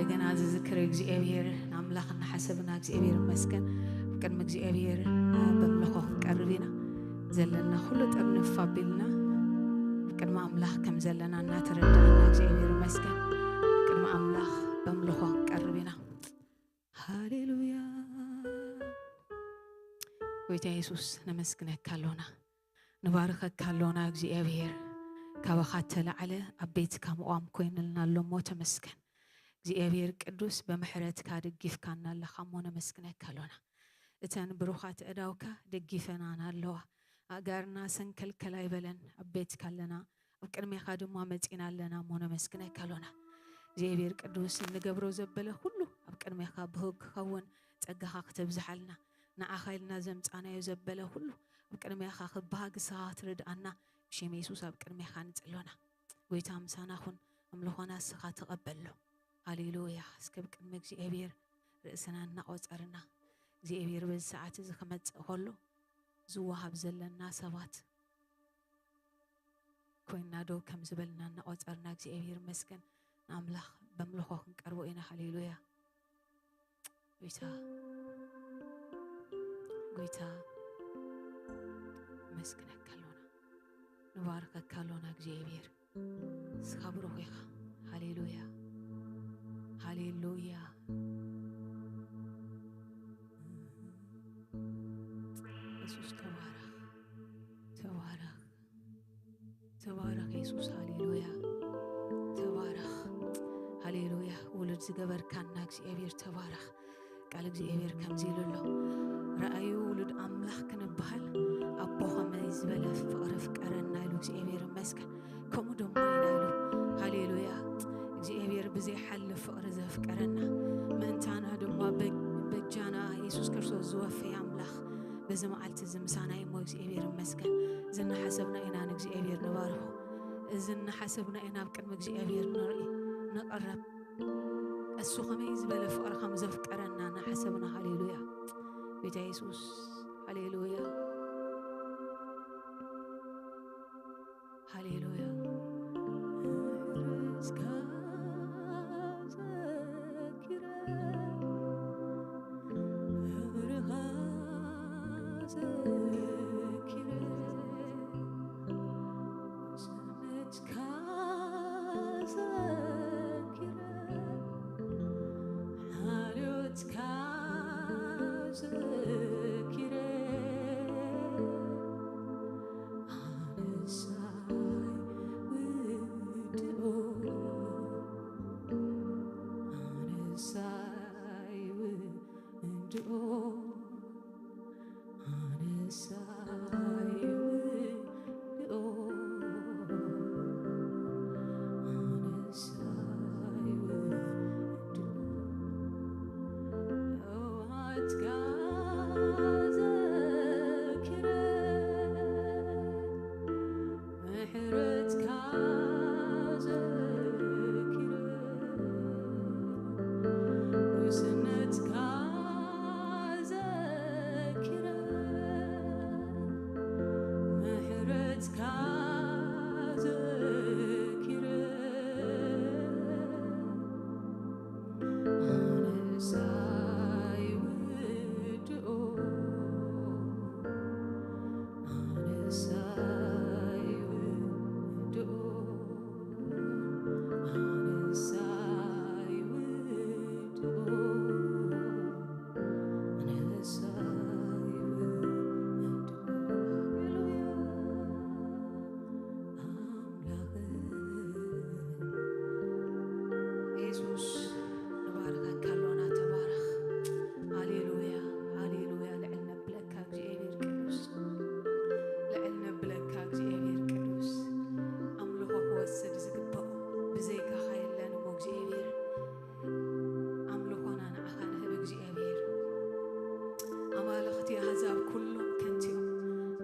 ዜና ዝዝክር እግዚኣብሔር ንኣምላኽ እናሓሰብና እግዚኣብሔር ይመስገን። ኣብ ቅድሚ እግዚኣብሔር በምልኾ ክንቀርብ ኢና። ዘለና ኩሉ ጥርንፍ ኣቢልና ኣብ ቅድሚ ኣምላኽ ከም ዘለና እናተረዳእና እግዚኣብሔር ይመስገን። ኣብ ቅድሚ ኣምላኽ በምልኾ ክንቀርብ ኢና። ሃሌሉያ። ጎይታ የሱስ ነመስግነካ ኣሎና፣ ንባርከካ ኣሎና እግዚኣብሔር። ካባኻ እተላዕለ ኣብ ቤትካ ምቋም ኮይንልና ኣሎ እሞ ተመስገን። እግዚኣብሔር ቅዱስ ብምሕረትካ ደጊፍካና ኣለኻ እሞ ነመስግነካ ኣሎና። እተን ብሩኻት ኣእዳውካ ደጊፈናና ኣለዋ። ኣእጋርና ሰንከልከል ኣይበለን ኣብ ቤትካ ኣለና። ኣብ ቅድሜኻ ድማ መጺና ኣለና እሞ ነመስግነካ ኣሎና። እግዚኣብሔር ቅዱስ እንገብሮ ዘበለ ኩሉ ኣብ ቅድሜኻ ብህግ ክኸውን ጸጋኻ ክተብዝሓልና ንዓኻ ኢልና ዘምጻናዮ ዘበለ ኩሉ ኣብ ቅድሜኻ ክበሃግ ንስኻ ክትርድኣና ብሽም የሱስ ኣብ ቅድሜኻ ንጽሎና። ጎይታ ምሳና ኩን ኣምልኾና ንስኻ ተቐበሎ። ሃሌሉያ። እስከ ኣብ ቅድሚ እግዚኣብሔር ርእስና እናቖጸርና እግዚኣብሔር በዚ ሰዓት እዚ ክመጽእ ከሎ ዝወሃብ ዘለና ሰባት ኮይንና ደው ከም ዝበልና እናቖጸርና እግዚኣብሔር ይመስገን ንኣምላኽ በምልኾ ክንቀርቦ ኢና። ሃሌሉያ። ጎይታ ጎይታ ነመስግነካ ኣሎና፣ ንባርከካ ኣሎና እግዚኣብሔር። ንስኻ ብሩኽ ኢኻ። ሃሌሉያ ሃሌሉያ። የሱስ ተባረኽ ተባረኽ ተባረኽ የሱስ። ሃሌሉያ ተባረኽ። ሃሌሉያ። ውሉድ ዝገበርካና እግዚኣብሔር ተባረኽ። ቃል እግዚኣብሔር ከምዚ ኢሉ ኣሎ፣ ረኣዩ ውሉድ ኣምላኽ ክንበሃል ኣቦ ኸመይ ዝበለ ፍቕሪ ፍቀረና ኢሉ እግዚኣብሔር ይመስገን። ከምኡ ደሞ ኢና ኢሉ። ሃሌሉያ። እግዚኣብሔር ብዘይሓልፍ ፍቕሪ ዘፍቀረና ምእንታና ድማ በ- በጃና የሱስ ክርስቶስ ዝወፈየ ኣምላኽ በዚ መዓልቲ እዚ ምሳና እዩ እሞ እግዚኣብሔር ይመስገን። እዚ እናሓሰብና ኢና ንእግዚኣብሔር ንባርኾ። እዚ እናሓሰብና ኢና ኣብ ቅድሚ እግዚኣብሔር ንርኢ ንቐረብ። እሱ ከመይ ዝበለ ፍቕሪ ከም ዘፍቀረና እናሓሰብና። ሃሌሉያ። ጎይታ የሱስ። ሃሌሉያ ሃሌሉያ። የሱስ ንባርኸካ ኣሎና። ተባረኽ። ሃሌሉያ ሃሌሉያ። ልዕል ነብለካ እግዚኣብሔር ቅዱስ፣ ልዕል ነብለካ እግዚኣብሔር ቅዱስ። ኣምልኾ ክወስድ ዝግብኦ ብዘይካኻ የለን እሞ እግዚኣብሔር ኣምልኾና ንዓኻ ንህብ እግዚኣብሔር። ኣማልኽቲ ኣህዛብ ኩሎም ከንቲኦም፣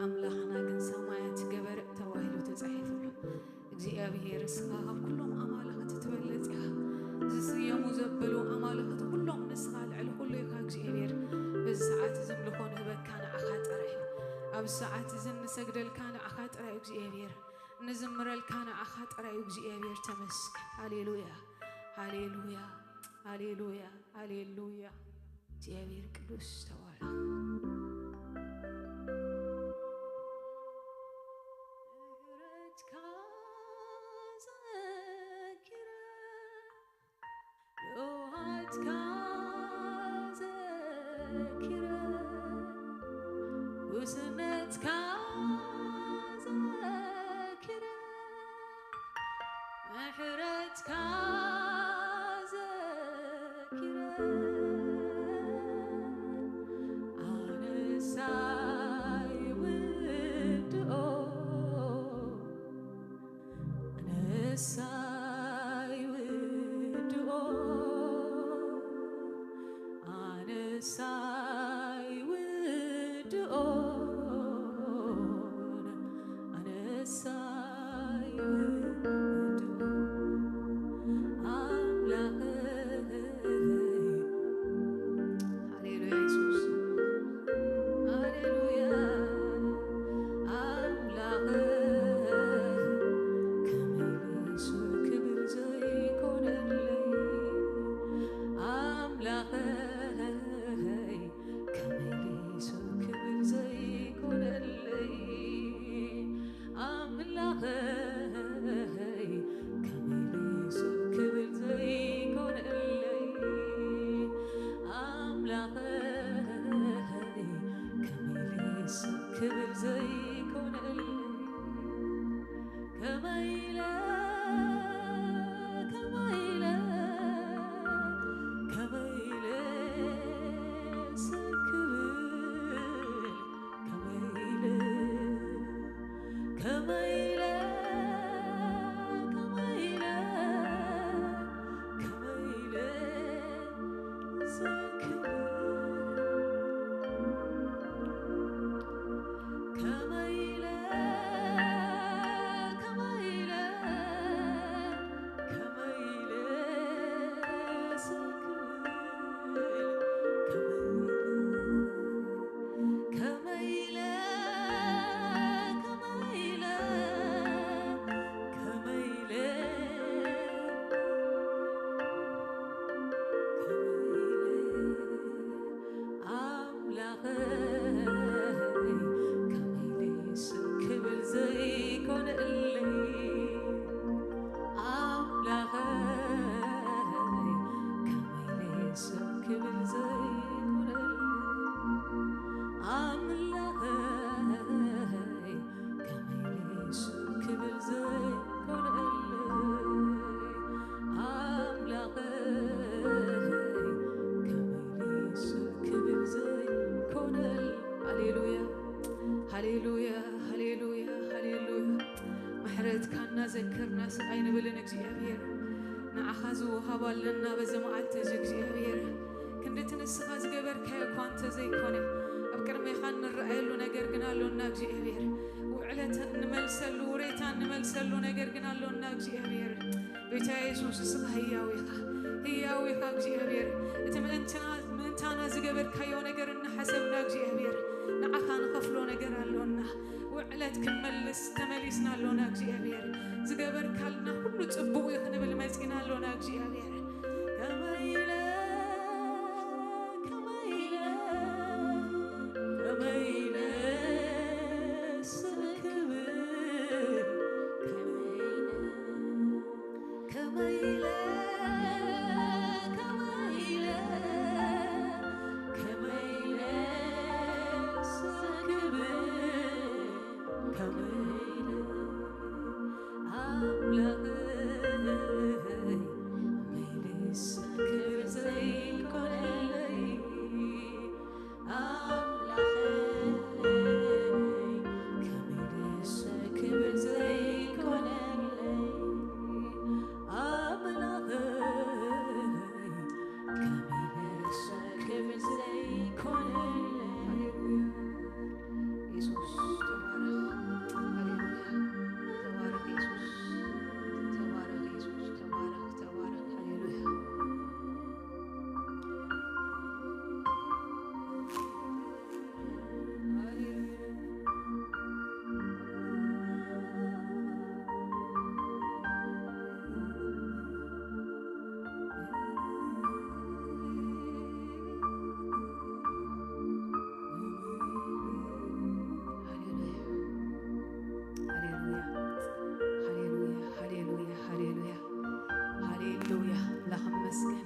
ኣምላኽና ግን ሰማያት ገበረ ተባሂሉ ተጻሒፉሉ። እግዚኣብሔር እስኻ ካብ ኩሎም ኣማልኽቲ ትበልጽ ኢኻ። ዝስየሙ ዘበሉ ኣማልኽቲ ኩሎም ንስኻ ልዕሊ ኩሉ ኢኻ እግዚኣብሔር። በዚ ሰዓት እዚ ኣምልኾ ንህበካ ንዓኻ ጥራይ እዩ። ኣብ ሰዓት እዚ እንሰግደልካ ንዓኻ ጥራይ እዩ እግዚኣብሔር። ንዝምረልካ ንዓኻ ጥራይ እዩ እግዚኣብሔር። ተመስገን። ሃሌሉያ ሃሌሉያ። ሃሌሉያ፣ ሃሌሉያ። እግዚኣብሔር ቅዱስ ተባረኽ። ምሕረትካ ዘኪረ፣ ዮሃትካ ዘኪረ፣ ውስነትካ ዘኪረ፣ ምሕረትካ ዘኪረ፣ ኣነሳ ይውድኦ፣ ኣነሳ ይውድኦ፣ ኣነሳ ይውድኦን ኣነሳ ይውድኦ ኣምላኸይ። ሃሌሉያ የሱስ፣ ሃሌሉያ ኣምላኸይ። ከመይ ኢሉ ክብር ዘይኮነለይ ኣምላኸይ። ከመይ ኢሉ ክብር ዘይኮነለይ ኣምላኸይ፣ ከመይ ኢሉ ክብር ዘይኮነለይ ኣምላኸይ፣ ከመይ ኢሉ ክብር ዘይኮነለይ ከመይ ኢለ፣ ከመይ ኢለ፣ ከመይ ኢለ ዘክብል፣ ከመይ ኢለ፣ ከመይ ኢለ፣ ከመይ ኢለ፣ ከመይ ኢለ ዘክብል። ከመይ ኢለ፣ ከመይ ኢለ፣ ከመይ ኢለ ዘክብል፣ ከመይ ኢለ፣ ከመይ ኢለ፣ ከመይ ኢለ፣ ከመይ ኢለ፣ ከመይ ኢለ ኣምላኸይ ከመይ ኢለ ክብል ዘይኮነለይ ኣምላኸይ ከመይ ኢለ ክብል ዘይኮነለይ ኣምላኸይ ከመይ ኢለ ክብል ዘይኮነለይ ኣምላኸይ ከመይ ኢለ ክብል ዘይኮነለይ። ሃሌሉያ፣ ሃሌሉያ፣ ሃሌሉያ፣ ሃሌሉያ። ምሕረትካ እናዘከርና ስቕ ኣይንብልን እግዚኣብሔር። ንዓኻ ዝወሃብ ኣለና በዚ መዓልቲ እዚ እግዚኣብሔር። ክንዲ እቲ ንስኻ ዝገበርካዮ እኳ እንተዘይኮነ፣ ኣብ ቅድሜኻ እንረኣየሉ ነገር ግን ኣሎና እግዚኣብሔር። ውዕለት እንመልሰሉ፣ ውሬታ እንመልሰሉ ነገር ግን ኣሎና እግዚኣብሔር። ጎይታ የሱስ፣ ንስኻ ህያው ኢኻ፣ ህያው ኢኻ እግዚኣብሔር። እቲ ምእንትና-፣ ምእንታና ዝገበርካዮ ነገር እናሓሰብና እግዚኣብሔር፣ ንዓኻ ንኸፍሎ ነገር ኣሎና። ውዕለት ክንመልስ ተመሊስና ኣሎና እግዚኣብሔር። ዝገበርካልና ኩሉ ጽቡቕ እዩ ክንብል መጺና ኣሎና እግዚኣብሔር። ከመይ ኢለ፣ ከመይ ኢለ፣ ከመይ ኢለ ስክብል፣ ከመይ ኢለ፣ ከመይ ኢለ፣ ከመይ ኢለ፣ ከመይ ኢለ ስክብል፣ ከመይ ኢለ ኣምላኸይ ሃሌሉያ፣ ኣምላኽ ይመስገን።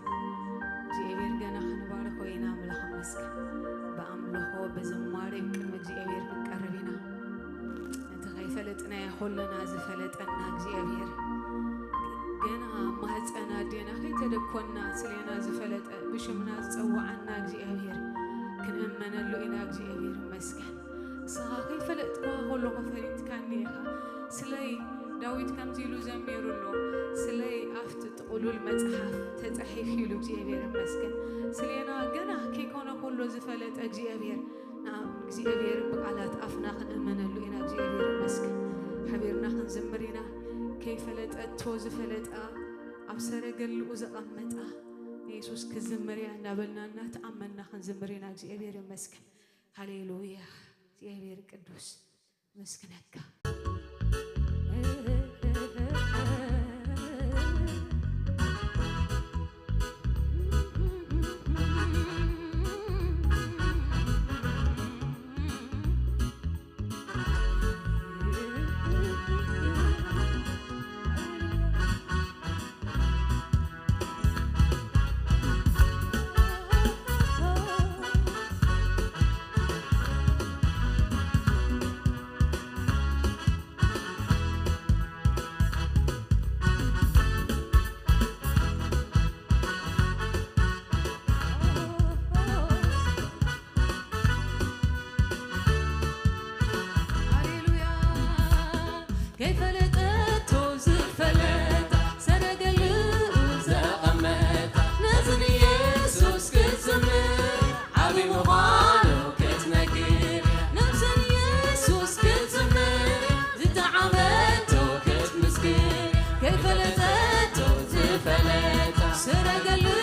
እግዚኣብሔር ገና ክንባርኾ ኢና፣ ኣምላኽ ይመስገን። ብኣምልኾ ብዝማሬ ቅድሚ እግዚኣብሔር ክንቀርብ ኢና። ነቲ ከይፈለጥናዮ ከሎና ዝፈለጠና እግዚኣብሔር፣ ገና ማህፀን ኣዴና ከይተደኮና ስሌና ዝፈለጠ፣ ብሽምና ዝጸዋዓና እግዚኣብሔር ክንእመነሉ ኢና። እግዚኣብሔር ይመስገን። ንስኻ ከይፈለጥኩኻ ከለኹ ፈሊጥካኒ ኢኻ። ስለይ ዳዊት ከምዚ ኢሉ ዘሚሩ ኣሎ፣ ስለይ ኣብቲ ጥቕሉል መጽሓፍ ተጻሒፉ ኢሉ። እግዚኣብሔር ይመስገን። ስሌና ገና ከይኮነ ከሎ ዝፈለጠ እግዚኣብሔር፣ ንኣብ እግዚኣብሔር ብቓላት ኣፍና ክንእመነሉ ኢና። እግዚኣብሔር ይመስገን። ሓቢርና ክንዝምር ኢና። ከይፈለጠቶ ዝፈለጣ፣ ኣብ ሰረገልኡ ዘቐመጣ ንየሱስ ክዝምር እያ እናበልና እናተኣመንና ክንዝምር ኢና። እግዚኣብሔር ይመስገን። ሃሌሉያ። እግዚኣብሔር ቅዱስ። መስግነካ። ሃሌሉያ። ከይፈለጠቶ ዝፈለጣ፣ ሰረገልኡ ዘቐመጣ፣ ነዚ ንየሱስ ክትዝምር፣ ዓቢ ምዃኑ ክትነግር፣ ነብሲ ንየሱስ ክትዝምር፣ ዝጠዓመቶ ክትምስክር፣ ከይፈለጠቶ ዝፈለጣ፣ ሰረገልኡ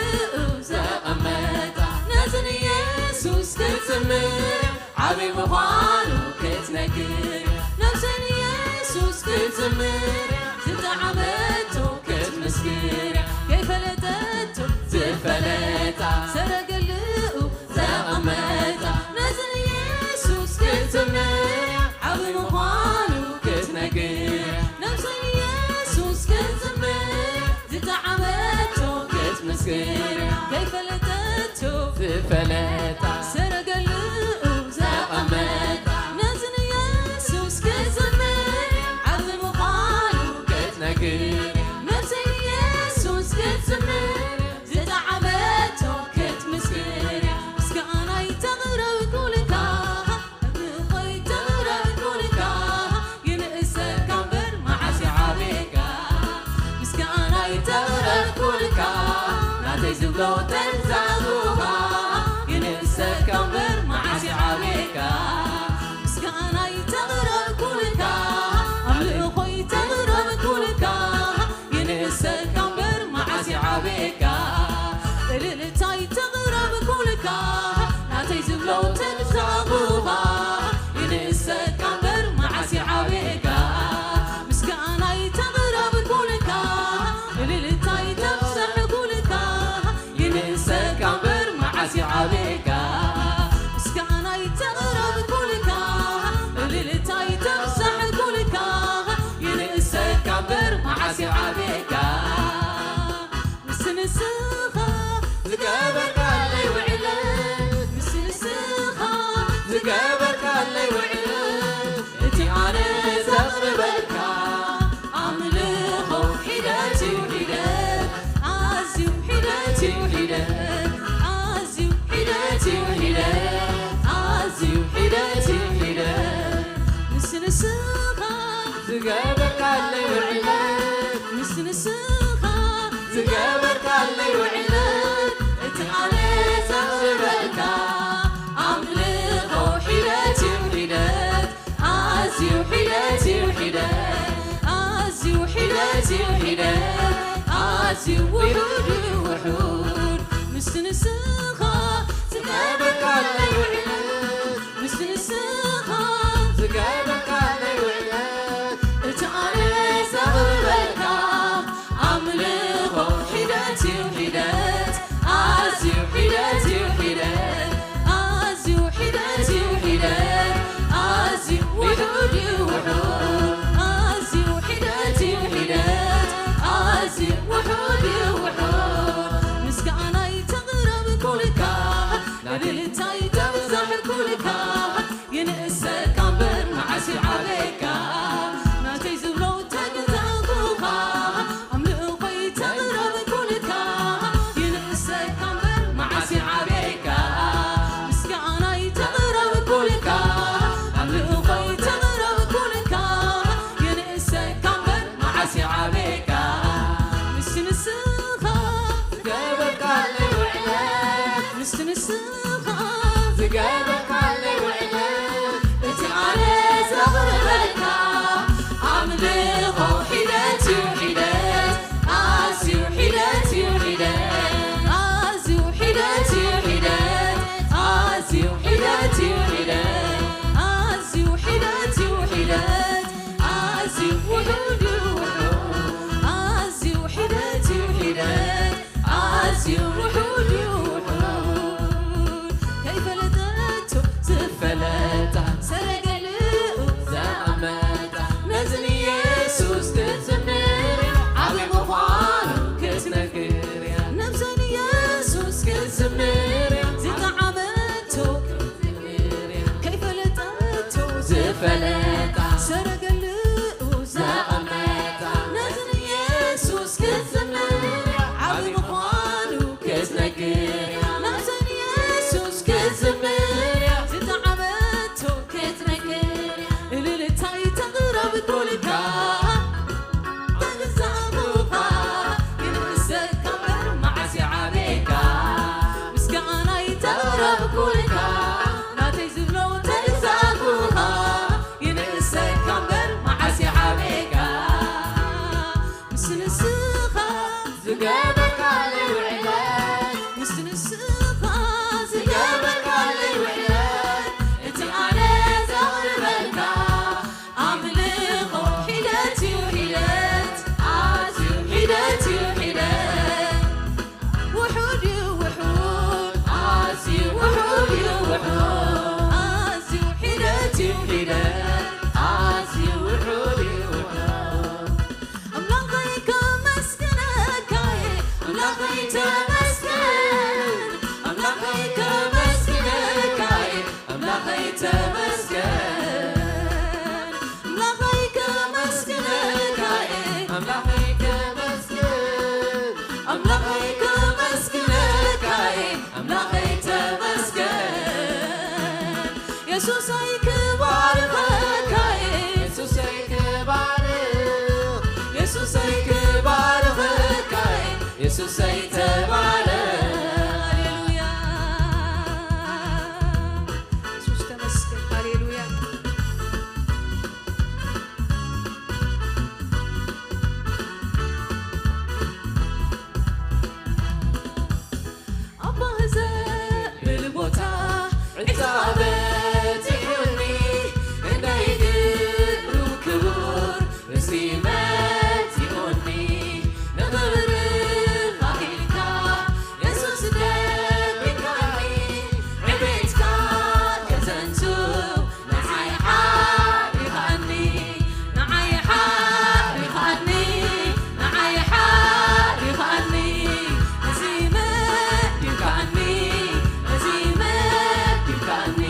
ዘቐመጣ፣ ነዚ ንየሱስ ክትዝምር፣ ዓቢ ምዃኑ ክትነግር፣ ነብሲ ንየሱስ ክትዝምር፣ ዝጠዓመቶ ክትምስክር፣ ከይፈለጠቶ ዝፈለጣ፣ ሰረገልኡ ዘቐመጣ፣ ነዚ ንየሱስ ክትዝምር፣ ዓቢ ምዃኑ ክትነግር፣ ነብሲ ንየሱስ ክትዝምር፣ ዝጠዓመቶ ክትምስክር፣ ከይፈለጠቶ ዝፈለጣ፣ ሰረገልኡ ዘቐመጣ፣ ነዚ ንየሱስ ክትዝምር፣ ዓቢ ምዃኑ ክትነግር፣ ነብሲ ንየሱስ ክትዝምር፣ ዝጠዓመቶ ክትምስክር፣ ምስጋናይ ተቕረብኩልካ፣ ኣምልኾይ ተቕረብኩልካ፣ ይንእሰካ እምበር መዓስ ይዓብየካ። ምስጋናይ ተቕረብኩልካ፣ ናተይ ዝብሎ ተዛሩኻ፣ ይንእሰካ እምበር መዓስ ይዓብየካ። ምስጋናይ ተቕረብኩልካ፣ ኣምልኾይ ተቕረብኩልካ፣ ይንእሰካ እምበር መዓስ ይዓብየካ። እልልታይ ተቕረብኩልካ፣ ናተይ ዝብሎ ተብዛቑኻ፣ ይንእሰካ እምበር መዓስ ይዓብየካ። ምስጋናይ ተቕረብኩልካ፣ እልልታይ ተብዛሕኩልካ፣ ይንእሰካ እምበር መዓስ ይዓብየካ። ምስጋናይ ተቕረብኩልካ፣ እልልታይ ተብዛሕኩልካ፣ ይንእሰካ እምበር መዓስ ይዓብየካ። ምስ ንስኻ ዝገበርካለይ ውዕለት፣ ምስ ንስኻ ዝገበርካለይ ውዕለት፣ እቲ ኣነ ዘቕርበልካ ኣምልኾ ሒደት እዩ ሒደት፣ ኣዝዩ ሒደት እዩ ሒደት፣ ኣዝዩ ሒደት እዩ ሒደት፣ ኣዝዩ ሒደት እዩ ሒደት። ምስ ንስኻ ዝገበርካለይ ውዕለት፣ ምስ ንስኻ ዝገበርካለይ ውዕለት፣ እቲ ኣነ ዘቕርበልካ ኣምልኾ ሒደት እዩ ሒደት፣ ኣዝዩ ሒደት እዩ ሒደት፣ ኣዝዩ ሒደት እዩ ሒደት፣ ኣዝዩ ውሑድ እዩ ውሑድ። ምስ ንስኻ ዝገበርካለይ ውዕለት፣ ምስ ንስኻ ዝገበርካለይ ውዕለት፣ እቲ ኣነ ዘቕርበልካ ኣምልኾ ሒደት እዩ ሒደት፣ ኣዝዩ ሒደት እዩ ሒደት፣ ኣዝዩ ሒደት እዩ ሒደት፣ ኣዝዩ ውሑድ እዩ ውሑድ፣ ኣዝዩ ሒደት እዩ ሒደት፣ ኣዝዩ ውሑድ እዩ ውሑድ። ንስኻ ዝገበርካለይ ውዕለት፣ እቲ ኣነ ዘቕርበልካ ኣምልኾ ሒደት እዩ ሒደት፣ ኣዝዩ ሒደት እዩ ሒደት፣ ኣዝዩ ሒደት እዩ ሒደት፣ ኣዝዩ ሒደት እዩ ሒደት፣ ኣዝዩ ሒደት እዩ ሒደት፣ ኣዝዩ ውሑድ እዩ ውሑድ፣ ኣዝዩ ሒደት እዩ ሒደት፣ ኣዝዩ ውሑድ እዩ ውሑድ። ከይፈለጠቶ ዝፈለጣ፣ ሰረገለኡ ዘቐመጣ፣ ነዚ ንየሱስ ክትዝምር ዓቢ ምዃኑ ክትነግር እያ። ነብሰይ ንየሱስ ክትዝምር ዝጠዓመቶ ክትዝምር እያ። ከይፈለጠቶ ዝፈለጣ፣ ሰረገለኡ ዘቐመጣ፣ ነዚ ንየሱስ ክትዝምር ዓቢ ምዃኑ ክትነግር እያ። ነብሰይ ንየሱስ ክትዝምር እያ። ዝጠዓመቶ ክትነግር እያ። እልልታይ ተቕረብኩልካ፣ ይንእሰካ እምበር መዓስ ይዓቤካ። ምስጋናይ ተቕረብኩልካ፣ ናተይ ዝብሎ ተግዛእኩኻ፣ ይንእሰካ እምበር መዓስ ይዓቤካ። ምስ ንስኻ ዝገበርካለይ ውዕለት፣ ምስ ንስኻ ዝገበርካለይ ውዕለት፣ እቲ ኣነ ዘቕርበልካ ኣምልኾ ሒደት እዩ ሒደት፣ ኣዝዩ ሒደት እዩ ሒደት። ውሑድ እዩ ውሑድ፣ ኣዝዩ ውሑድ እዩ ውሑድ፣ ኣዝዩ ሒደት እዩ ሒደት፣ ኣዝዩ ውሑድ እዩ ውሑድ። ኣምላኸይ ከመስግነካ እየ፣ ኣምላኸይ ተመስገን፣ ኣምላኸይ ከመስግነካ እየ፣ ኣምላኸይ ተመስገን፣ ኣምላኸይ ከመስግነካ እየ፣ ኣምላኸይ ከመስግን፣ ኣምላኸይ ከመስግነካ እየ፣ ኣምላኸይ ተመስገን። የሱሰይ ክባርኸካ እየ፣ የሱሰይ ክባርኽ፣ የሱሰይ ክባርኸካ እየ፣ የሱሰይ ተባረኽ። ሃሌሉያ። የሱስ ተመስገን። ሃሌሉያ። ኣባ ዘብል ቦታ ዕፃ በጺሑኒ፣ ክንደይ ግብሩ ክቡር ርእሲ መጺኡኒ። ንኽብርኻ ኢልካ የሱስ ደቢካኒ፣ ዕቤትካ ከዘንቱ ንዓይ ሓሪኻኒ፣ ንዓይ ሓሪኻኒ፣ ንዓይ ሓሪኻኒ፣ እዚ መዲብካኒ፣ እዚ መዲብካኒ፣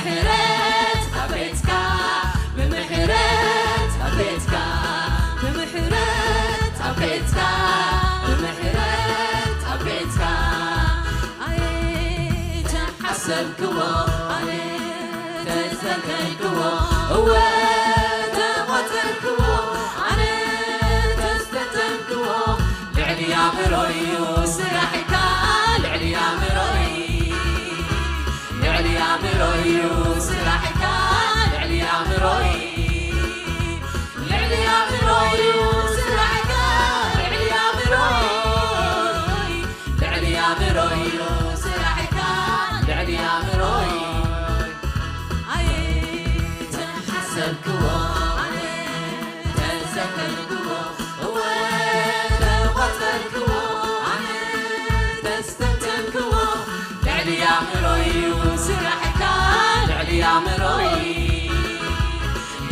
ምሕረት ኣብ ቤትካ፣ ብምሕረት ኣብ ቤትካ፣ ብምሕረት ኣብ ቤትካ፣ ብምሕረት ኣብ ቤትካ። ኣይተሓሰብክዎ ኣነ ተዘከርክዎ፣ እወ ተቖጸርክዎ ኣነ ተስተንተንክዎ። ልዕሊ ኣእምሮ'ዩ ስራሕካ፣ ልዕሊ ኣእምሮ'ዩ፣ ልዕሊ ኣእምሮ'ዩ ስራሕካ፣ ልዕሊ ኣእምሮ'ዩ፣ ልዕሊ ኣእምሮ'ዩ ስራሕካ፣ ልዕሊ ኣእምሮ'ዩ፣ ልዕሊ ኣእምሮ'ዩ ስራሕካ፣ ልዕሊ ኣእምሮ'ዩ። ኣይተሓሰብክዎ ኣነ ተዘከርክዎ፣ እወ ተቖጸርክዎ ኣነ ተስተንተንክዎ። ልዕሊ ኣእምሮ'ዩ ስራሕካ፣ ልዕሊ ኣእምሮ'ዩ፣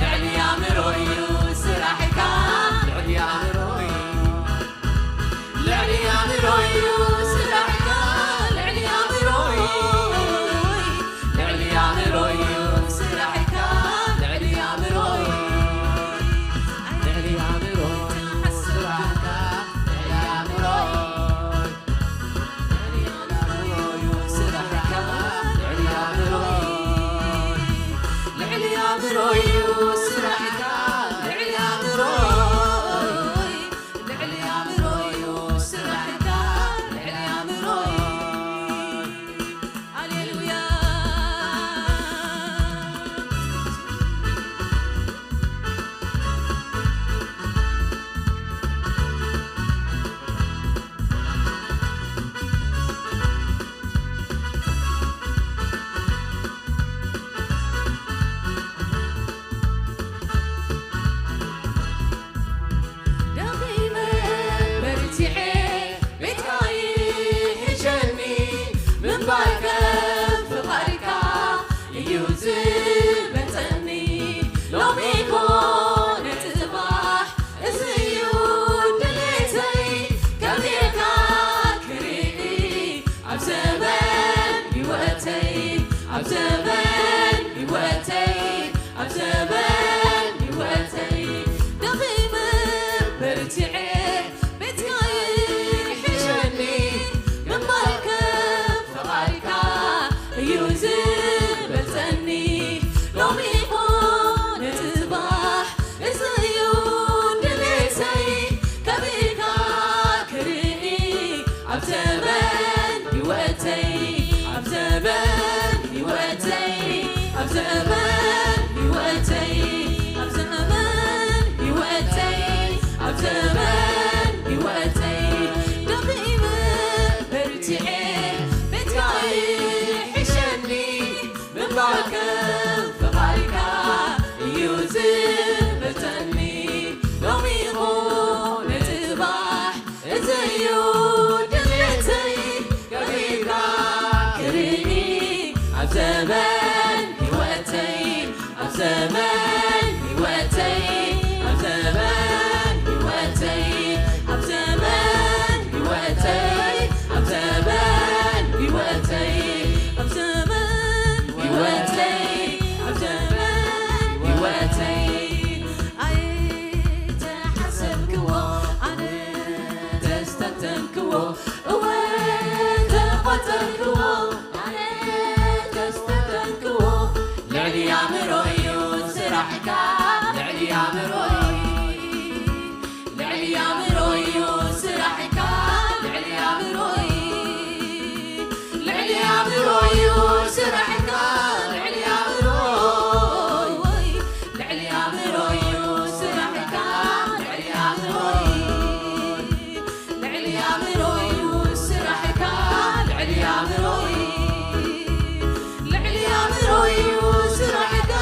ልዕሊ ኣእምሮ'ዩ ስራሕካ፣ ልዕሊ ኣእምሮ'ዩ። ልዕሊ ኣእምሮ'ዩ ስራሕካ፣ ልዕሊ ኣእምሮ'ዩ፣ ልዕሊ ኣእምሮ'ዩ ስራሕካ፣ ልዕሊ ኣእምሮ'ዩ፣ ልዕሊ ኣእምሮ'ዩ ስራሕካ፣ ልዕሊ ኣእምሮ'ዩ፣ ልዕሊ ኣእምሮ'ዩ ስራሕካ፣ ልዕሊ ኣእምሮ'ዩ፣ ልዕሊ ኣእምሮ'ዩ ስራሕካ፣ ልዕሊ ኣእምሮ'ዩ። ልዕሊ ኣእምሮ'ዩ ስራሕካ፣ ልዕሊ ኣእምሮ'ዩ። ሃሌሉያ። ደኺመ በርቲዐ ቤትካ ይሕሸኒ፣ ምንባር ከም ፍቓድካ እዩ ዝበልጸኒ። ሎሚ ኮነ ጽባሕ እዚ እዩ ድሌተይ፣ ከቢርካ ክርኢ ኣብ ዘመን ህይወተይ፣ ኣብ ዘመን ህይወተይ፣ ኣብ ዘመን ህይወተይ። ደኺመ በርቲዐ ቤትካ ይሕሸኒ፣ ምንባር ከም ፍቓድካ እዩ ዝበልጸኒ። ሎሚ ኮነ ጽባሕ እዚ እዩ ድሌተይ፣ ከቢርካ ክርኢ ኣብ ዘመን ህይወተይ፣ ኣብ ዘመን ህይወተይ፣ ኣብ ዘመን ህይወተይ፣ ኣብ ዘመን ህይወተይ፣ ኣብ ዘመን ህይወተይ። ደኺመ በርቲዐ ቤትካ ይሕሸኒ፣ ምንባር ከም ፍቓድካ እዩ ዝበልጸኒ። ሎሚ ይኹን ጽባሕ እዚ እዩ ድሌተይ፣ ከቢርካ ክርኢ ኣብ ዘመን ህይወተይ፣ ኣብ ዘመን ህይወተይ፣ ኣብ ዘመን ህይወተይ፣ ኣብ ዘመን ህይወተይ፣ ኣብ ዘመን ህይወተይ፣ ኣብ ዘመን ህይወተይ፣ ኣብ ዘመን ህይወተይ። ኣይተሓሰብክዎ ኣነ ተስተንተንክዎ፣ እወ ተቖጸርክዎ ኣነ ተስተንተንክዎ። ልዕሊ ኣእምሮ እዩ ስራሕካ፣ ልዕሊ ኣእምሮ እዩ፣ ልዕሊ ኣእምሮ እዩ ስራሕካ፣ ልዕሊ ኣእምሮ እዩ፣ ልዕሊ ኣእምሮ እዩ ስራሕካ፣ ልዕሊ ኣእምሮ እዩ፣ ልዕሊ ኣእምሮ እዩ ስራሕካ፣ ልዕሊ ኣእምሮ እዩ። ልዕሊ ኣእምሮ እዩ ስራሕካ፣ ልዕሊ ኣእምሮ እዩ፣ ልዕሊ ኣእምሮ እዩ ስራሕካ፣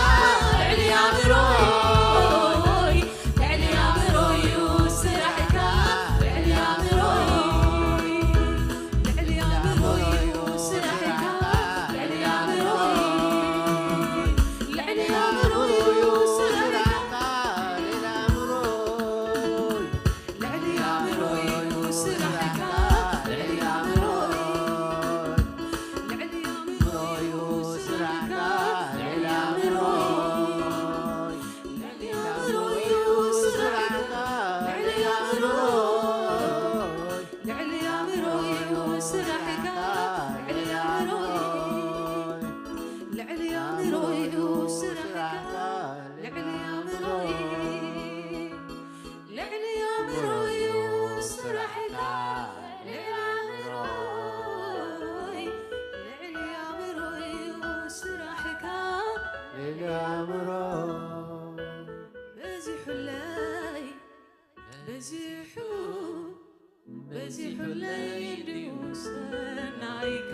በዚሑለይ እንዲሁ ሰናይካ፣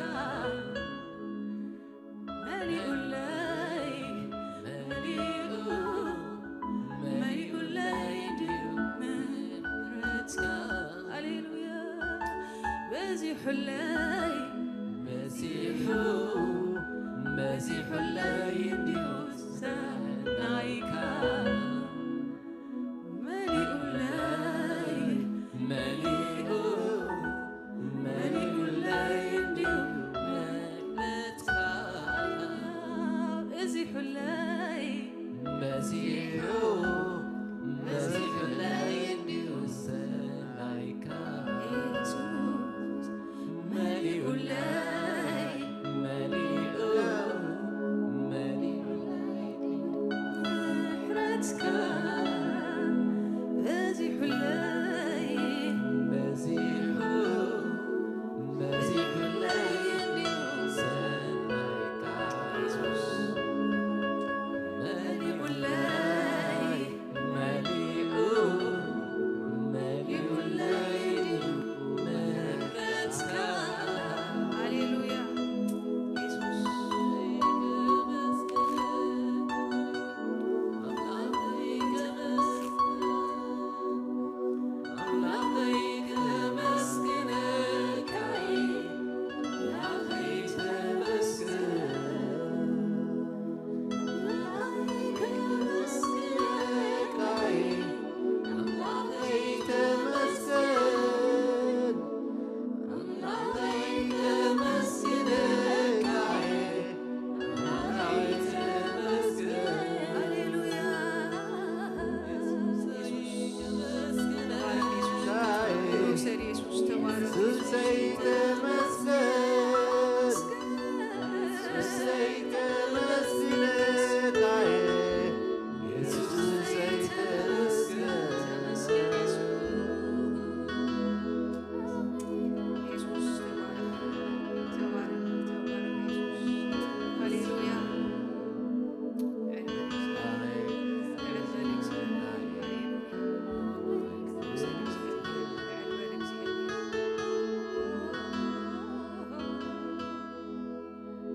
መሊኡለይ፣ መሊኡ፣ መሊኡለይ እንዲሁ ምሕረትካ። ሃሌሉያ። በዚሑለይ፣ በዚሑ፣ በዚሑለይ እንዲሁ ሰናይካ፣ መሊኡለይ፣ መሊኡ፣ መሊኡለይ እንዲሁ ምሕረትካ። በዚሑለይ፣ በዚሑ፣ በዚሑለይ እንዲሁ ሰናይካ። ኢየሱስ መሊኡለይ፣ መሊኡ፣ መሊኡለይ ምሕረትካ። በዚሑለይ፣ በዚሑ፣ በዚሑለይ እንዲሁ ሰናይካ። ኢየሱስ መሊኡለይ፣ መሊኡ፣ መሊኡለይ ምሕረትካ። ሃሌሉያ። ኢየሱስ ኣምላኸይ ተመስገን፣ ኣምላኸይ ከመስግነካ፣ ኣምላኸይ ተመስገን።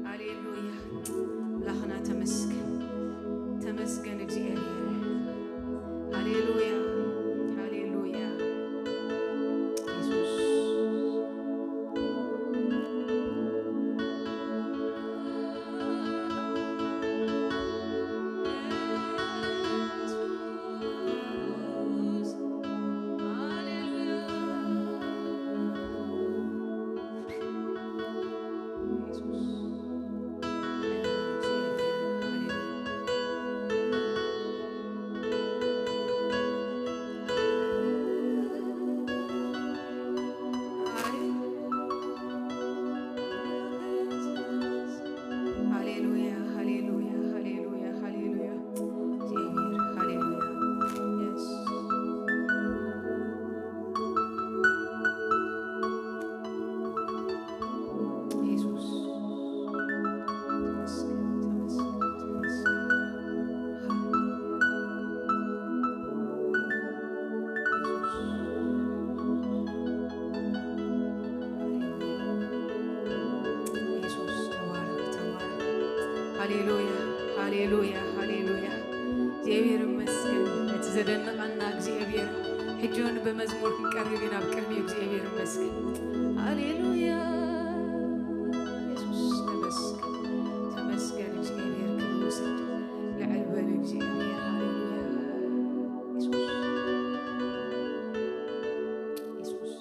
ሃሌሉያ። ኣምላኽና ተመስገን፣ ተመስገን እግዚኣብሔር። ሃሌሉያ፣ ሃሌሉያ። ኢየሱስ። ሃሌሉያ፣ ሃሌሉያ፣ ሃሌሉያ፣ ሃሌሉያ። ሃሌሉያ፣ ሃሌሉያ፣ ሃሌሉያ። እግዚኣብሔር ይመስገን፣ እቲ ዘደንቐና እግዚኣብሔር። ሕጂ እውን ብመዝሙር ክንቀርብ ኢና ኣብ ቅድሚ እግዚኣብሔር ይመስገን። ሃሌሉያ። ኢየሱስ ተመስገን፣ ተመስገን እግዚኣብሔር። ክብሪ ውሰድ፣ ልዕል በል እግዚኣብሔር። ሃሌሉያ። ኢየሱስ፣ ኢየሱስ።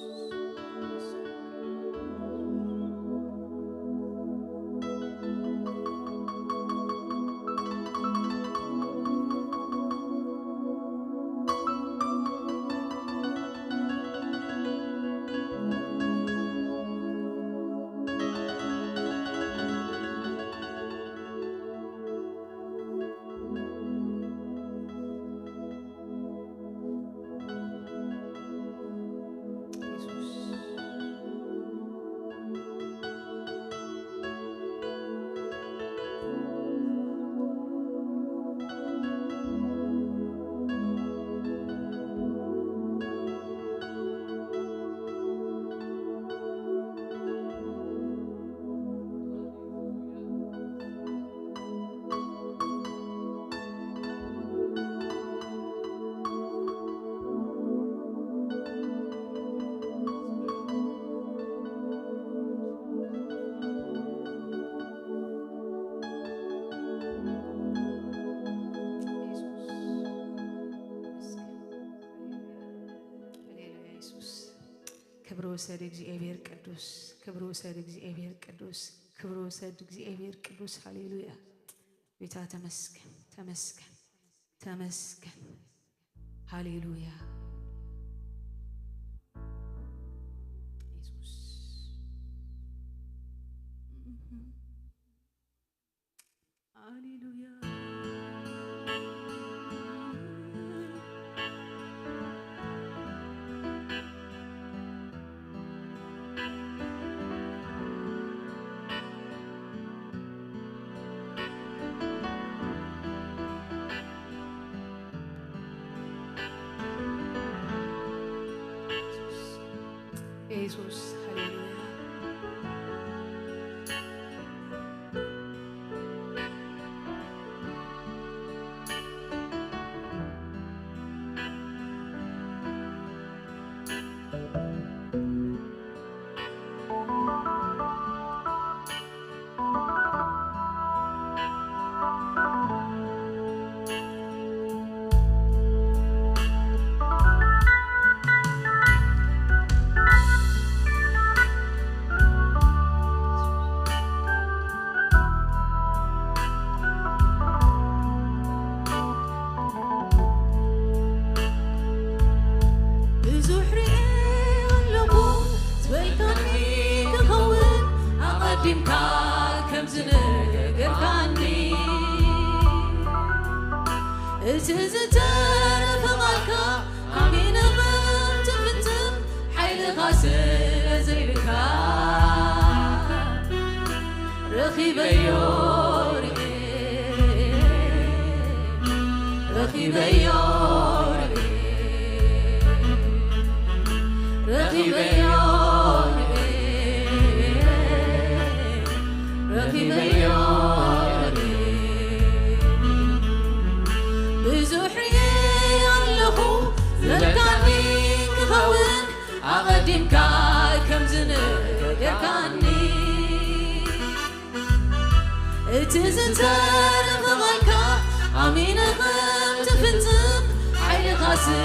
ውሰድ እግዚኣብሔር ቅዱስ፣ ክብሪ ውሰድ እግዚኣብሔር ቅዱስ፣ ክብሪ ውሰድ እግዚኣብሔር ቅዱስ። ሃሌሉያ። ጌታ ተመስገን፣ ተመስገን፣ ተመስገን። ሃሌሉያ። ኢየሱስ። ሃሌሉያ። ኢየሱስ፣ ሃሌሉያ። ብዙሕ ርኤ ኣለኹ ዝበልካኒ ክኸውን ኣቐዲምካ ከም ዝነገርካኒ፣ እቲ ዝተረፈ ቃልካ ኣሚነ ከም ትፍጽም ሓይልኻ ስለ ዘይልካ ረኺበዮ ርኤ፣ ረኺበዮ ርኤ፣ ረኺበዮ ርኤ፣ ረኺበዮ ርኤ። ብዙሕ ርኤ ኣለኹ ዝበልካኒ ክኸውን ኣቐዲምካ ከም ዝነገርካኒ፣ እቲ ዝተረፈ ቃልካ ኣሚነ ከም ትፍጽም ሓይልኻ ስለ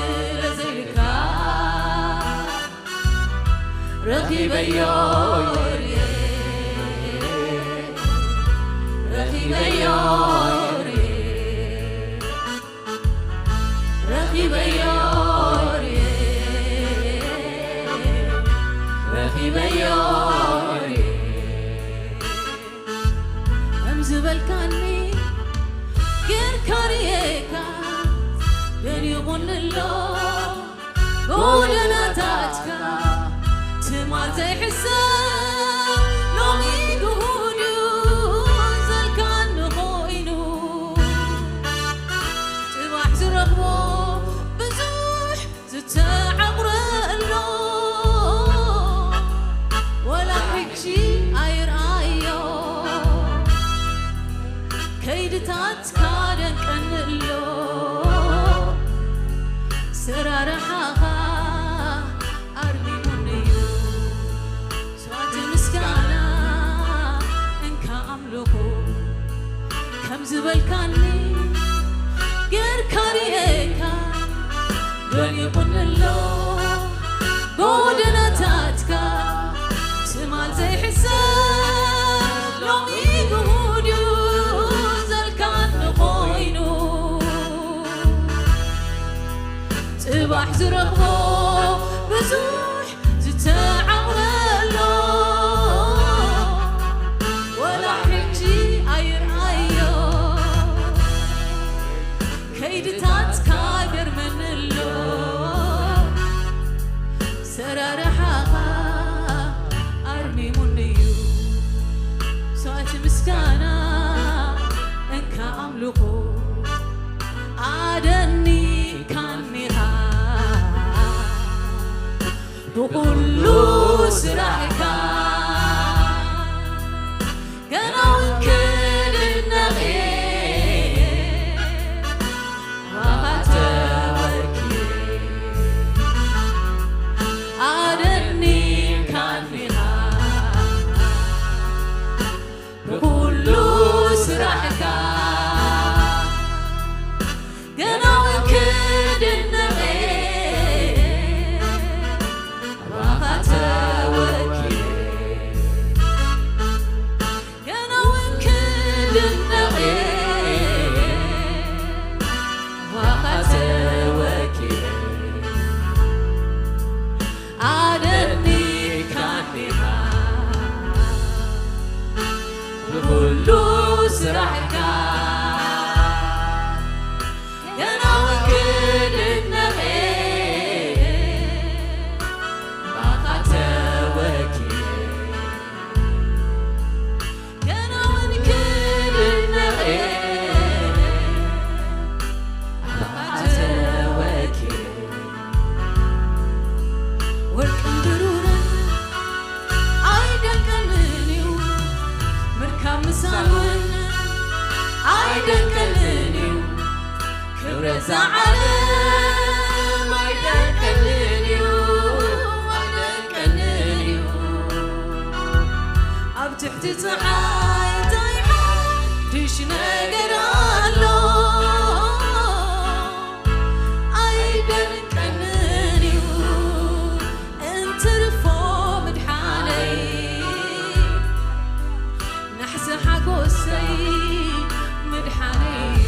ዘይልካ ረኺበዮ ርኤ፣ ረኺበዮ ርኤ። ረኺበዮ ርኤ፣ ረኺበዮ ርኤ። ከም ዝበልካኒ ጌርካ ርኤካ ደኒቑኒ ኣሎ ጎደናታትካ። ትማል ዘይሕሰብ ሎሚ ግሁድ እዩ ዘልካኒ ኮይኑ፣ ጽባሕ ዝረኽቦ ብዙሕ ዝተዓቑረ ኣሎ፣ ወላ ሕጂ ኣይርኣዮ። ከይድታትካ ደንቀኒ ኣሎ፣ ሰራርሓኻ ኣርሚሙኒ እዩ። ስዋዕቲ ምስጋና እንካ ኣምልኾ፣ ከም ዝበልካኒ ጌርካ ርኤካ ደኒቑኒ ኣሎ ጎደናታትካ። ትማል ዘይሕሰብ ሎሚ ግሁድ እዩ ዘልካኒ ኮይኑ፣ ጽባሕ ዝረኽቦ ብዙሕ ዝተዓቑረ ኣሎ፣ ወላ ሕጂ ኣይርኣዮ። ከይድታትካ ገርመኒ ኣሎ፣ ሰራርሓኻ ኣርሚሙኒ እዩ። ስዋዕቲ ምስጋና እንካ ኣምልኾ ኣደኒካኒኻ ገና እውን ክድነቕ ባኻ ተወኪለ። ገና እውን ክድነቕ ባኻ ተወኪለ። ወርቅን ብሩርን ኣይደንቀንን እዩ፣ ምርካብ ምሳል እውን ኣይደንቀንን እዩ። ክብረት እዛ ዓለም ኣይደንቀንን እዩ፣ ኣይደንቀንን እዩ። ኣብ ትሕቲ ጸሓይ እንታይ ሓድሽ ነገር ኣሎ? ኣይደንቀንን እዩ እንትርፎ ምድሓነይ። ናሕሲ ሓጎሰይ ምድሓነይ እዩ።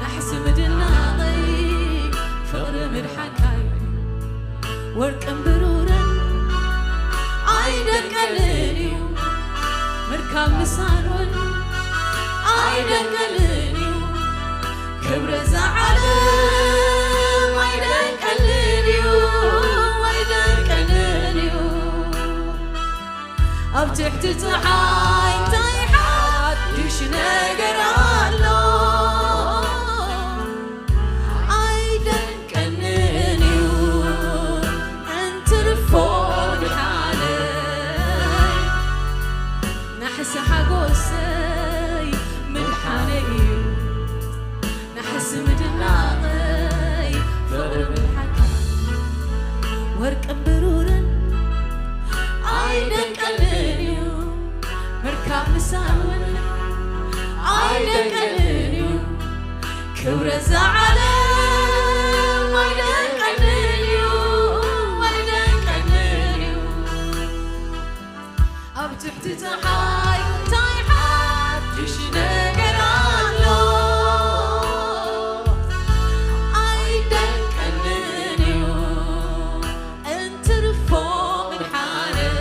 ናሕሲ ምድናቐይ ፍቕሪ ምድሓንካይ። ወርቅን ብሩርን ኣይደንቀንን እዩ፣ ምርካብ ምሳል እውን ኣይደንቀንን እዩ። ክብረት እዛ ዓለም ኣይደንቀንን እዩ፣ ኣይደንቀንን እዩ። ኣብ ትሕቲ ጸሓይ እንታይ ሓድሽ ነገር ኣሎ? ኣይደንቀንን እዩ እንትርፎ ምድሓነይ። ናሕሲ ሓጎሰይ ምድሓነይ እዩ። ናሕሲ ምድናቐይ ፍቕሪ ምድሓንካ። ወርቅን ብሩርን ኣይደንቀንን እዩ፣ ምርካብ ምሳል እውን ኣይደንቀንን እዩ። ክብረት እዛ ዓለም ኣይደንቀንን እዩ፣ ኣይደንቀንን እዩ። ኣብ ትሕቲ ጸሓይ እንታይ ሓድሽ ነገር ኣሎ? ኣይደንቀንን እዩ እንትርፎ ምድሓነይ።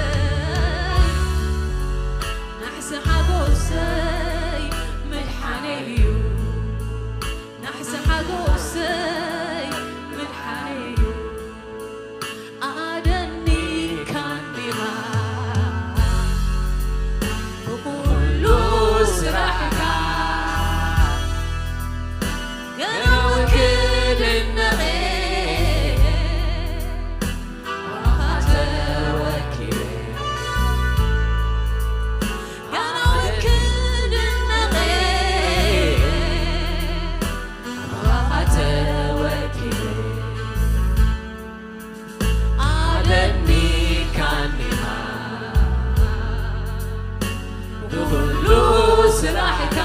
ናሕሲ ሓጎሰይ ምድሓነይ እዩ። ናሕሲ ሓጎሰይ ምድሓነይ እዩ። ኣደኒካን ዲኻ ብኹሉ ስራሕካ? ገና እውን ክድነቕ ባኻ ተወኪለ። ገና እውን ክድነቕ ባኻ ተወኪለ። ኣደኒካን ዲኻ ብኹሉ ስራሕካ?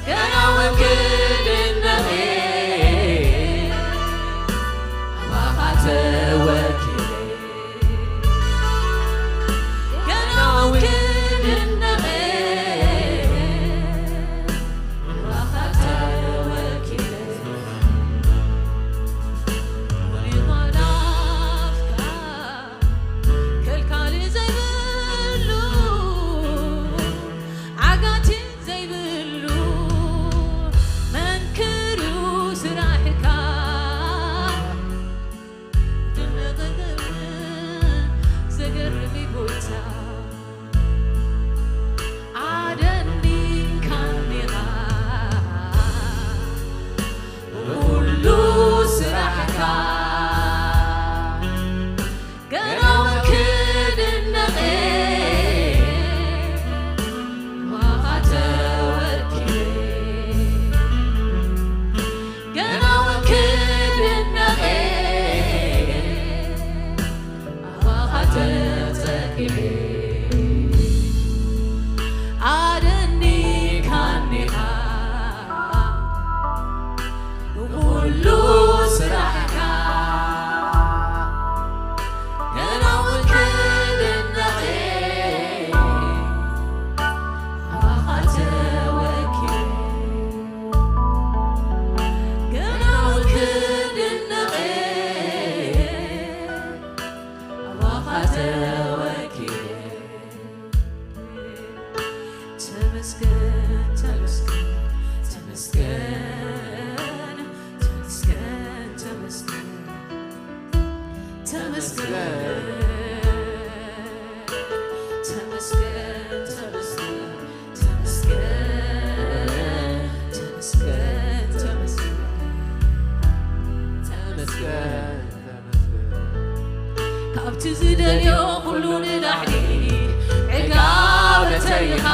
ገና እውን ክድነቕ ባኻ ተወኪለ። ገና እውን ክድነቕ ባኻ ተወኪለ። ሙሉእ ናፍታ ከልካሊ ዘይብሉ፣ ዓጋቲ ዘይብሉ፣ ተመስገን፣ ተመስገን፣ ተመስገን፣ ተመስገን፣ ተመስገን፣ ተመስገን፣ ተመስገን፣ ተመስገን፣ ተመስገን፣ ተመስገን፣ ተመስገን። ካብቲ ዝደልዮ ኩሉ ንላዕሊ ዕጋበተይኻ።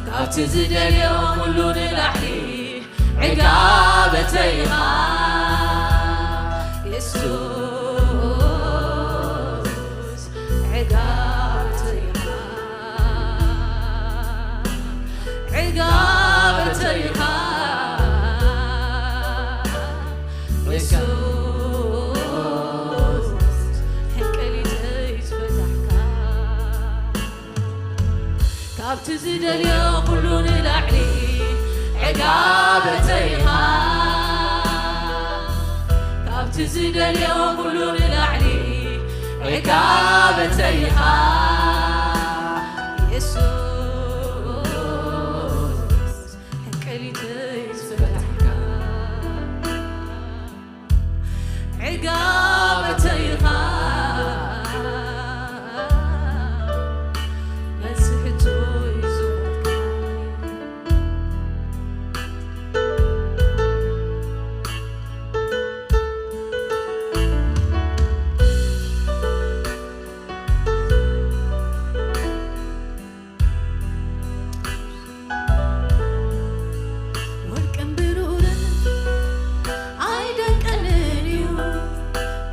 ካብቲ ዝደልዮ ኩሉ ንላዕሊ ዕጋበተይኻ። የሱስ ዕጋበተይኻ። ዕጋበተይኻ። የሱስ ሕንቅሊተይ ዝፈታሕካ። ካብቲ ዝደልዮ ኩሉ ንላዕሊ ዕጋበተይኻ። ካብቲ ዝደልዮ ኩሉ ንላዕሊ ዕጋበተይኻ። የሱስ ሕንቅሊተይ ዝፈታሕካ። ዕጋበተይኻ። መልሲ ሕቶይ ዝኾንካ። ወርቅን ብሩርን ኣይደንቀንን እዩ፣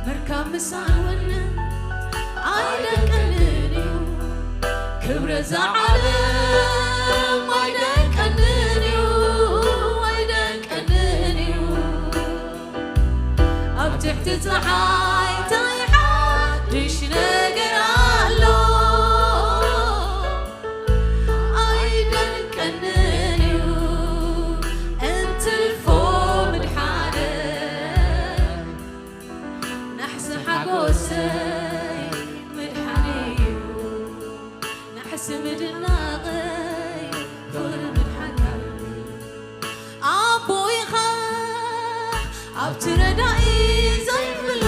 ምርካብ ምሳን እውን ኣይደንቀንን እዩ። ክብሪ እዛ ዓለም ኣይደንቀንን እዩ፣ ኣይደንቀንን እዩ። ኣብ ትሕቲ ጸሓይ እንታይ ሓድሽ ነገር ኣሎ? ኣይደንቀንን እዩ እንትልፎ ምድሓነይ። ናሕሲ ሓጎሰይ ምድሓነይ እዩ። ናሕሲ ምድናቐይ ፍቕሪ ምድሓንካ እዩ። ኣቦ ኢኻ ኣብቲ ረዳኢ ዘይብሉ፣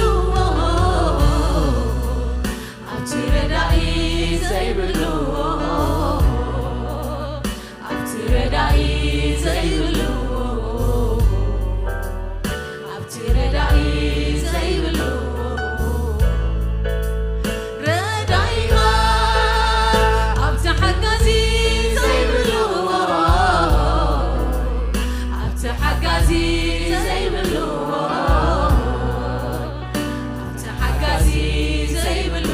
ኣብቲ ረዳኢ ዘይብሉ፣ ኣብቲ ረዳኢ ዘይብሉ፣ ኣብቲ ረዳኢ ዘይብሉ፣ ረዳኢኻ ኣብቲ ሓጋዚ ዘይብሉ፣ ኣብቲ ሓጋዚ ዘይብሉ፣ ኣብቲ ሓጋዚ ዘይብሉ፣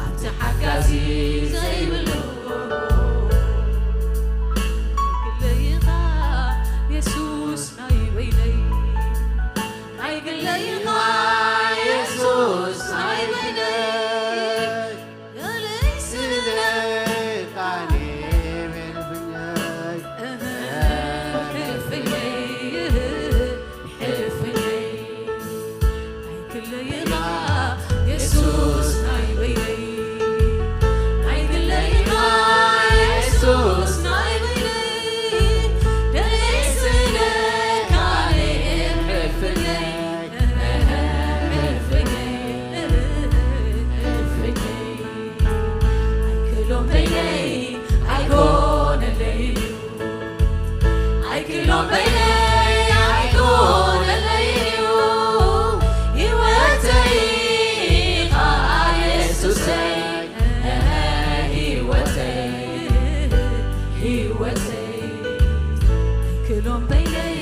ኣብቲ ሓጋዚ ዘይብሉ፣ ግለይኻ የሱስ ናይ በይነይ። ኣይግለይኻ የሱስ ኣይበይነይ። ገለይ ስለ ቃኔ ቤልፍኛይ። እህ፣ ሕልፍኛይ፣ እህ፣ ሕልፍኛይ። ኣይግለይኻ የሱስ ናይ በይነይ። ኣይግለይኻ የሱስ ናይ በይነይ። ደስ ኢለካ እኔ ሕልፍኛይ። ኣይክሎም በይነይ ኣይኮነለይ እዩ። ኣይክሎም በይነይ ኣይኮነለይ እዩ። ህይወተይ ኢኻ የሱሰይ። ህይወተይ፣ ህይወተይ። ኣይክሎም በይነይ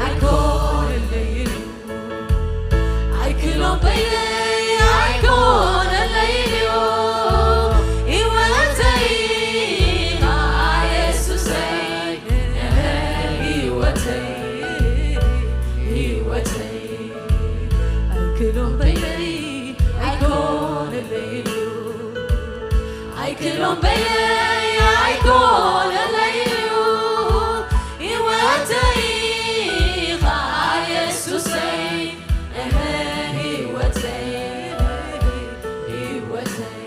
ኣይኮነለይ እዩ። ኣይክሎም በይነይ ኣይኮነለይ እዩ። ህይወተይ ኢኻ የሱሰይ። ህይወተይ፣ ህይወተይ። ኣይክሎም በይነይ ኣይኮነለይ እዩ። ኣይክሎም በይነይ ኣይኮነለይ እዩ። ህይወተይ ኢኻ የሱሰይ። እህ፣ ህይወተይ፣ ህይወተይ።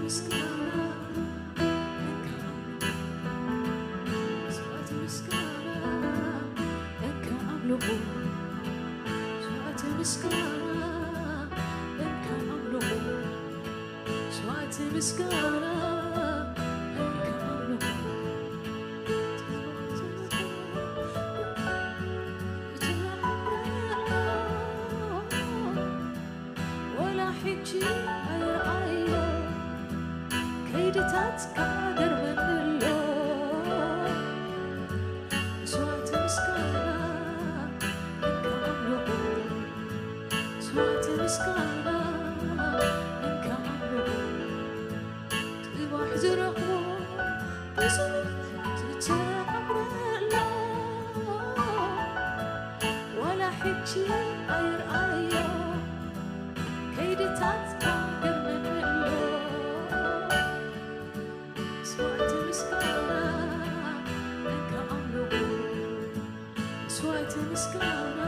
ምስጋና እንካ ኣምልኾ፣ ስብሐት ምስጋና እንካ ኣምልኾ፣ ስብሐት ምስጋና እንካ ኣምልኾ፣ ስብሐት ምስጋና እንካ ኣምልኾ። ወላ ሕጂ ኣይርኣዮ ከይድታትካ ገርመኒ ኣሎ። መስዋዕቲ ምስጋና እንካ ኣምልኾ፣ መስዋዕቲ ምስጋና እንካ ኣምልኾ። ጽባሕ ዝረኽቦ ብዙሕ ዝተዓምረሎ፣ ዋላ ሕጂ ኣይርኣዮ ከይድታትካ ገርመኒ ኣሎ። መስዋዕቲ ምስጋና እንካ ኣምልኾ፣ መስዋዕቲ ምስጋና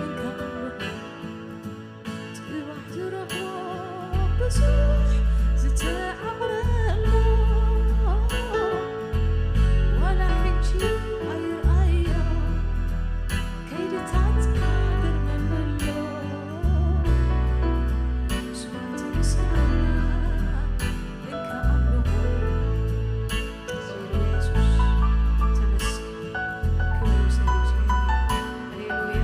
እንካ ኣምልኾ። ጽባሕ ዝረኽቦ ብዙሕ ዝተዓምረሎ፣ ዋላ ሕጂ ኣይርኣዮ ከይድታትካ ገርመኒ ኣሎ። መስዋዕቲ ምስጋና እንካ ኣምልኾ። የሱስ ተመስገን። ክብሪ ይውሰድ እግዚኣብሔር። ሃሌሉያ።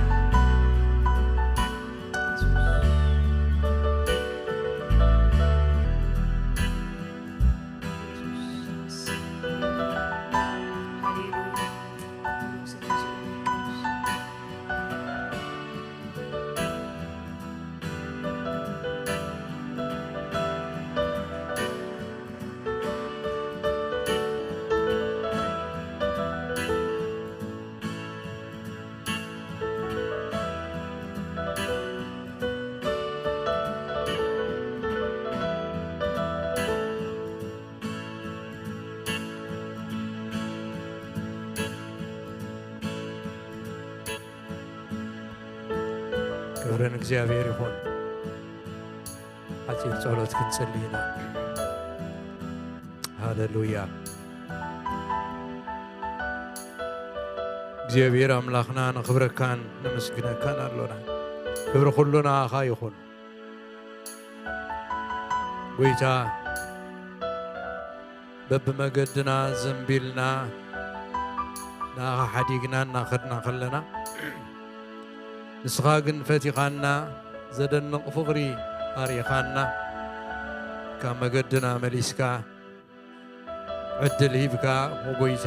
ክብሪ ንእግዚኣብሔር ይኹን። ሓጺር ጸሎት ክንጽሊ ኢና። ሃሌሉያ። እግዚኣብሔር ኣምላኽና፣ ነኽብረካን ነመስግነካን ኣሎና። ክብሪ ኩሉ ንኣኻ ይኹን። ጎይታ፣ በብመገድና ዘንቢልና ንኣኻ ሓዲግና እናኸድና ከለና፣ ንስኻ ግን ፈቲኻና፣ ዘደንቕ ፍቕሪ ኣርኢኻና፣ ካብ መገድና መሊስካ፣ ዕድል ሂብካ፣ ኦ ጎይታ፣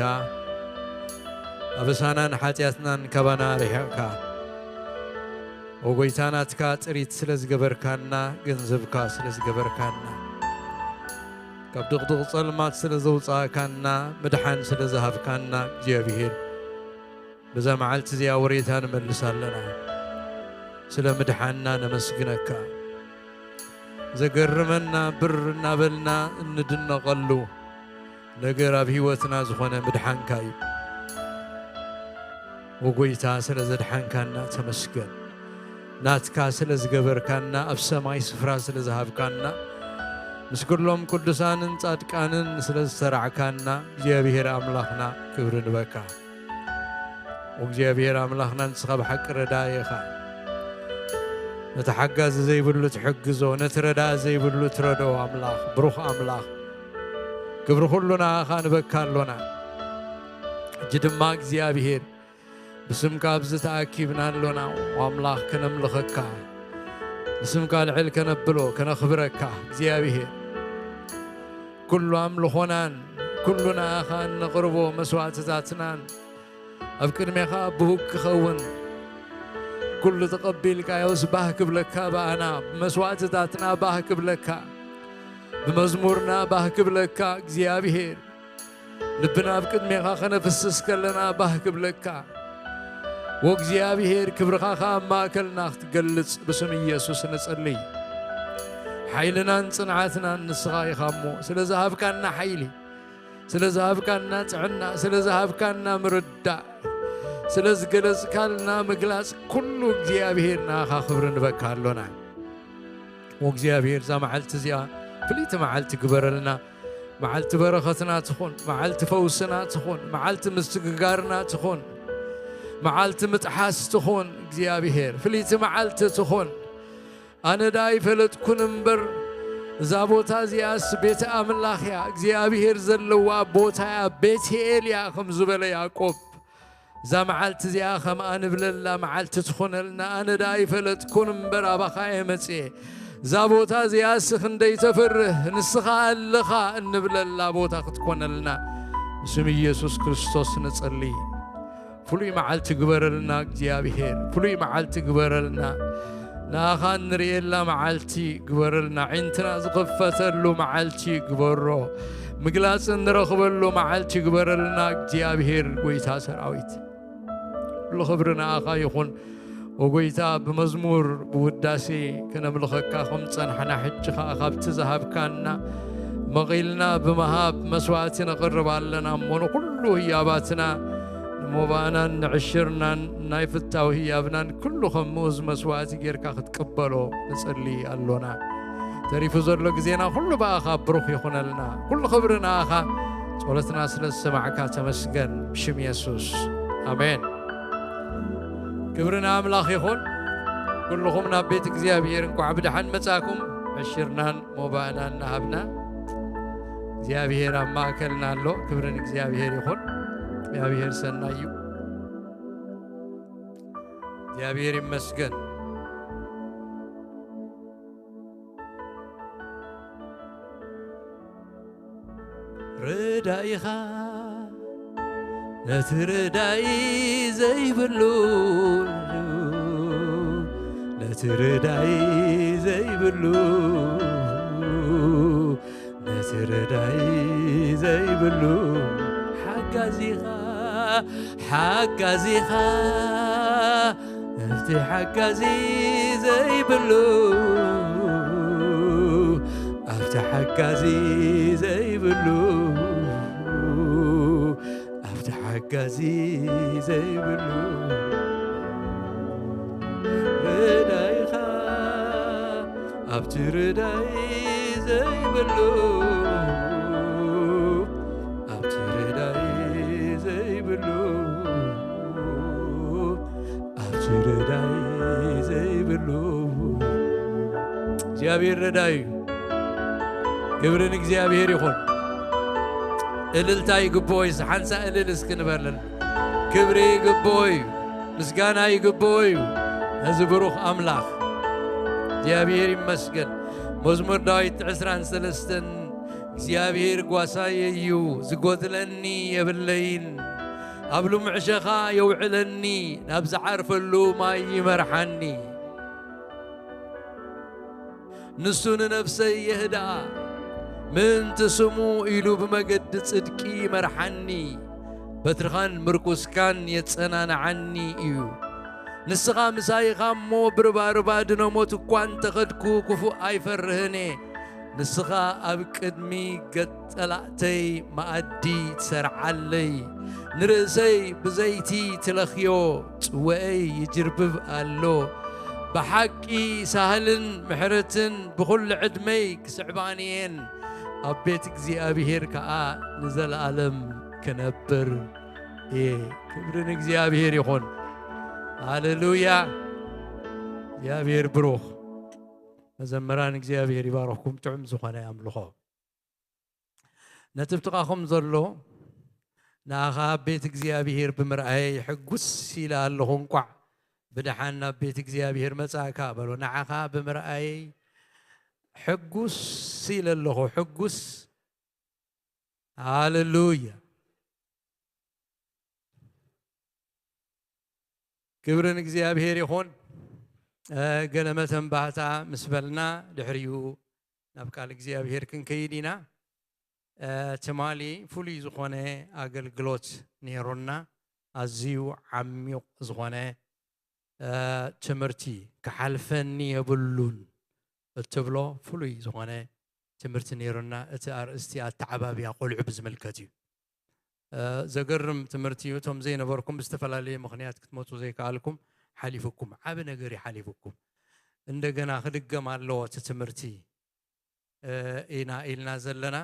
ኣበሳናን ሓጢኣትናን ካባና ኣርሒቕካ። ኦ ጎይታ፣ ናትካ ጥሪት ስለ ዝገበርካና፣ ገንዘብካ ስለ ዝገበርካና፣ ካብ ድቕድቕ ጸልማት ስለ ዘውጻእካና፣ ምድሓን ስለ ዝሃብካና፣ እግዚኣብሔር፣ በዛ መዓልቲ እዚኣ ወሬታ ንመልስ ኣለና። ስለ ምድሓንና ነመስግነካ። ዘገርመና፣ ብር እናበልና እንድነቐሉ ነገር ኣብ ህይወትና ዝኾነ ምድሓንካ እዩ። ወጎይታ፣ ስለ ዘድሓንካና ተመስገን። ናትካ ስለ ዝገበርካና፣ ኣብ ሰማይ ስፍራ ስለ ዝሃብካና፣ ምስ ኩሎም ቅዱሳንን ጻድቃንን ስለ ዝተራዕካና፣ እግዚኣብሔር ኣምላኽና ክብሪ ንበካ። ወእግዚኣብሔር ኣምላኽና፣ ንስኻ ብሓቂ ረዳኢ ኢኻ። ነቲ ሓጋዚ ዘይብሉ ትሕግዞ፣ ነቲ ረዳኢ ዘይብሉ ትረድኦ ኣምላኽ፣ ብሩኽ ኣምላኽ፣ ክብሪ ኩሉ ንኣኻ ንበካ ኣሎና። ሕጂ ድማ እግዚኣብሔር፣ ብስምካ ኣብዚ ተኣኪብና ኣሎና፣ ኣምላኽ ከነምልኸካ፣ ንስምካ ልዕል ከነብሎ፣ ከነኽብረካ እግዚኣብሔር። ኩሉ ኣምልኾናን ኩሉ ንኣኻ እነቕርቦ መስዋዕትታትናን ኣብ ቅድሜኻ ብሁግ ክኸውን፣ ኩሉ ተቐቢልካዮስ ባህ ክብለካ፣ ብኣና ብመስዋዕትታትና ባህ ክብለካ፣ ብመዝሙርና ባህ ክብለካ እግዚኣብሔር፣ ልብና ኣብ ቅድሜኻ ከነፍስስ ከለና ባህ ክብለካ፣ ወእግዚኣብሔር ክብርኻ ኸኣ ኣብ ማእከልና ክትገልጽ ብስም ኢየሱስ ንጽሊ። ሓይልናን ጽንዓትናን ንስኻ ኢኻ እሞ፣ ስለ ዝሃብካና ሓይሊ፣ ስለ ዝሃብካና ጥዕና፣ ስለ ዝሃብካና ምርዳእ፣ ስለ ዝገለጽካልና ምግላጽ፣ ኩሉ እግዚኣብሔር ንኣኻ ክብሪ ንበካ ኣሎና። ወእግዚኣብሔር እዛ መዓልቲ እዚኣ ፍልይቲ መዓልቲ ግበረልና። መዓልቲ በረኸትና ትኹን፣ መዓልቲ ፈውስና ትኹን፣ መዓልቲ ምስግጋርና ትኹን፣ መዓልቲ ምጥሓስ ትኹን። እግዚኣብሔር ፍልይቲ መዓልቲ ትኹን። ኣነ ደኣ ኣይፈለጥኩን እምበር፣ እዛ ቦታ እዚኣስ ቤት ኣምላኽ እያ፣ እግዚኣብሔር ዘለዋ ቦታ እያ፣ ቤትኤል እያ፣ ከም ዝበለ ያዕቆብ። እዛ መዓልቲ እዚኣ ከምኣ ንብለላ መዓልቲ ትኾነልና። ኣነ ደኣ ኣይፈለጥኩን እምበር፣ ኣባኻ እየ መጽኤ። እዛ ቦታ እዚኣስ ክንደይ ተፍርህ፣ ንስኻ ኣለኻ እንብለላ ቦታ ክትኮነልና፣ ብስም ኢየሱስ ክርስቶስ ንጸሊ። ፍሉይ መዓልቲ ግበረልና እግዚኣብሔር፣ ፍሉይ መዓልቲ ግበረልና። ንኣኻ እንርእየላ መዓልቲ ግበረልና። ዒንትና ዝኽፈተሉ መዓልቲ ግበሮ። ምግላጽ እንረኽበሉ መዓልቲ ግበረልና እግዚኣብሔር ጐይታ ሰራዊት። ኩሉ ክብሪ ንኣኻ ይኹን። ኦ ጐይታ፣ ብመዝሙር ብውዳሴ ከነምልኸካ ከም ዝጸናሕና፣ ሕጂ ኸኣ ካብቲ ዝሃብካና መቒልና ብምሃብ መስዋዕቲ ነቕርብ ኣለና እሞ፣ ንኹሉ ህያባትና፣ ንሞባእናን ንዕሽርናን ናይ ፍታው ህያብናን ኩሉ ከም ምኡዝ መስዋዕቲ ጌርካ ክትቅበሎ ንጽሊ ኣሎና። ተሪፉ ዘሎ ግዜና ኩሉ ብኣኻ ብሩኽ ይኹነልና። ኩሉ ክብሪ ንኣኻ። ጸሎትና ስለ ዝሰማዕካ ተመስገን፣ ብሽም የሱስ፣ ኣሜን። ክብሪ ንኣምላኽ ይኹን። ኩልኹም ናብ ቤት እግዚኣብሔር እንቋዕ ብደሓን መጻእኩም። ዕሽርናን ሞባእናን እናሃብና፣ እግዚኣብሔር ኣብ ማእከልና ኣሎ። ክብሪ ንእግዚኣብሔር ይኹን። እግዚኣብሔር ሰናይ እዩ። እግዚኣብሔር ይመስገን። ረዳኢኻ ነቲ ረዳኢ ዘይብሉ፣ ነቲ ረዳኢ ዘይብሉ፣ ነቲ ረዳኢ ዘይብሉ፣ ሓጋዚኻ፣ ሓጋዚኻ፣ ኣብቲ ሓጋዚ ዘይብሉ፣ ኣብቲ ሓጋዚ ዘይብሉ፣ ኣብቲ ሓጋዚ ዘይብሉ፣ ረዳኢኻ ኣብቲ ረዳኢ ዘይብሉ፣ ኣብቲ ረዳኢ ዘይብሉ፣ ኣብቲ ረዳኢ ዘይብሉ። እግዚኣብሔር ረዳኢ እዩ። ክብሪ ንእግዚኣብሔር ይኹን። እልልታ ይግብኦ እዩ። ሓንሳ እልል እስኪ ንበል። ክብሪ ይግብኦ እዩ። ምስጋና ይግብኦ እዩ። ነዚ ብሩኽ ኣምላኽ እግዚኣብሔር ይመስገን። መዝሙር ዳዊት ዕስራን ሰለስተን እግዚኣብሔር ጓሳየ እዩ፣ ዝጎድለኒ የብለይን። ኣብ ልሙዕ ሸኻ የውዕለኒ፣ ናብ ዝዓርፈሉ ማይ ይመርሓኒ። ንሱ ንነፍሰይ የህድኣ፣ ምእንቲ ስሙ ኢሉ ብመገዲ ጽድቂ ይመርሓኒ። በትርኻን ምርኩስካን የጸናንዓኒ እዩ። ንስኻ ምሳይ ኢኻ እሞ፣ ብርባርባ ድነ ሞት እኳ እንተ ኸድኩ፣ ክፉእ ኣይፈርህን እየ። ንስኻ ኣብ ቅድሚ ገጽ ጸላእተይ መኣዲ ትሰርዓለይ። ንርእሰይ ብዘይቲ ትለኽዮ፣ ጽወአይ ይጅርብብ ኣሎ። ብሓቂ ሳህልን ምሕረትን ብኹሉ ዕድመይ ክስዕባኒ እየን፣ ኣብ ቤት እግዚኣብሔር ከኣ ንዘለኣለም ክነብር እየ። ክብሪ ንእግዚኣብሔር ይኹን። ሃሌሉያ። እግዚኣብሔር ብሩኽ። መዘምራን እግዚኣብሔር ይባርኽኩም። ጥዑም ዝኾነ ኣምልኾ። ነቲ ብጥቓኹም ዘሎ፣ ንኣኻ ኣብ ቤት እግዚኣብሔር ብምርኣየይ ሕጉስ ኢለ ኣለኹ። እንቋዕ ብደሓን ናብ ቤት እግዚኣብሔር መጻእካ በሎ። ንዓኻ ብምርኣየይ ሕጉስ ኢለ ኣለኹ። ሕጉስ። ሃሌሉያ። ክብሪ ንእግዚኣብሔር ይኹን። እ፣ ገለ መተንባህታ ምስ በልና፣ ድሕሪኡ ናብ ቃል እግዚኣብሔር ክንከይድ ኢና። እ፣ ትማሊ ፍሉይ ዝኾነ ኣገልግሎት ነይሩና፣ ኣዝዩ ዓሚቕ ዝኾነ፣ እ፣ ትምህርቲ፣ ክሓልፈኒ የብሉን እትብሎ ፍሉይ ዝኾነ ትምህርቲ ነይሩና። እቲ ኣርእስቲ ኣተዓባብያ ቆልዑ ብዝምልከት እዩ። እ፣ ዘገርም ትምህርቲ እዩ። እቶም ዘይነበርኩም ብዝተፈላለየ ምኽንያት ክትመጹ ዘይከኣልኩም ሓሊፉኩም፣ ዓቢ ነገር እዩ ሓሊፉኩም። እንደገና ክድገም ኣለዎ እቲ ትምህርቲ። ኢና ኢልና ዘለና።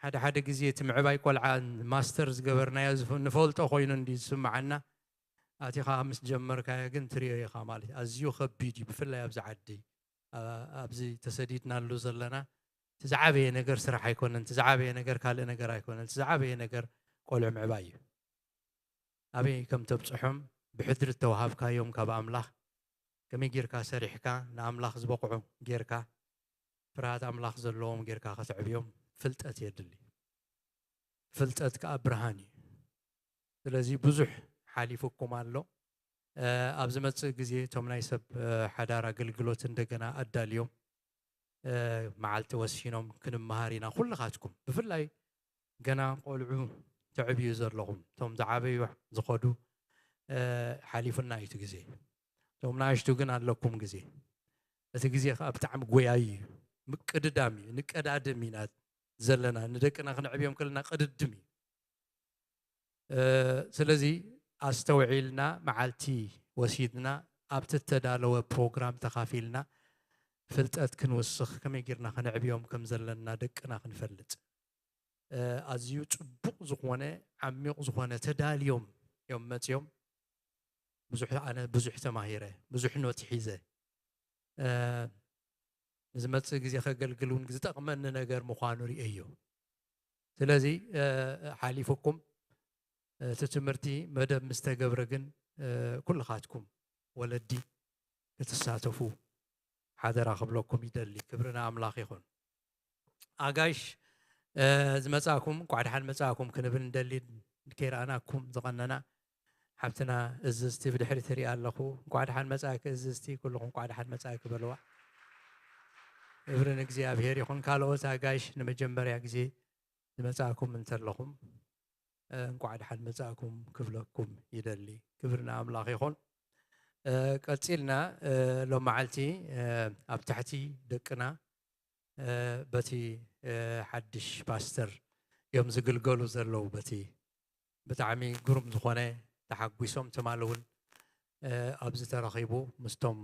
ሓደ ሓደ ግዜ እቲ ምዕባይ ቆልዓ ማስተር ዝገበርናዮ ንፈልጦ ኮይኑ እንዲ ዝስምዓና፣ ኣቲኻ ምስ ጀመርካዮ ግን ትሪኦ ኢኻ ማለት እዩ። ኣዝዩ ከቢድ እዩ፣ ብፍላይ ኣብዚ ዓዲ ኣብዚ ተሰዲድናሉ ዘለና። እቲ ዝዓበየ ነገር ስራሕ ኣይኮነን፣ እቲ ዝዓበየ ነገር ካልእ ነገር ኣይኮነን፣ እቲ ዝዓበየ ነገር ቆልዑ ምዕባይ እዩ። ኣበይ ከም ተብፅሖም ብሕድሪ እተዋሃብካዮም ካብ ኣምላኽ ከመይ ጌርካ ሰሪሕካ ንኣምላኽ ዝበቕዑ ጌርካ ፍርሃት ኣምላኽ ዘለዎም ጌርካ ከተዕብዮም ፍልጠት የድሊ። ፍልጠት ከኣ ብርሃን እዩ። ስለዚ ብዙሕ ሓሊፉኩም ኣሎ። ኣብ ዝመጽእ ግዜ እቶም ናይ ሰብ ሓዳር ኣገልግሎት እንደገና ኣዳልዮም መዓልቲ ወሲኖም ክንመሃር ኢና። ኩልኻትኩም ብፍላይ ገና ቆልዑ ተዕብዩ ዘለኹም፣ እቶም ዝዓበዩ ዝኸዱ ሓሊፉና እዩ እቲ ግዜ። እቶም ንኣሽቱ ግን ኣለኩም ግዜ። እቲ ግዜ ከዓ ብጣዕሚ ጎያይ እዩ። ምቅድዳም እዩ። ንቀዳድም ኢና ዘለና። ንደቅና ክነዕብዮም ከለና ቅድድም እዩ። ስለዚ ኣስተውዒልና መዓልቲ ወሲድና ኣብቲ እተዳለወ ፕሮግራም ተኻፊልና ፍልጠት ክንውስኽ፣ ከመይ ጌርና ከነዕብዮም ከም ዘለና ደቅና ክንፈልጥ። ኣዝዩ ጽቡቕ ዝኾነ ዓሚቕ ዝኾነ ተዳልዮም እዮም መጽዮም። ብዙሕ ኣነ ብዙሕ ተማሂረ፣ ብዙሕ ኖት ሒዘ። ንዝመጽእ ግዜ ከገልግል እውን ዝጠቕመኒ ነገር ምዃኑ ርእየዮ። ስለዚ ሓሊፉኩም እቲ ትምህርቲ መደብ ምስ ተገብረ ግን ኩልኻትኩም ወለዲ ክትሳተፉ ሓደራ ክብለኩም ይደሊ። ክብሪ ንኣምላኽ ይኹን። ኣጋይሽ ዝመጻእኩም እንኳዕ ደሓን መጻእኩም ክንብል እንደሊ። ከይረኣናኩም ዝቐነና ሓብትና እዝዝቲ ብድሕሪ ትሪኣ ኣለኹ። እንኳዕ ደሓን መጻእኪ እዝዝቲ፣ ኩልኹም እንኳዕ ደሓን መጻእኪ በልዋ። ክብሪ ንእግዚኣብሔር ይኹን። ካልኦት ኣጋይሽ ንመጀመርያ ግዜ ዝመጻእኩም እንተለኹም እንኳዕ ደሓን መጻእኩም ክብለኩም ይደሊ። ክብሪ ንኣምላኽ ይኹን። ቀጺልና ሎም መዓልቲ ኣብ ትሕቲ ደቅና በቲ ሓድሽ ፓስተር እዮም ዝግልገሉ ዘለዉ። በቲ ብጣዕሚ ግሩም ዝኾነ ተሓጒሶም ትማሊ እውን ኣብዚ ተረኺቡ ምስቶም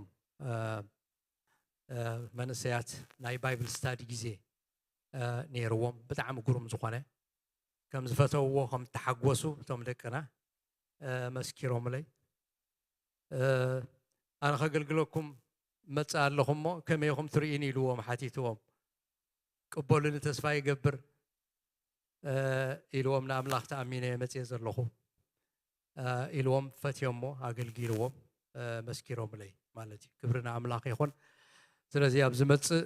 መንእሰያት ናይ ባይብል ስታዲ ግዜ ነይርዎም። ብጣዕሚ ግሩም ዝኾነ ከም ዝፈተውዎ ከም ተሓጎሱ እቶም ደቅና መስኪሮምለይ። ኣነ ከገልግለኩም መጽእ ኣለኹ እሞ ከመይ ኢኹም ትርእይኒ ኢልዎም ሓቲትዎም። ቅበሉኒ ተስፋ ይገብር ኢልዎም ንኣምላኽ ተኣሚነ እየ መጽየ ዘለኹ ኢልዎም ፈትዮሞ ኣገልጊልዎም መስኪሮምለይ ማለት እዩ። ክብሪ ንኣምላኽ ይኹን። ስለዚ ኣብ ዝመጽእ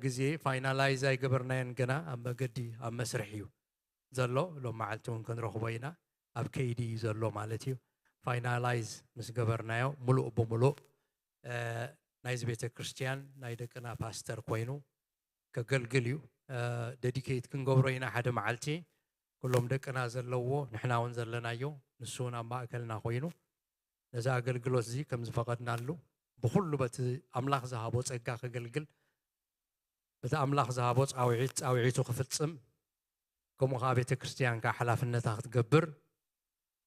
ግዜ ፋይናላይዝ ኣይገበርናዮን ገና ኣብ መገዲ ኣብ መስርሕ እዩ ዘሎ። ሎም መዓልቲ እውን ክንረኽቦ ኢና። ኣብ ከይዲ እዩ ዘሎ ማለት እዩ። ፋይናላይዝ ምስ ገበርናዮ ሙሉእ ብሙሉእ ናይዚ ቤተ ክርስቲያን ናይ ደቅና ፓስተር ኮይኑ ከገልግል እዩ። ደዲኬት ክንገብሮ ኢና ሓደ መዓልቲ። ኩሎም ደቅና ዘለዎ ንሕና እውን ዘለናዮ ንሱ እውን ኣብ ማእከልና ኮይኑ ነዚ ኣገልግሎት እዚ ከም ዝፈቐድናሉ ብኩሉ በቲ ኣምላኽ ዝሃቦ ጸጋ ከገልግል በቲ ኣምላኽ ዝሃቦ ጻውዒት ጻውዒቱ ክፍጽም ከምኡ ከዓ ቤተ ክርስቲያን ከዓ ሓላፍነታ ክትገብር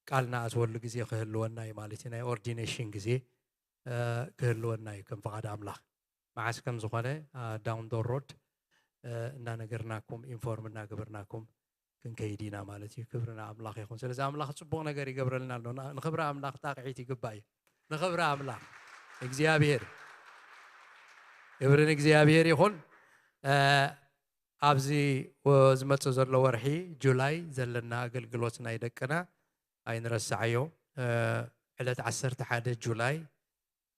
ቃል ንኣትወሉ ግዜ ክህልወና እዩ ማለት እዩ። ናይ ኦርዲኔሽን ግዜ ክህልወና እዩ ከም ፍቓድ ኣምላኽ። መዓስ ከም ዝኾነ ዳውን ዶ ሮድ እናነገርናኩም ኢንፎርም እናገበርናኩም ክንከይድ ኢና ማለት እዩ። ክብሪ ንኣምላኽ ይኹን። ስለዚ ኣምላኽ ጽቡቕ ነገር ይገብረልና ኣሎ። ንኽብሪ ኣምላኽ ጣቕዒት ይግባእ እዩ። ንኽብሪ ኣምላኽ እግዚኣብሔር፣ ክብሪ ንእግዚኣብሔር ይኹን። ኣብዚ ዝመጽእ ዘሎ ወርሒ ጁላይ ዘለና ኣገልግሎት ናይ ደቅና ኣይንረስዓዮ። ዕለት ዓሰርተ ሓደ ጁላይ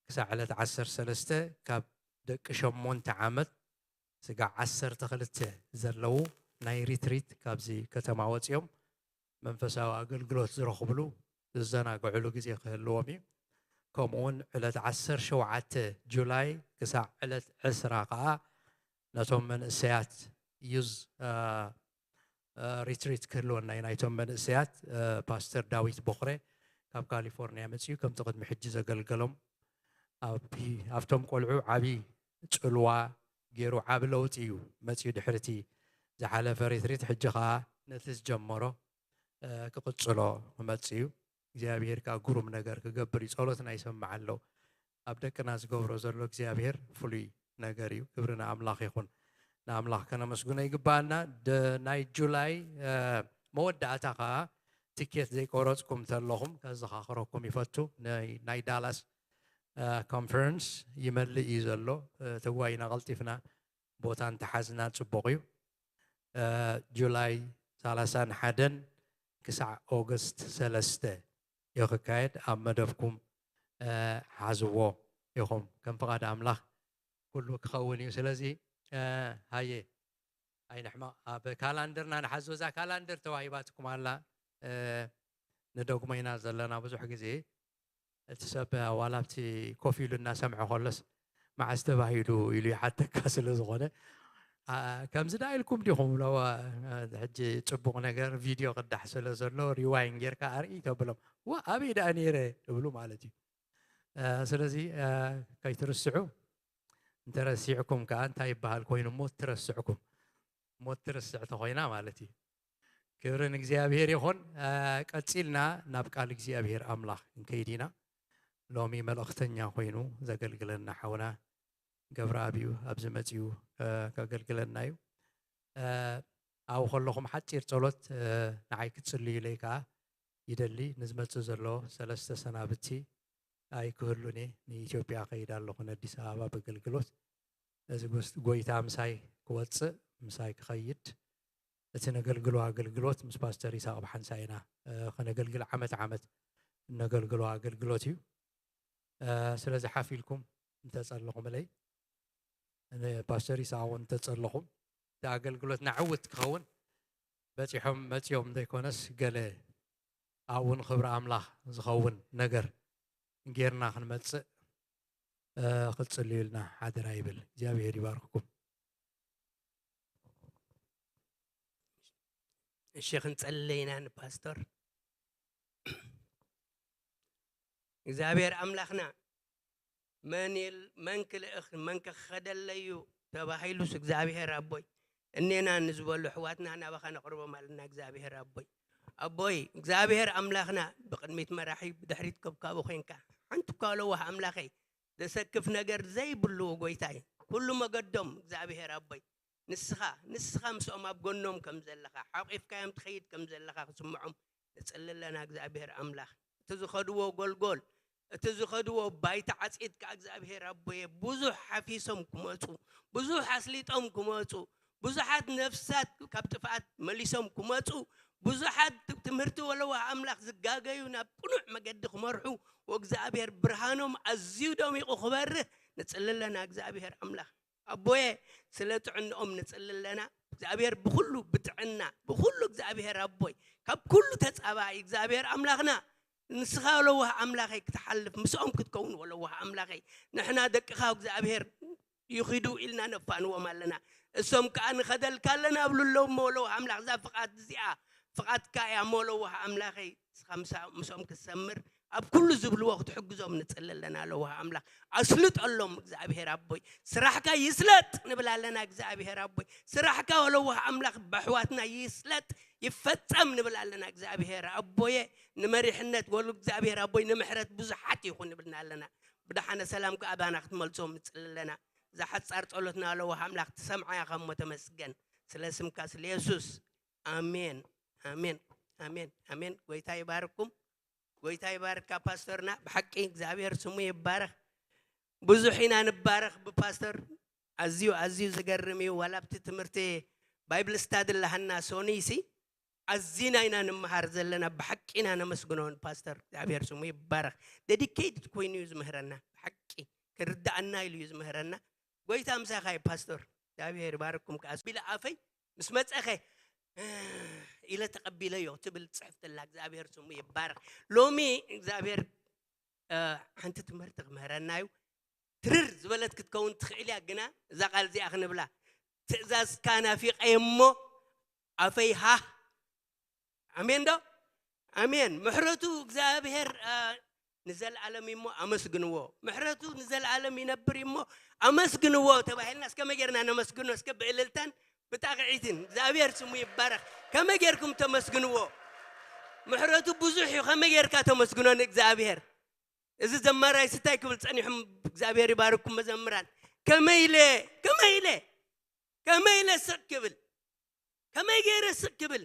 ክሳዕ ዕለት ዓሰርተ ሰለስተ ካብ ደቂ ሸሞንተ ዓመት ስጋዕ ዓሰርተ ክልተ ዘለዉ ናይ ሪትሪት ካብዚ ከተማ ወፂኦም መንፈሳዊ ኣገልግሎት ዝረኽብሉ ዝዘናግዕሉ ግዜ ክህልዎም እዩ። ከምኡውን ዕለት ዓሰርተ ሸውዓተ ጁላይ ክሳዕ ዕለት ዕስራ ከዓ ነቶም መንእሰያት ዩዝ ሪትሪት ክህልወና እዩ። ናይቶም መንእሰያት ፓስተር ዳዊት ቦኽረ ካብ ካሊፎርኒያ መፅዩ ከምቲ ቅድሚ ሕጂ ዘገልገሎም ኣብቶም ቆልዑ ዓብዪ ፅልዋ ገይሩ ዓቢ ለውጢ እዩ መፅዩ ድሕርቲ ዝሓለፈ ሪትሪት። ሕጂ ከዓ ነቲ ዝጀመሮ ክቕፅሎ ክመፅእ እዩ። እግዚኣብሔር ከዓ ግሩም ነገር ክገብር እዩ። ጸሎትና ይሰምዕ ኣሎ። ኣብ ደቅና ዝገብሮ ዘሎ እግዚኣብሔር ፍሉይ ነገር እዩ። ክብሪ ንኣምላኽ ይኹን። ንኣምላኽ ከነመስግኖ ይግባኣና። ደ-፣ ናይ ጁላይ፣ እ፣ መወዳእታ ኸዓ ትኬት ዘይቆረጽኩም እንተለኹም ከዘኻኽረኩም ይፈቱ። ናይ፣ ናይ ዳላስ፣ እ፣ ኮንፈረንስ ይመልእ እዩ ዘሎ። እ፣ ተጓይና ቀልጢፍና ቦታ እንተሓዝና ጽቡቕ እዩ። እ፣ ጁላይ ሰላሳን ሓደን ክሳዕ ኦገስት ሰለስተ እዩ ክካየድ። ኣብ መደብኩም፣ እ፣ ሓዝዎ ኢኹም። ከም ፍቓድ ኣምላኽ ኩሉ ክኸውን እዩ። ስለዚ፣ እ፣ ሃየ ኣይንሕመቕ። ኣብ ካላንደርና ንሓዞ። እዛ ካላንደር ተዋሂባትኩም ኣላ። እ፣ ንደግሞ ኢና ዘለና ብዙሕ ግዜ። እቲ ሰብ ዋላ ኣብቲ ኮፍ ኢሉ እናሰምዐ ከሎስ መዓስ ተባሂሉ ኢሉ ይሓተካ ስለ ዝኾነ፣ ኣ፣ ከምዚ ደኣ ኢልኩም ዲኹም? ለዋ፣ እ፣ ሕጂ ጽቡቕ ነገር ቪድዮ ቅዳሕ ስለ ዘሎ ሪዋይን ጌርካ ኣርኢ ተብሎም። ዋ፣ ኣበይ ደኣ ነይረ? እብሉ ማለት እዩ። እ፣ ስለዚ፣ እ፣ ከይትርስዑ። እንተረሲዕኩም ከኣ እንታይ ይበሃል ኮይኑ ሞት ትረስዕኩም? ሞት ትርስዕ ተኾይና ማለት እዩ። ክብሪ ንእግዚኣብሔር ይኹን። እ፣ ቀጺልና ናብ ቃል እግዚኣብሔር ኣምላኽ ክንከይድ ኢና። ሎሚ መልእኽተኛ ኮይኑ ዘገልግለና ሓውና ገብረኣብ እዩ ኣብዚ መጺኡ፣ እ፣ ከገልግለና እዩ። እ፣ ኣብኡ ከለኹም ሓጺር ጸሎት፣ እ፣ ንዓይ ክትጽልዩለይ ከኣ ይደሊ። ንዝመጽእ ዘሎ ሰለስተ ሰናብቲ ኣይክህሉን እየ። ንኢትዮጵያ ከይድ ኣለኹ፣ ንኣዲስ ኣበባ በገልግሎት። እዚ ጎስ-፣ ጎይታ ምሳይ ክወጽእ፣ ምሳይ ክኸይድ፣ እቲ ነገልግሎ ኣገልግሎት ምስ ፓስተር ይስሐቅ ብሓንሳእ ኢና፣ እ፣ ከነገልግል ዓመት ዓመት እነገልግሎ ኣገልግሎት እዩ። እ፣ ስለዚ ሓፍ ኢልኩም እንተጸለኹምለይ፣ ንፓስተር ይስሐቅ እውን እንተጸለኹም፣ እቲ ኣገልግሎትና ዕውት ክኸውን በጺሖም መጺኦም ዘይኮነስ ገለ ኣብኡ ንኽብሪ ኣምላኽ ዝኸውን ነገር ጌርና ክንመጽእ፣ እ፣ ክትጽልዩልና ሓደራ ይብል። እግዚኣብሔር ይባርኽኩም። እሺ፣ ክንጸልይ ኢና ንፓስተር። እግዚኣብሔር ኣምላኽና መን ኢል-፣ መን ክልእኽ፣ መን ክኸደለይ እዩ ተባሂሉስ እግዚኣብሔር ኣቦይ፣ እኔና ንዝበሉ ኣሕዋትና ናባኻ ነቕርቦም ኣለና። እግዚኣብሔር ኣቦይ፣ ኣቦይ እግዚኣብሔር ኣምላኽና ብቕድሚት መራሒ ብድሕሪት ከብካቡ ኮይንካ ሓንቲ እኳ ለዋህ ኣምላኸይ ዘሰክፍ ነገር ዘይብሉ ጎይታይ ኩሉ መገዶም እግዚኣብሔር ኣቦይ ንስኻ ንስኻ ምስኦም ኣብ ጎኖም ከም ዘለኻ ሓቂፍካዮም ትኸይድ ከም ዘለኻ ክስምዖም ንጽሊ ኣለና። እግዚኣብሔር ኣምላኽ እቲ ዝኸድዎ ጎልጎል እቲ ዝኸድዎ ባይታ ዓጺድካ እግዚኣብሔር ኣቦየ ብዙሕ ሓፊሶም ክመጹ ብዙሕ ኣስሊጦም ክመጹ ብዙሓት ነፍሳት ካብ ጥፍኣት መሊሶም ክመጹ ብዙሓት ትምህርቲ ወለዋ ኣምላኽ ዝጋገዩ ናብ ቅኑዕ መገዲ ክመርሑ ወእግዚኣብሔር ብርሃኖም ኣዝዩ ደሚቑ ክበርህ ንጽሊ ኣለና። እግዚኣብሔር ኣምላኽ ኣቦየ ስለ ጥዕንኦም ንጽሊ ኣለና። እግዚኣብሔር ብኹሉ ብጥዕና ብኹሉ እግዚኣብሔር ኣቦይ ካብ ኩሉ ተጻባኢ እግዚኣብሔር ኣምላኽና ንስኻ ወለዋህ ኣምላኸይ ክትሓልፍ ምስኦም ክትከውን ወለዋህ ኣምላኸይ ንሕና ደቅኻ እግዚኣብሔር ይኺዱ ኢልና ነፋንዎም ኣለና። እሶም ከኣ ንኸደልካ ኣለና ኣብሉ ኣለዉ እሞ ወለዋህ ኣምላኽ እዛ ፍቓድ እዚኣ ፍቓድካ እያ እሞ ወለዋህ ኣምላኸይ ንስኻ ምሳ-፣ ምስኦም ክትሰምር ኣብ ኩሉ ዝብልዎ ክትሕግዞም ንጽሊ ኣለና ለዋህ ኣምላኽ ኣስልጠሎም እግዚኣብሔር ኣቦይ ስራሕካ ይስለጥ ንብል ኣለና እግዚኣብሔር ኣቦይ ስራሕካ ወለዋህ ኣምላኽ በሕዋትና ይስለጥ ይፈጸም ንብል ኣለና እግዚኣብሔር ኣቦየ ንመሪሕነት ወሉ እግዚኣብሔር ኣቦይ ንምሕረት ብዙሓት ይኹን ንብልና ኣለና ብደሓነ ሰላም ከኣባና ክትመልሶም ንጽሊ ኣለና እዛ ሓጻር ጸሎትና ለዋህ ኣምላኽ ትሰምዓ ኢኻ እሞ ተመስገን ስለ ስምካ ስለ የሱስ ኣሜን ኣሜን ኣሜን ኣሜን ጎይታ ይባርኩም ጎይታ ይባርካ ፓስተርና ብሓቂ እግዚኣብሔር ስሙ ይባረክ ብዙሕ ኢና ንባረክ ብፓስተር ኣዝዩ ኣዝዩ ዝገርም እዩ ዋላ ኣብቲ ትምህርቲ ባይብል ስታዲ ኣለሃና ሶኒ ሲ ኣዝና ኢና ንምሃር ዘለና ብሓቂ ኢና ነመስግኖ ፓስተር እግዚኣብሔር ስሙ ይባረክ ደዲኬትድ ኮይኑ እዩ ዝምህረና ብሓቂ ክርዳኣና ኢሉ እዩ ዝምህረና ጎይታ ምሳኻ እዩ ፓስተር እግዚኣብሔር ይባርኩም ከኣ ቢለ ኣፈይ ምስ መጸኸ ኢለ ተቐቢለዮ ትብል ፅሕፍትላ እግዚኣብሔር ስሙ ይባረክ ሎሚ እግዚኣብሔር ሓንቲ ትምህርቲ ክምህረና እዩ ትርር ዝበለት ክትከውን ትኽእል እያ ግና እዛ ቃል እዚኣ ክንብላ ትእዛዝካ ናፊቐ እሞ ኣፈይ ሃህ ኣሜን ዶ ኣሜን ምሕረቱ እግዚኣብሔር ንዘለዓለም እሞ ኣመስግንዎ ምሕረቱ ንዘለዓለም ይነብር እሞ ኣመስግንዎ ተባሂልና እስከ መጌርና ነመስግኖ እስከ ብእልልታን ብጣቕዒትን እግዚኣብሔር ስሙ ይባረክ ከመይ ጌርኩም ተመስግንዎ ምሕረቱ ብዙሕ እዩ ከመይ ጌርካ ተመስግኖ ንእግዚኣብሔር እዚ ዘማራይ ስታይ ክብል ጸኒሑም እግዚኣብሔር ይባርኩም መዘምራን ከመይ ኢለ ከመይ ኢለ ከመይ ኢለ ስቕ ክብል? ከመይ ገይረ ስቕ ክብል?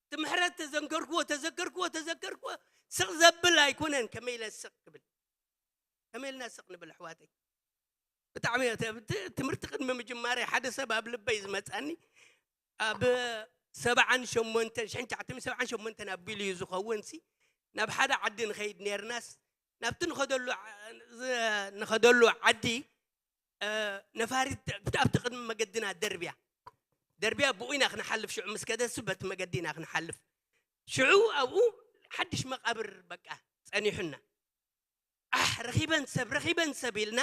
እቲ ምሕረት ተዘንከርክዎ፣ ተዘከርክዎ፣ ተዘከርክዎ፣ ስቕ ዘብል ኣይኮነን። ከመይ ኢለ ስቕ ክብል? ከመይ ኢልና ስቕ ንብል ኣሕዋተይ? ብጣዕሚ እየ ተ-፣ ት-፣ ትምህርቲ ቅድሚ ምጅማረይ ሓደ ሰብ ኣብ ልበይ ዝመጻኒ፣ ኣብ ሰብዓን ሸሞንተን፣ ሽሕን ትሽዓተ ሚእትን ሰብዓን ሸሞንተን ኣቢሉ እዩ ዝኸውን ሲ፣ ናብ ሓደ ዓዲ ንኸይድ ነርናስ፣ ናብቲ ንኸደሉ ዓ-፣ ዝ-፣ ንኸደሉ ዓዲ፣ እ፣ ነፋሪት ኣብቲ ቅድሚ መገድና ደርብያ፣ ደርብያ ብኡ ኢና ክንሓልፍ፣ ሽዑ ምስ ከደሱ በቲ መገዲ ኢና ክንሓልፍ። ሽዑ ኣብኡ ሓድሽ መቓብር በቃ ጸኒሑና። ኣሕ፣ ረኺበን ሰብ፣ ረኺበን ሰብ ኢልና፣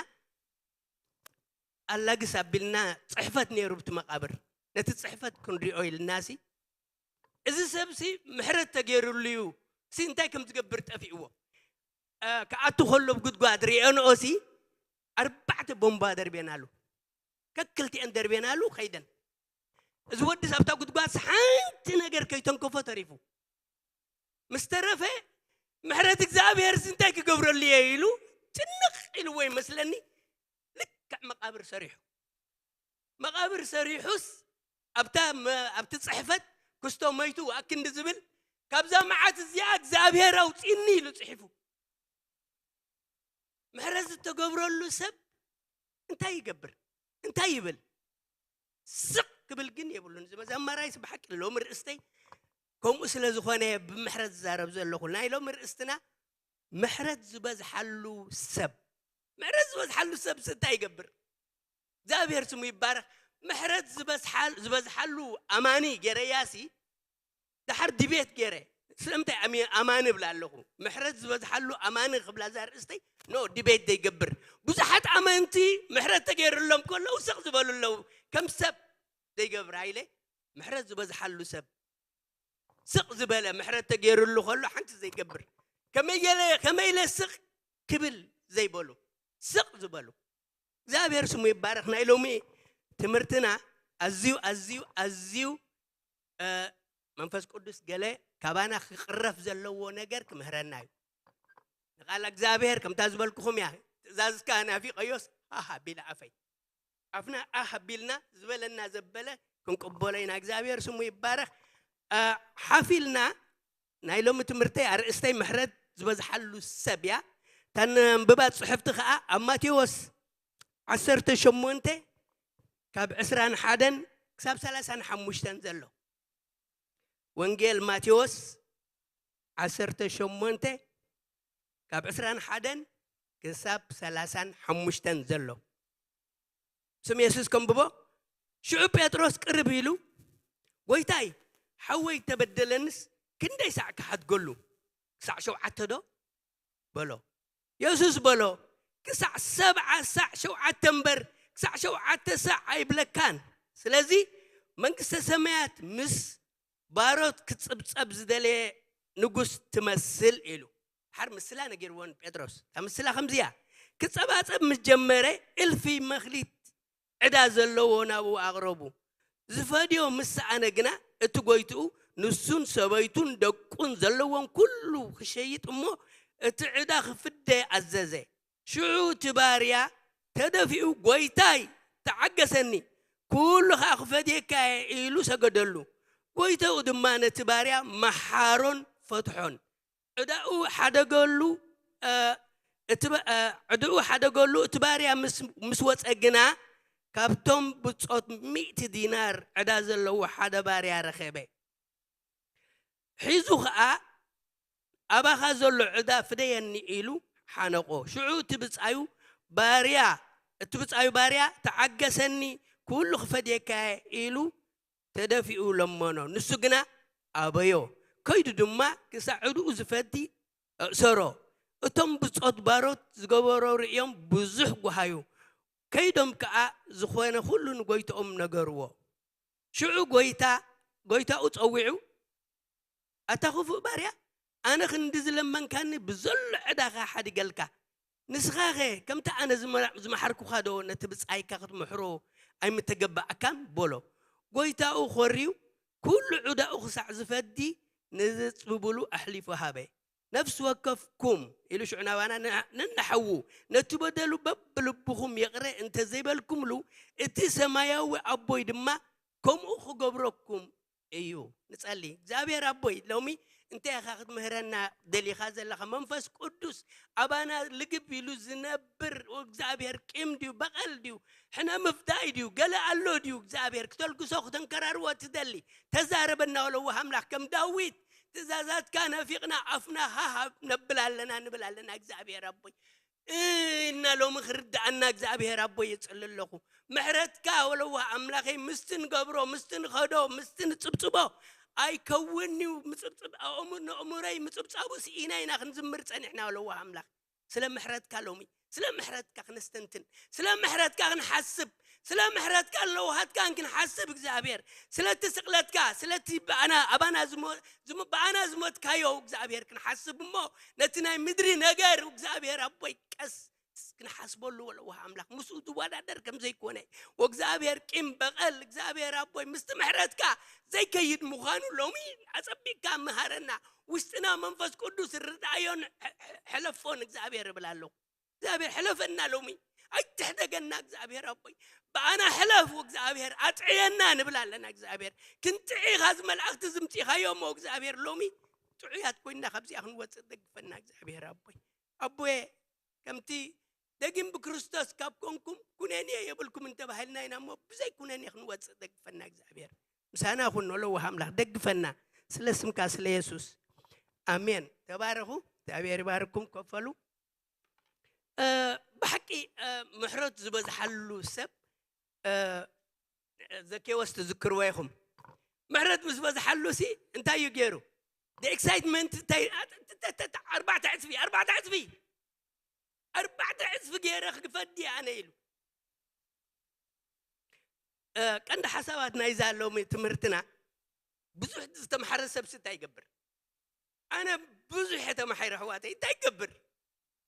ኣላግስ ኣቢልና ጽሕፈት ነይሩ ብቲ መቓብር። ነቲ ጽሕፈት ክንሪኦ ኢልናሲ፣ እዚ ሰብሲ ምሕረት ተገይሩሉ እዩ ሲ፣ እንታይ ከም ዝገብር ጠፊእዎ። እ፣ ክኣቱ ከሎ ብጉድጓድ ሪኦንኦሲ፣ ኣርባዕተ ቦምባ ደርቤናሉ። ከክልቲአን ደርቤናሉ ከይደን። እዚ ወድስ ኣብታ ጉድጓድስ ሓንቲ ነገር ከይተንከፎ ተሪፉ። ምስ ተረፈ፣ ምሕረት እግዚኣብሔርስ እንታይ ክገብረሉ እየ ኢሉ ጭንቕ ኢልዎ ይመስለኒ። ልክዕ መቓብር ሰሪሑ። መቓብር ሰሪሑስ ኣብታ መ-፣ ኣብቲ ጽሕፈት ክስቶ መይቱ ኣክንዲ ዝብል፣ ካብዛ መዓት እዚኣ እግዚኣብሔር ኣውጽእኒ ኢሉ ጽሒፉ። ምሕረት ዝተገብረሉ ሰብ እንታይ ይገብር? እንታይ ይብል? ስቕ ክብል ግን የብሉን። እዚ መዘመራይስ ብሓቂ ሎሚ ርእስተይ ከምኡ ስለ ዝኾነ እየ ብምሕረት ዝዛረብ ዘለኹ። ናይ ሎሚ ርእስትና ምሕረት ዝበዝሓሉ ሰብ። ምሕረት ዝበዝሓሉ ሰብስ እንታይ ይገብር? እግዚኣብሔር ስሙ ይባረኽ። ምሕረት ዝበዝሓል-፣ ዝበዝሓሉ ኣማኒ ገይረያሲ፣ ደሓር ዲቤት ገይረ፣ ስለምንታይ ኣሚ-፣ ኣማኒ እብላ ኣለኹ? ምሕረት ዝበዝሓሉ ኣማኒ ክብላ እዛ ርእስተይ፣ ኖ፣ ዲቤት ዘይገብር። ብዙሓት ኣመንቲ ምሕረት ተገይሩሎም ከለዉ ስቕ ዝበሉ ኣለዉ። ከም ሰብ ዘይገብራ ኢለ፣ ምሕረት ዝበዝሓሉ ሰብ፣ ስቕ ዝበለ፣ ምሕረት ተገይሩሉ ከሎ ሓንቲ ዘይገብር፣ ከመይ ገለ፣ ከመይ ኢለ ስቕ ክብል ዘይበሉ፣ ስቕ ዝበሉ። እግዚኣብሔር ስሙ ይባረኽ። ናይ ሎሚ ትምህርትና ኣዝዩ፣ ኣዝዩ፣ ኣዝዩ፣ እ፣ መንፈስ ቅዱስ ገለ ካባና ክቕረፍ ዘለዎ ነገር ክምህረና እዩ። ንቃል እግዚኣብሔር ከምታ ዝበልኩኹም እያ፣ ትእዛዝካ ናፊቐዮስ ሃህ ኣቢለ ኣፈይ። ኣፍና ኣህ ኣቢልና ዝበለና ዘበለ ክንቅበሎ ኢና። እግዚኣብሔር ስሙ ይባረኽ። እ፣ ሓፊልና ናይ ሎሚ ትምህርተይ ኣርእስተይ ምሕረት ዝበዝሓሉ ሰብ እያ። እታ ነንብባ ጽሕፍቲ ኸኣ ኣብ ማቴዎስ ዓሰርተ ሸሞንተ ካብ ዕስራን ሓደን ክሳብ ሰላሳን ሓሙሽተን ዘሎ። ወንጌል ማቴዎስ ዓሰርተ ሸሞንተ ካብ ዕስራን ሓደን ክሳብ ሰላሳን ሓሙሽተን ዘሎ። ስም የሱስ ከንብቦ። ሽዑ ጴጥሮስ ቅርብ ኢሉ፣ "ጎይታይ፣ ሓወይ ተበደለንስ ክንደይ ሳዕ ክሓድገሉ? ክሳዕ ሸውዓተ ዶ?" በሎ። የሱስ በሎ፣ "ክሳዕ ሰብዓ ሳዕ ሸውዓተ እምበር፣ ክሳዕ ሸውዓተ ሳዕ ኣይብለካን። ስለዚ መንግስተ ሰማያት ምስ ባሮት ክጽብጸብ ዝደለየ ንጉስ ትመስል" ኢሉ። ሓር ምስላ ነጊርዎ ንጴጥሮስ። እታ ምስላ ከምዚ እያ። ክጸባጸብ ምስ ጀመረ፣ እልፊ መኽሊት ዕዳ ዘለዎ ናብኡ ኣቕረቡ። ዝፈድዮ ምስ ሰኣነ ግና፣ እቲ ጎይትኡ ንሱን ሰበይቱን ደቁን ዘለዎም ኩሉ ክሸይጥ እሞ፣ እቲ ዕዳ ክፍደ ኣዘዘ። ሽዑ እቲ ባርያ ተደፊኡ፣ "ጎይታይ፣ ተዓገሰኒ፣ ኩሉ ኸኣ ክፈድየካ እየ" ኢሉ ሰገደሉ። ጎይታኡ ድማ ነቲ ባርያ መሓሮን ፈትሖን። ዕዳኡ ሓደገሉ፣ እ፣ እቲ ባ-፣ እ፣ ዕዳኡ ሓደገሉ። እቲ ባርያ ምስ፣ ምስ ወጸ ግና፣ ካብቶም ብጾት ሚእቲ ዲናር ዕዳ ዘለዎ ሓደ ባርያ ረኸበ። ሒዙ ኸኣ፣ "ኣባኻ ዘሎ ዕዳ ፍደየኒ" ኢሉ ሓነቆ። ሽዑ እቲ ብጻዩ ባርያ፣ እቲ ብጻዩ ባርያ፣ "ተዓገሰኒ፣ ኩሉ ክፈድየካ እየ" ኢሉ ተደፊኡ ለመኖ። ንሱ ግና ኣበዮ። ከይዱ ድማ ክሳዕ ዕድኡ ዝፈዲ ኣእሰሮ። እቶም ብጾት ባሮት ዝገበሮ ርእዮም ብዙሕ ጓሃዩ። ከይዶም ከኣ ዝኾነ ኩሉ ንጎይትኦም ነገርዎ። ሽዑ ጎይታ፣ ጎይታኡ ጸዊዑ፣ "ኣታ ክፉእ ባርያ፣ ኣነ ክንዲ ዝለመንካኒ ብዘሎ ዕዳኻ ሓዲገልካ። ንስኻኸ ከምቲ ኣነ ዝመ-፣ ዝመሓርኩኻ ዶ ነቲ ብጻይካ ክትምሕሮ ኣይምተገባእካን?" በሎ። ጎይታኡ ኾርዩ፣ ኩሉ ዕዳኡ ክሳዕ ዝፈዲ ንዝጽብብሉ ኣሕሊፉ ሃበ። ነፍሲ ወከፍኩም ኢሉ ሽዑ ናባና ን- ንንሓዉ ነቲ በደሉ በብልብኹም ይቕረ እንተዘይበልኩምሉ እቲ ሰማያዊ ኣቦይ ድማ ከምኡ ክገብረኩም እዩ። ንጸሊ። እግዚኣብሔር ኣቦይ፣ ሎሚ እንታይ ኢኻ ክትምህረና ደሊኻ ዘለኻ? መንፈስ ቅዱስ ኣባና ልግብ ኢሉ ዝነብር እግዚኣብሔር ቂም ድዩ? በቐል ድዩ? ሕነ ምፍዳይ ድዩ? ገለ ኣሎ ድዩ እግዚኣብሔር? ክተልግሶ ክተንከራርዎ ትደሊ? ተዛረበና ወለዋህ ኣምላኽ፣ ከም ዳዊት ትእዛዛትካ ናፊቕና ኣፍና ሃሃብ ነብል ኣለና፣ ንብል ኣለና እግዚኣብሔር ኣቦይ። እ፣ እና ሎሚ ክርድኣና እግዚኣብሔር ኣቦይ ይጽሊ ኣለኹ። ምሕረትካ ወለዋ ኣምላኸይ ምስቲ ንገብሮ፣ ምስቲ ንኸዶ፣ ምስቲ ንጽብጽቦ ኣይከውን እዩ። ምጽብጽብ ኣእሙ-፣ ንእሙረይ ምጽብጻቡ ስኢና ኢና ክንዝምር ጸኒሕና ወለዋ ኣምላኽ። ስለ ምሕረትካ ሎሚ፣ ስለ ምሕረትካ ክነስተንትን፣ ስለ ምሕረትካ ክንሓስብ፣ ስለ ምሕረትካ ኣለውሃትካን ክንሓስብ እግዚኣብሔር፣ ስለቲ ስቕለትካ፣ ስለቲ ብኣና፣ ኣባና ዝሞ-፣ ዝሞ-፣ ብኣና ዝሞትካዮ እግዚኣብሔር ክንሓስብ እሞ ነቲ ናይ ምድሪ ነገር እግዚኣብሔር ኣቦይ ቀስ ክንሓስበሉ ወለዋ ኣምላኽ ምስኡ ዝወዳደር ከም ዘይኮነ፣ ወእግዚኣብሔር ቂም በቐል እግዚኣብሔር ኣቦይ ምስቲ ምሕረትካ ዘይከይድ ምዃኑ ሎሚ ኣጸቢቕካ ምሃረና። ውሽጥና መንፈስ ቅዱስ ርድኣዮን ሕ-፣ ሕ-፣ ሕለፎን እግዚኣብሔር እብል ኣለኹ። እግዚኣብሔር ሕለፈና ሎሚ፣ ኣይትሕደገና እግዚኣብሔር ኣቦይ። ብኣና ሕለፍ ወእግዚኣብሔር፣ ኣጥዕየና ንብል ኣለና እግዚኣብሔር። ክንጥዒ ኢኻ እዚ መልኣኽቲ ዝምጺእኻዮ እሞ እግዚኣብሔር ሎሚ ጥዑያት ኮይንና ካብዚኣ ክንወጽእ ደግፈና እግዚኣብሔር ኣቦይ። ኣቦየ ከምቲ ደጊም ብክርስቶስ ካብ ኮንኩም ኩነኔ የብልኩም እንተባሂልና ኢና እሞ ብዘይ ኩነኔ ክንወጽእ ደግፈና እግዚኣብሔር። ምሳና ኩን ወለዋህ ኣምላኽ ደግፈና ስለ ስምካ ስለ የሱስ ኣሜን። ተባረኹ። እግዚኣብሔር ይባርኩም። ከፈሉ እ፣ ብሓቂ እ፣ ምሕረት ዝበዝሓሉ ሰብ እ፣ ዘኬዎስ ትዝክርዎ ኢኹም። ምሕረት ምስ በዝሓሉ ሲ እንታይ እዩ ገይሩ? ኤክሳይትመንት እንታይ ኣርባዕተ ዕፅፊ ኣርባዕተ ዕፅፊ ኣርባዕተ ዕፅፊ ገይረ ክፈዲ ኣነ ኢሉ። እ፣ ቀንዲ ሓሳባት ናይዛ ሎሚ ትምህርትና ብዙሕ ዝተምሓረ ሰብሲ እንታይ ይገብር? ኣነ ብዙሕ የተማሓይረ ኣሕዋተይ እንታይ ይገብር?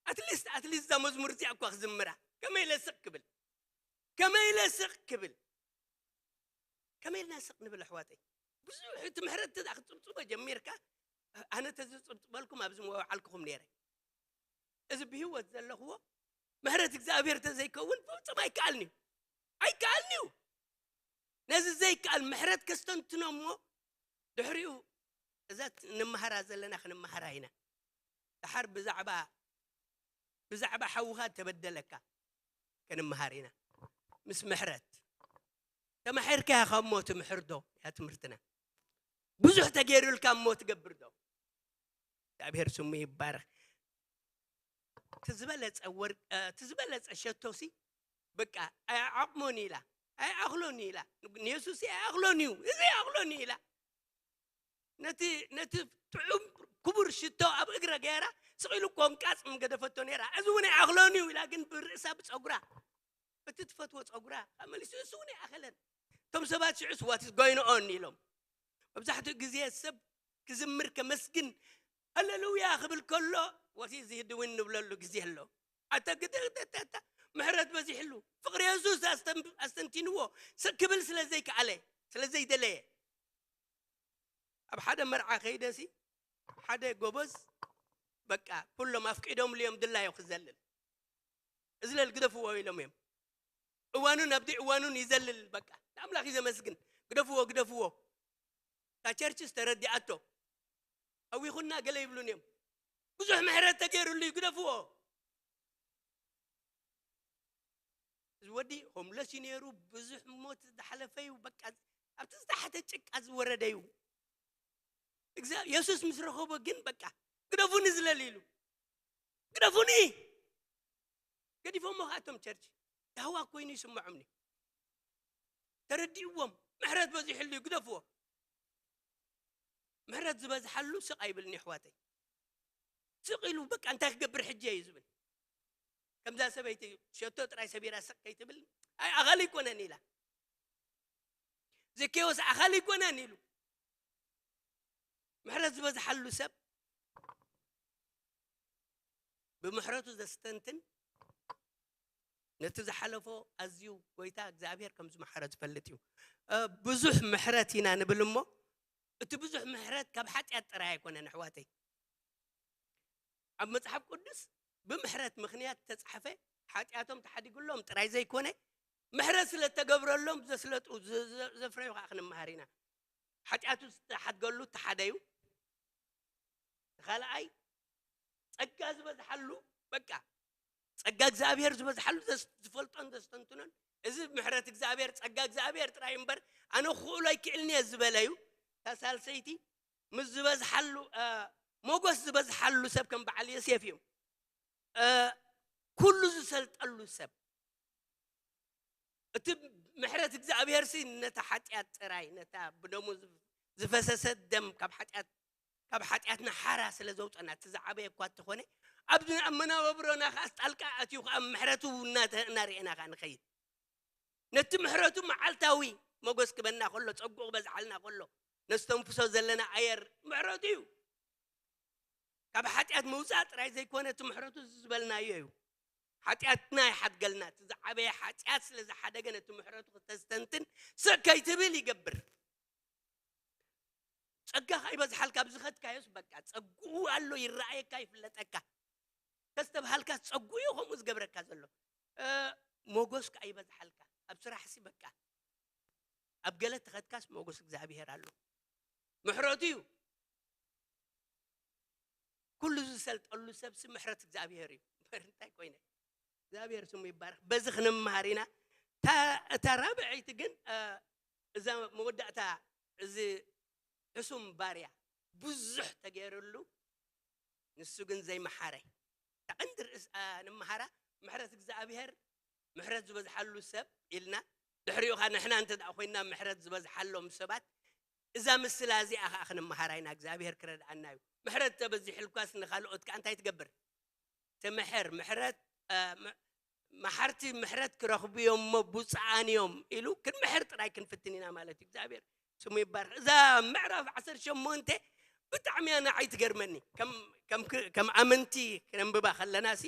ኣትሊስት ኣትሊስት እዛ መዝሙር እዚኣ እኳ ክዝምራ ከመይ ኢለ ስቕ ክብል፣ ከመይ ኢለ ስቕ ክብል፣ ከመይ ኢልና ስቕ ንብል ኣሕዋተይ? ብዙሕ እቲ ምሕረት እዛ ክትፅብፅቦ ጀሚርካ ኣነ ተዝፅብፅበልኩም ኣብዚ ምወዓልኩኹም ነይረ። እዚ ብህይወት ዘለኽዎ ምሕረት እግዚኣብሔር ተዘይከውን ፍጹም ኣይከኣልን እዩ። ኣይከኣልን እዩ። ነዚ ዘይከኣል ምሕረት ከስተንትኖ እሞ ድሕሪኡ እዛ ንምሃራ ዘለና ክንምሃራ ኢና። ደሓር ብዛዕባ ብዛዕባ ሓውኻ ተበደለካ ክንምሃር ኢና። ምስ ምሕረት ተማሒርካ ኢኻ እሞ ትምሕር ዶ? ያ ትምህርትና ብዙሕ ተገይሩልካ እሞ ትገብር ዶ? እግዚኣብሔር ስሙ ይባረክ። ትዝበለጸ ወር-፣ እ፣ ትዝበለጸ ሸቶሲ በቃ ኣይዓቕሞን ኢላ ኣይኣኽሎን ኢላ ንየሱስ ኣይኣኽሎን እዩ እዚ ኣይኣኽሎን እዩ ኢላ ነቲ ነቲ ጥዑም ክቡር ሽቶ ኣብ እግረ ገይራ ስቕ ኢሉ ቆንቃጽ ምገደፈቶ ነይራ። እዚ እውን ኣይኣኽሎን እዩ ኢላ ግን ብርእሳ ብጸጉራ እቲ ትፈትዎ ጸጉራ ካብ መሊሱ እሱ እውን ኣይኣኸለን። እቶም ሰባት ሽዑስ what is going on ኢሎም። መብዛሕትኡ ግዜ ሰብ ክዝምር ከመስግን ሃለሉያ ክብል ከሎ what is he doing ንብለሉ ግዜ ኣሎ። ኣተግተግተተተ ምሕረት በዚሕሉ ፍቕሪ የሱስ ኣስተን-፣ ኣስተንቲንዎ ስቕ ክብል ስለ ዘይከኣለ ስለ ዘይደለየ ኣብ ሓደ መርዓ ከይደሲ ሓደ ጎበዝ በቃ ኩሎም ኣፍቂዶምሉ እዮም ድላዮ ክዘልል እዝለል ግደፍዎ ኢሎም እዮም። እዋኑን ኣብዲ እዋኑን ይዘልል በቃ ንኣምላኽ እዩ ዘመስግን። ግደፍዎ ግደፍዎ። እታ ቸርችስ ተረዲኣቶ ኣዊኹና ገለ ይብሉን እዮም። ብዙሕ ምሕረት ተገይሩሉ እዩ ግደፍዎ። እዚ ወዲ ሆምለስ እዩ ነይሩ። ብዙሕ ሞት ዝሓለፈ እዩ። በቃ ኣብቲ ዝተሓተ ጭቃ ዝወረደ እዩ። እግዚኣብ-፣ የሱስ ምስ ረኸቦ ግን በቃ ግደፉኒ ዝለል ኢሉ ግደፉኒ ገዲፎሞ ከዓ እቶም ቸርች ያህዋ ኮይኑ ይስምዖም እዩ። ተረዲእዎም ምሕረት በዚሕሉ እዩ ግደፍዎ። ምሕረት ዝበዝሓሉ ስቕ ኣይብልን ኣሕዋተይ። ስቕ ኢሉ በቃ እንታይ ክገብር ሕጂ እዩ ዝብል። ከምዛ ሰበይቲ ሸቶ ጥራይ ሰቢራ ስቕ ከይትብል ኣይ ኣኻሊ ይኮነን ኢላ። ዘኬዎስ ኣኻሊ ይኮነን ኢሉ። ምሕረት ዝበዝሓሉ ሰብ ብምሕረቱ ዘስተንትን ነቲ ዝሓለፎ ኣዝዩ ጎይታ እግዚኣብሔር ከም ዝመሓረ ዝፈልጥ እዩ። እ፣ ብዙሕ ምሕረት ኢና ንብል እሞ እቲ ብዙሕ ምሕረት ካብ ሓጢኣት ጥራይ ኣይኮነን ኣሕዋተይ። ኣብ መጽሓፍ ቅዱስ ብምሕረት ምኽንያት ዝተጻሕፈ፣ ሓጢኣቶም ተሓዲጉሎም ጥራይ ዘይኮነ፣ ምሕረት ስለ እተገብረሎም ዘስለጡ፣ ዘ-፣ ዘ-፣ ዘፍረዩ ከኣ ክንመሃር ኢና። ሓጢኣቱ ዝተሓድገሉ እቲ ሓደ እዩ። እቲ ካልኣይ፣ ጸጋ ዝበዝሓሉ፣ በቃ፣ ጸጋ እግዚኣብሔር ዝበዝሓሉ ዘስ-፣ ዝፈልጦን ዘስተንትኖን፣ እዚ ምሕረት እግዚኣብሔር፣ ጸጋ እግዚኣብሔር ጥራይ እምበር፣ ኣነ ክኽእሎ ኣይክእልን እየ ዝበለ እዩ። እታ ሳልሰይቲ፣ ምስ ዝበዝሓሉ፣ እ፣ ሞጎስ ዝበዝሓሉ ሰብ ከም በዓል ዮሴፍ እዩ። እ፣ ኩሉ ዝሰልጠሉ ሰብ። እቲ ምሕረት እግዚኣብሔር ሲ ነታ ሓጢኣት ጥራይ፣ ነታ ብደሙ ዝፍ-፣ ዝፈሰሰት ደም ካብ ሓጢኣት፣ ካብ ሓጢኣትና ሓራ ስለ ዘውፀና፣ እቲ ዝዓበየ እኳ እንተኾነ፣ ኣብ፣ ኣብ መናብሮና ከኣ ጣልቃ ኣትዩ ከኣ ምሕረቱ እናተ-፣ እናርኤና ከኣ ንኸይድ። ነቲ ምሕረቱ መዓልታዊ ሞገስ ክበና ከሎ፣ ጸጉኡ ክበዝሓልና ከሎ፣ ነስተንፍሶ ዘለና ኣየር ምሕረቱ እዩ። ካብ ሓጢኣት ምውጻእ ጥራይ ዘይኮነ፣ እቲ ምሕረቱ እዚ ዝበልናዮ እዩ። ሓጢኣትና ይሓድገልና። እቲ ዝዓበየ ሓጢኣት ስለ ዝሓደገ፣ ነቲ ምሕረቱ ክተስተንትን ስቕ ከይትብል ይገብር። ጸጋ ከኣ ይበዝሓልካ፣ ኣብ ዝኸድካዮስ በቃ ጸግኡ ኣሎ፣ ይረኣየካ፣ ይፍለጠካ። ከስተብሃልካ ጸግኡ እዩ ከምኡ ዝገብረካ ዘሎ። እ፣ ሞጎስ ከኣ ይበዝሓልካ። ኣብ ስራሕሲ በቃ፣ ኣብ ገለ ተኸድካስ ሞጎስ እግዚኣብሄር ኣሎ። ምሕረቱ እዩ። ኩሉ ዝሰልጠሉ ሰብሲ ምሕረት እግዚኣብሄር እዩ። እምበር እንታይ ኮይነ? እግዚኣብሄር ስሙ ይባረኽ። በዚ ክንመሃር ኢና። እታ፣ እታ ራብዐይቲ ግን፣ እ፣ እዛ መወዳእታ፣ እዚ ሕሱም ባርያ ብዙሕ ተገይርሉ፣ ንሱ ግን ዘይመሓረ። እታ ቀንዲ ርእስ፣ እ፣ ንምሃራ ምሕረት እግዚኣብሄር፣ ምሕረት ዝበዝሓሉ ሰብ ኢልና፣ ድሕሪኡ ኸኣ ንሕና እንተ ደኣ ኮይንና ምሕረት ዝበዝሓሎም ሰባት፣ እዛ ምስላ እዚኣ ኸኣ ክንመሃራ ኢና። እግዚኣብሄር ክረድኣና እዩ። ምሕረት ተበዚሕልኳስ ንኻልኦት ከኣ እንታይ ትገብር? ትምሕር። ምሕረት፣ እ፣ ም-፣ መሓርቲ ምሕረት ክረኽቡ እዮም እሞ ብፁዓን እዮም ኢሉ ክንምሕር ጥራይ ክንፍትን ኢና ማለት እዩ። እግዚኣብሔር ስሙ ይባረኽ። እዛ ምዕራፍ ዓሰርተ ሸሞንተ ብጣዕሚ እያ ንዓይ ትገርመኒ። ከም፣ ከም ክ-፣ ከም ኣመንቲ ክነንብባ ከለና ሲ፣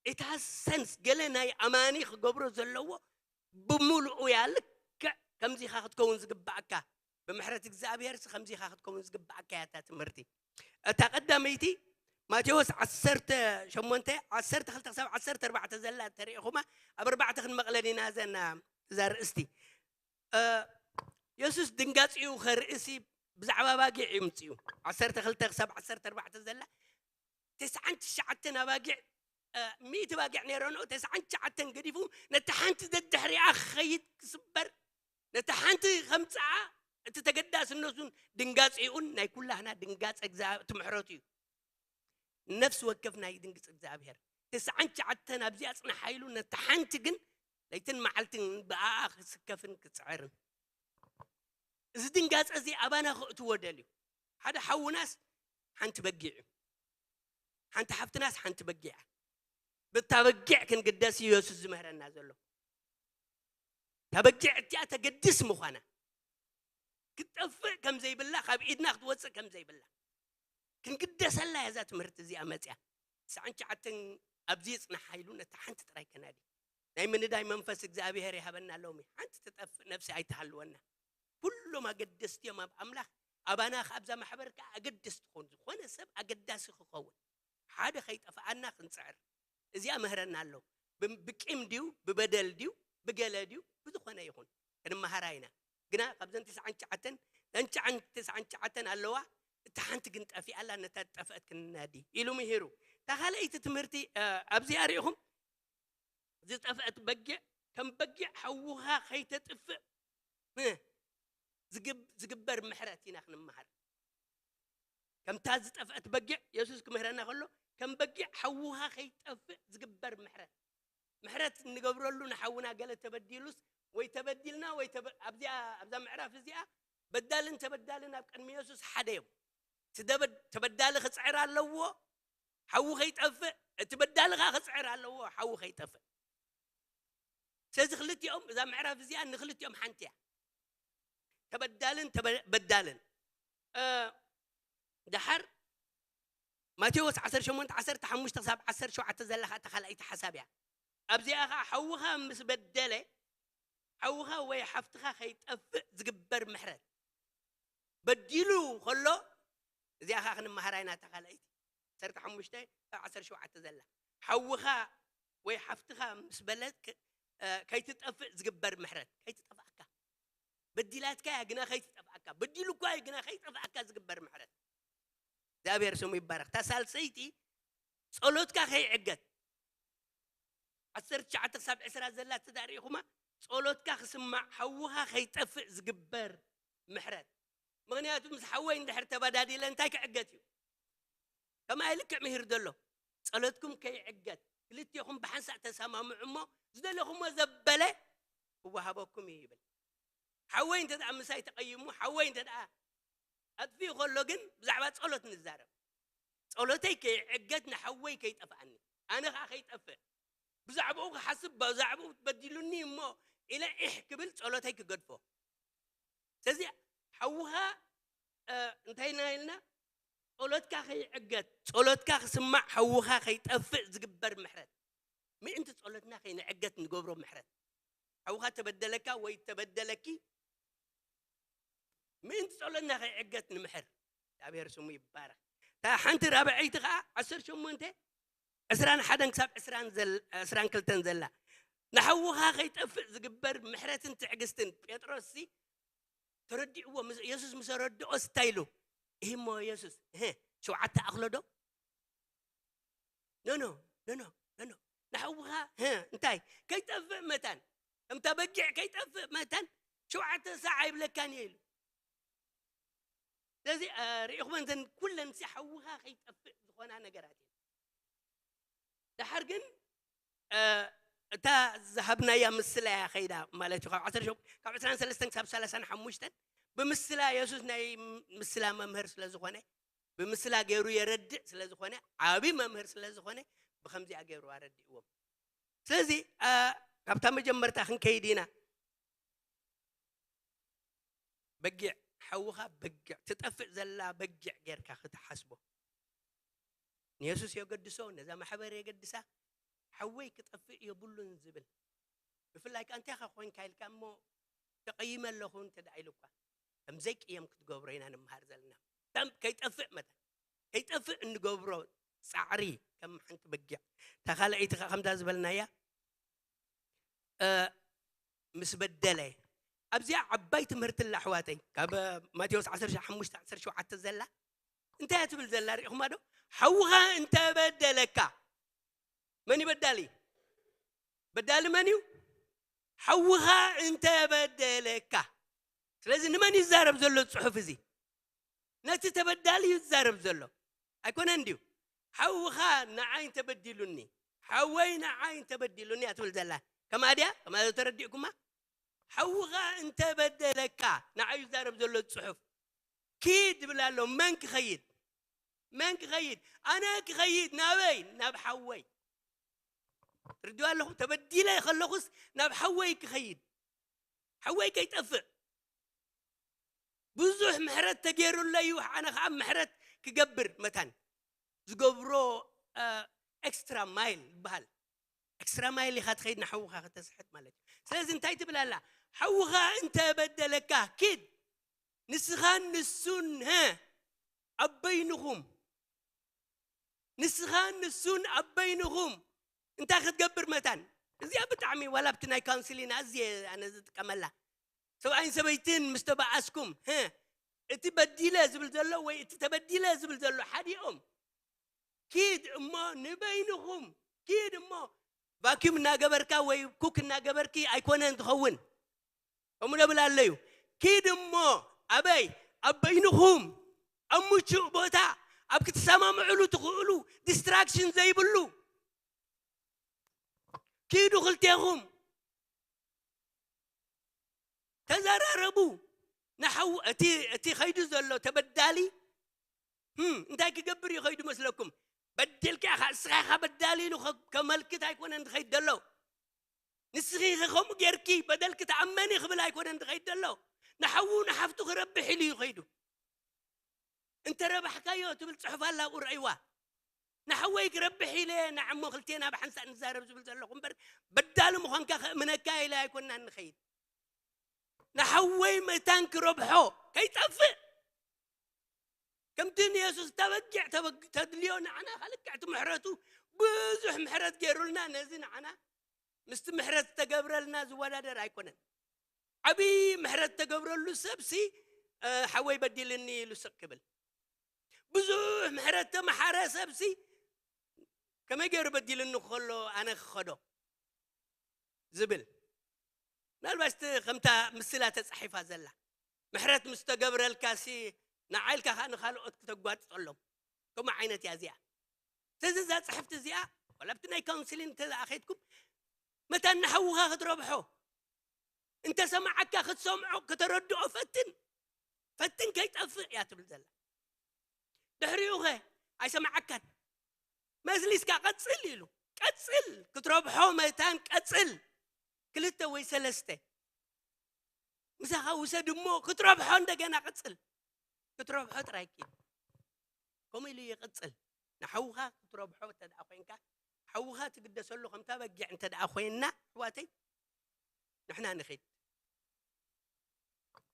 it has sense፣ ገለ ናይ ኣማኒ ክገብሮ ዘለዎ ብምሉኡ እያ። ልክዕ ከምዚ ኢኻ ክትከውን ዝግባኣካ፣ ብምሕረት እግዚኣብሔር ሲ ከምዚ ኢኻ ክትከውን ዝግባኣካ እያ እታ ትምህርቲ። እታ ቀዳመይቲ ማቴዎስ ዓሰርተ ሸሞንተ፣ ዓሰርተ ክልተ ክሳብ ዓሰርተ ኣርባዕተ ዘላ ተሪኢኹማ፣ ኣብ ኣርባዕተ ክንመቕለን ኢና ዘና እዛ ርእስቲ። እ፣ የሱስ ድንጋጺኡ ከርእሲ ብዛዕባ ኣባጊዕ እዩ ምጽኡ። ዓሰርተ ክልተ ክሳብ ዓሰርተ ኣርባዕተ ዘላ፣ ተስዓን ትሽዓተን ኣባጊዕ፣ እ፣ ሚእቲ ኣባጊዕ ነይረንኦ፣ ተስዓን ትሽዓተን ገዲፉ ነቲ ሓንቲ ደድሕሪኣ ክኸይድ ክስበር፣ ነቲ ሓንቲ ከምጽኣ፣ እቲ ተገዳስነቱን ድንጋጺኡን ናይ ኩላህና ድንጋጸ እግዛ-፣ እቲ ምሕረቱ እዩ። ነፍሲ ወከፍና ይድንግጽ እግዚኣብሔር። ተስዓን ትሽዓተን ኣብዚኣ ጽናሓ ኢሉ፣ ነቲ ሓንቲ ግን ለይትን መዓልትን ብኣኣ ክስከፍን ክጽዕርን። እዚ ድንጋጸ እዚ ኣባና ከእትዎ ደልዩ። ሓደ ሓውናስ ሓንቲ በጊዕ እዩ። ሓንቲ ሓፍትናስ ሓንቲ በጊዕ እያ። ብታ በጊዕ ክንግደስ እዩ የሱስ ዝምህረና ዘሎ። እታ በጊዕ እቲኣ ተገድስ ምዃና፣ ክትጠፍእ ከም ዘይብላ፣ ካብ ኢድና ክትወጽእ ከም ዘይብላ ክንግደሰላ እያ እዛ ትምህርቲ እዚኣ መጽያ። ተስዓን ትሽዓተን ኣብዚ ይጽናሓ ኢሉ ነታ ሓንቲ ጥራይ ከናዲ። ናይ ምንዳይ መንፈስ እግዚኣብሔር ይሃበና ሎሚ። ሓንቲ ትጠፍእ ነፍሲ ኣይትሃልወና። ኩሎም ኣገደስቲ እዮም ኣብ ኣምላኽ፣ ኣባና ከኣ ኣብዛ ማሕበር ከኣ ኣገደስቲ ክኾኑ፣ ዝኾነ ሰብ ኣገዳሲ ክኸውን፣ ሓደ ከይጠፍኣና ክንጽዕር። እዚኣ ምህረና ኣሎ። ብ-፣ ብቂም ድዩ፣ ብበደል ድዩ፣ ብገለ ድዩ፣ ብዝኾነ ይኹን ክንመሃራ ኢና። ግና ካብዘን ተስዓን ትሽዓተን፣ እተን ትሽዓን፣ ተስዓን ትሽዓተን ኣለዋ፣ እታ ሓንቲ ግን ጠፊኣ ኣላ፣ ነታ ዝጠፍአት ክንናዲ ኢሉ ምሂሩ። እታ ካልኣይቲ ትምህርቲ፣ እ፣ ኣብዚኣ ርኢኹም፣ ዝጠፍአት በጊዕ ከም በጊዕ ሓውኻ ከይተጥፍእ፣ እ፣ ዝግብ-፣ ዝግበር ምሕረት ኢና ክንመሃር። ከምታ ዝጠፍአት በጊዕ የሱስ ክምህረና ከሎ፣ ከም በጊዕ ሓውኻ ከይጠፍእ ዝግበር ምሕረት። ምሕረት እንገብረሉ ንሓውና ገለ ተበዲሉስ፣ ወይ ተበዲልና፣ ወይ ተበ-፣ ኣብዚኣ፣ ኣብዛ ምዕራፍ እዚኣ በዳልን ተበዳልን ኣብ ቅድሚ የሱስ ሓደ እዮም። እቲ ደበድ-፣ ተበዳሊ ክጽዕር ኣለዎ፣ ሓዉ ከይጠፍእ፣ እቲ በዳሊ ከኣ ክጽዕር ኣለዎ፣ ሓዉ ከይጠፍእ። ስለዚ ክልቲኦም፣ እዛ ምዕራፍ እዚኣ ንክልቲኦም ሓንቲ እያ። ተበዳልን ተበ-፣ በዳልን። እ፣ ደሓር ማቴዎስ ዓሰርተ ሸሞንተ ዓሰርተ ሓሙሽተ ክሳብ ዓሰርተ ሸውዓተ ዘላ ኸኣ እታ ካልኣይቲ ሓሳብ እያ። ኣብዚኣ ኸኣ ሓውኻ ምስ በደለ፣ ሓውኻ ወይ ሓፍትኻ ከይጠፍእ ዝግበር ምሕረት። በዲሉ ከሎ፣ እዚኣ ኸኣ ክንመሃራ ኢና እታ ካልኣይቲ። ዓሰርተ ሓሙሽተ ካብ ዓሰርተ ሸውዓተ ዘላ። ሓውኻ ወይ ሓፍትኻ ምስ በለት ከ-፣ እ፣ ከይትጠፍእ ዝግበር ምሕረት። ከይትጠፍኣካ። በዲላትካ እያ ግና ከይትጠፍኣካ። በዲሉ እኳ እዩ ግና ከይጠፍኣካ ዝግበር ምሕረት። እግዚኣብሔር ስሙ ይባረኽ። እታ ሳልሰይቲ ጸሎትካ ከይዕገት። ዓሰርተ ትሽዓተ ክሳብ ዕስራ ዘላ ተዳሪኹማ፣ ጸሎትካ ክስማዕ፣ ሓውኻ ከይጠፍእ ዝግበር ምሕረት። ምኽንያቱ ምስ ሓወይ እንድሕር ተበዳዲለ እንታይ ክዕገት እዩ? ከማይ ልክዕ ምሂር ዘሎ፣ ጸሎትኩም ከይዕገት፣ ክልቴኹም ብሓንሳእ ተሰማምዑ እሞ፣ ዝደለኹሞ ዘበለ ክወሃበኩም እዩ ይብል። ሓወይ እንተ ደኣ ምሳይ ተቐይሙ፣ ሓወይ እንተ ደኣ ኣጥፊኡ ከሎ ግን ብዛዕባ ጸሎት ንዛረብ። ጸሎተይ ከይዕገት ንሓወይ ከይጠፍኣኒ፣ ኣነ ኸኣ ከይጠፍእ። ብዛዕባኡ ክሓስብ፣ ብዛዕባኡ በዲሉኒ እሞ ኢለ ኢሕ ክብል ጸሎተይ ክገድፎ። ስለዚ ሓውኻ፣ እ፣ እንታይ ኢና ኢልና? ጸሎትካ ከይዕገት፣ ጸሎትካ ክስማዕ፣ ሓውኻ ከይጠፍእ ዝግበር ምሕረት። ምእንቲ ጸሎትና ከይንዕገት ንገብሮ ምሕረት። ሓውኻ ተበደለካ ወይ ተበደለኪ፣ ምእንቲ ጸሎትና ከይዕገት ንምሕር። እግዚኣብሔር ስሙ ይባረኽ። እታ ሓንቲ ራብዐይቲ ኸኣ ዓሰርተ ሸሞንተ፣ ዕስራን ሓደን ክሳብ ዕስራን ዘል-፣ ዕስራን ክልተን ዘላ። ንሓውኻ ከይጠፍእ ዝግበር ምሕረትን ትዕግስትን። ጴጥሮስሲ ተረዲእዎ፣ ምስ-፣ የሱስ ምስ ኣረድኦ እንታይ ኢሉ? "እሂ እሞ የሱስ፣ እህ፣ ሸውዓተ ኣኽሎ ዶ?" ኖ፣ ኖ፣ ኖ፣ ኖ፣ ኖ፣ ኖ። ንሓውኻ፣ ህ፣ እንታይ? ከይጠፍእ መታን። ከምታ በጊዕ ከይጠፍእ መታን፣ ሸውዓተ ሳዕ ኣይብለካን እየ ኢሉ። ስለዚ፣ እ፣ ርኢኹመን እተን ኩለን ሲ ሓውኻ ከይጠፍእ ዝኾና ነገራት እየን። ደሓር ግን፣ እ፣ እታ ዝሃብናያ ምስላ እያ ኸይዳ ማለት እዩ። ካብ ዓሰርተ ሸው-፣ ካብ ዕስራን ሰለስተን ክሳብ ሰላሳን ሓሙሽተን ብምስላ የሱስ ናይ ምስላ መምህር ስለ ዝኾነ፣ ብምስላ ገይሩ የረድእ ስለ ዝኾነ፣ ዓቢ መምህር ስለ ዝኾነ፣ ብኸምዚኣ ገይሩ ኣረዲእዎም። ስለዚ፣ እ፣ ካብታ መጀመርታ ክንከይድ ኢና። በጊዕ፣ ሓውኻ በጊዕ፣ ትጠፍእ ዘላ በጊዕ ጌርካ ክትሓስቦ። ንየሱስ የገድሶ፣ ነዛ ማሕበር የገድሳ፣ ሓወይ ክጠፍእ የብሉን ዝብል። ብፍላይ ከኣ እንታይ ኢኻ ኮንካ ኢልካ እሞ፣ ተቐይመ ኣለኹ እንተ ደኣ ኢሉ እኳ፣ ከም ዘይቅየም ክትገብሮ ኢና ንምሃር ዘለና። ከም ከይጠፍእ መታን፣ ከይጠፍእ እንገብሮ ጻዕሪ ከም ሓንቲ በጊዕ። እታ ካልኣይቲ ከኣ ከምዛ ዝበልናያ፣ እ፣ ምስ በደለ። ኣብዚኣ ዓባይ ትምህርቲ ኣላ ኣሕዋተይ፣ ካብ ማቴዎስ ዓሰርተ ሓሙሽተ ዓሰርተ ሸውዓተ ዘላ። እንታይ እያ ትብል ዘላ ርኢኹማ ዶ? ሓውኻ እንተ በደለካ። መን እዩ በዳሊ? በዳሊ መን እዩ? ሓውኻ እንተ በደለካ። ስለዚ ንመን እዩ ዝዛረብ ዘሎ ጽሑፍ እዚ? ነቲ ተበዳሊ እዩ ዝዛረብ ዘሎ። ኣይኮነን ድዩ? ሓውኻ ንዓይ እንተበዲሉኒ፣ ሓወይ ንዓይ እንተበዲሉኒ እያ ትብል ዘላ። ከምኣ ድያ? ከምኣ ዶ ተረዲእኩማ? ሓውኻ እንተበደለካ፣ ንዓይ እዩ ዝዛረብ ዘሎ ጽሑፍ። ኪድ ይብል ኣሎ። መን ክኸይድ? መን ክኸይድ? ኣነ ክኸይድ። ናበይ? ናብ ሓወይ። ትርድኡ ኣለኹም? ተበዲለ ከለኹስ ናብ ሓወይ ክኸይድ። ሓወይ ከይጠፍእ። ብዙሕ ምሕረት ተገይሩለይ እዩ፣ ኣነ ኸዓ ምሕረት ክገብር መታን። ዝገብሮ፣ እ፣ ኤክስትራ ማይል ይበሃል። ኤክስትራ ማይል ኢኻ ትኸይድ ንሓውኻ ከተስሕት ማለት እዩ። ስለዚ እንታይ ትብል ኣላ? ሓውኻ እንተ በደለካ ኪድ፣ ንስኻን ንሱን፣ ሀ፣ ኣብ በይንኹም። ንስኻን ንሱን ኣብ በይንኹም እንታይ ክትገብር መታን? እዚኣ ብጣዕሚ ዋላ ኣብቲ ናይ ካውንስሊን ኣዝየ ኣነ ዝጥቀመላ። ሰብኣይን ሰበይትን ምስ ተበኣስኩም፣ ሀ፣ እቲ በዲለ ዝብል ዘሎ ወይ እቲ ተበዲለ ዝብል ዘሎ ሓዲኦም ኪድ እሞ ንበይንኹም ኪድ እሞ ቫኪዩም እናገበርካ ወይ ኩክ እናገበርኪ ኣይኮነን ዝኸውን። ከምኡ ደብል ኣለዩ። ኪድ እሞ ኣበይ? ኣብ በይንኹም፣ ኣብ ምቹእ ቦታ፣ ኣብ ክትሰማምዕሉ ትኽእሉ፣ ዲስትራክሽን ዘይብሉ። ኪዱ ክልቴኹም። ተዘራረቡ። ንሓው-፣ እቲ፣ እቲ ኸይዱ ዘሎ ተበዳሊ፣ ህም፣ እንታይ ክገብር እዩ ኸይዱ መስለኩም? በዲልካ ኢኻ፣ እስኻ ኢኻ በዳሊ ኢሉ ኸ-፣ ከመልክት ኣይኮነን ዝኸይድ ዘሎ። ንስኺ ኢኺ ከምኡ ጌርኪ፣ በደልኪ ተኣመኒ ክብል ኣይኮነን ዝኸይድ ዘሎ። ንሓዉ ንሓፍቱ ክረብሕ ኢሉ እዩ ኸይዱ። እንተ ረባሕካዮ ትብል ጽሑፍ ኣላ፣ ኣብኡ ረእይዋ። ንሓወይ ክረብሕ ኢለ ንዓሞ ክልቴና ብሓንሳእ ንዛረብ ዝብል ዘለኹ እምበር፣ በዳሊ ምዃንካ ከእምነካ ኢለ ኣይኮንናን ንኸይድ። ንሓወይ መታን ክረብሖ፣ ከይጠፍእ። ከምቲ ንየሱስ ተበጊዕ ተበግ-፣ ተድልዮ ንዓና፣ ከልክዕ እቲ ምሕረቱ ብዙሕ ምሕረት ገይሩልና፣ ነዚ ንዓና ምስቲ ምሕረት ዝተገብረልና ዝወዳደር ኣይኮነን። ዓብዪ ምሕረት ተገብረሉ ሰብሲ፣ እ፣ ሓወይ በዲልኒ ኢሉ ስቕ ክብል፣ ብዙሕ ምሕረት ተመሓረ ሰብሲ ከመይ ገይሩ በዲልኒ ከሎ ኣነ ክኸዶ ዝብል፣ ምናልባት እቲ ከምታ ምስላ ተጻሒፋ ዘላ፣ ምሕረት ምስ ተገብረልካሲ ንዓይ ኢልካ ከኣ ንኻልኦት ክተጓጥጠሎም። ከምኡ ዓይነት እያ እዚኣ። ስለዚ እዛ ጽሕፍቲ እዚኣ፣ ዋላ ኣብቲ ናይ ካውንስሊን እንተ ደኣ ኸይድኩም፣ መታን ንሓውኻ ክትረብሖ፣ እንተ ሰማዓካ ክትሰምዖ፣ ከተረድኦ ፈትን፣ ፈትን ከይጠፍእ እያ ትብል ዘላ። ድሕሪኡ ኸ ኣይሰማዓካን። መዝሊስካ ቀጽል ኢሉ፣ ቀጽል፣ ክትረብሖ መታን ቀጽል። ክልተ ወይ ሰለስተ ምሳኻ ውሰድ እሞ ክትረብሖ እንደገና ቀጽል። ክትረብሖ ጥራይ ኪድ። ከምኡ ኢሉ ይቕጽል። ንሓውኻ ክትረብሖ እንተ ደኣ ኮይንካ፣ ሓውኻ ትግደሰሉ ከምታ በጊዕ እንተ ደኣ ኮይንና፣ ኣሕዋተይ፣ ንሕና ንኺድ።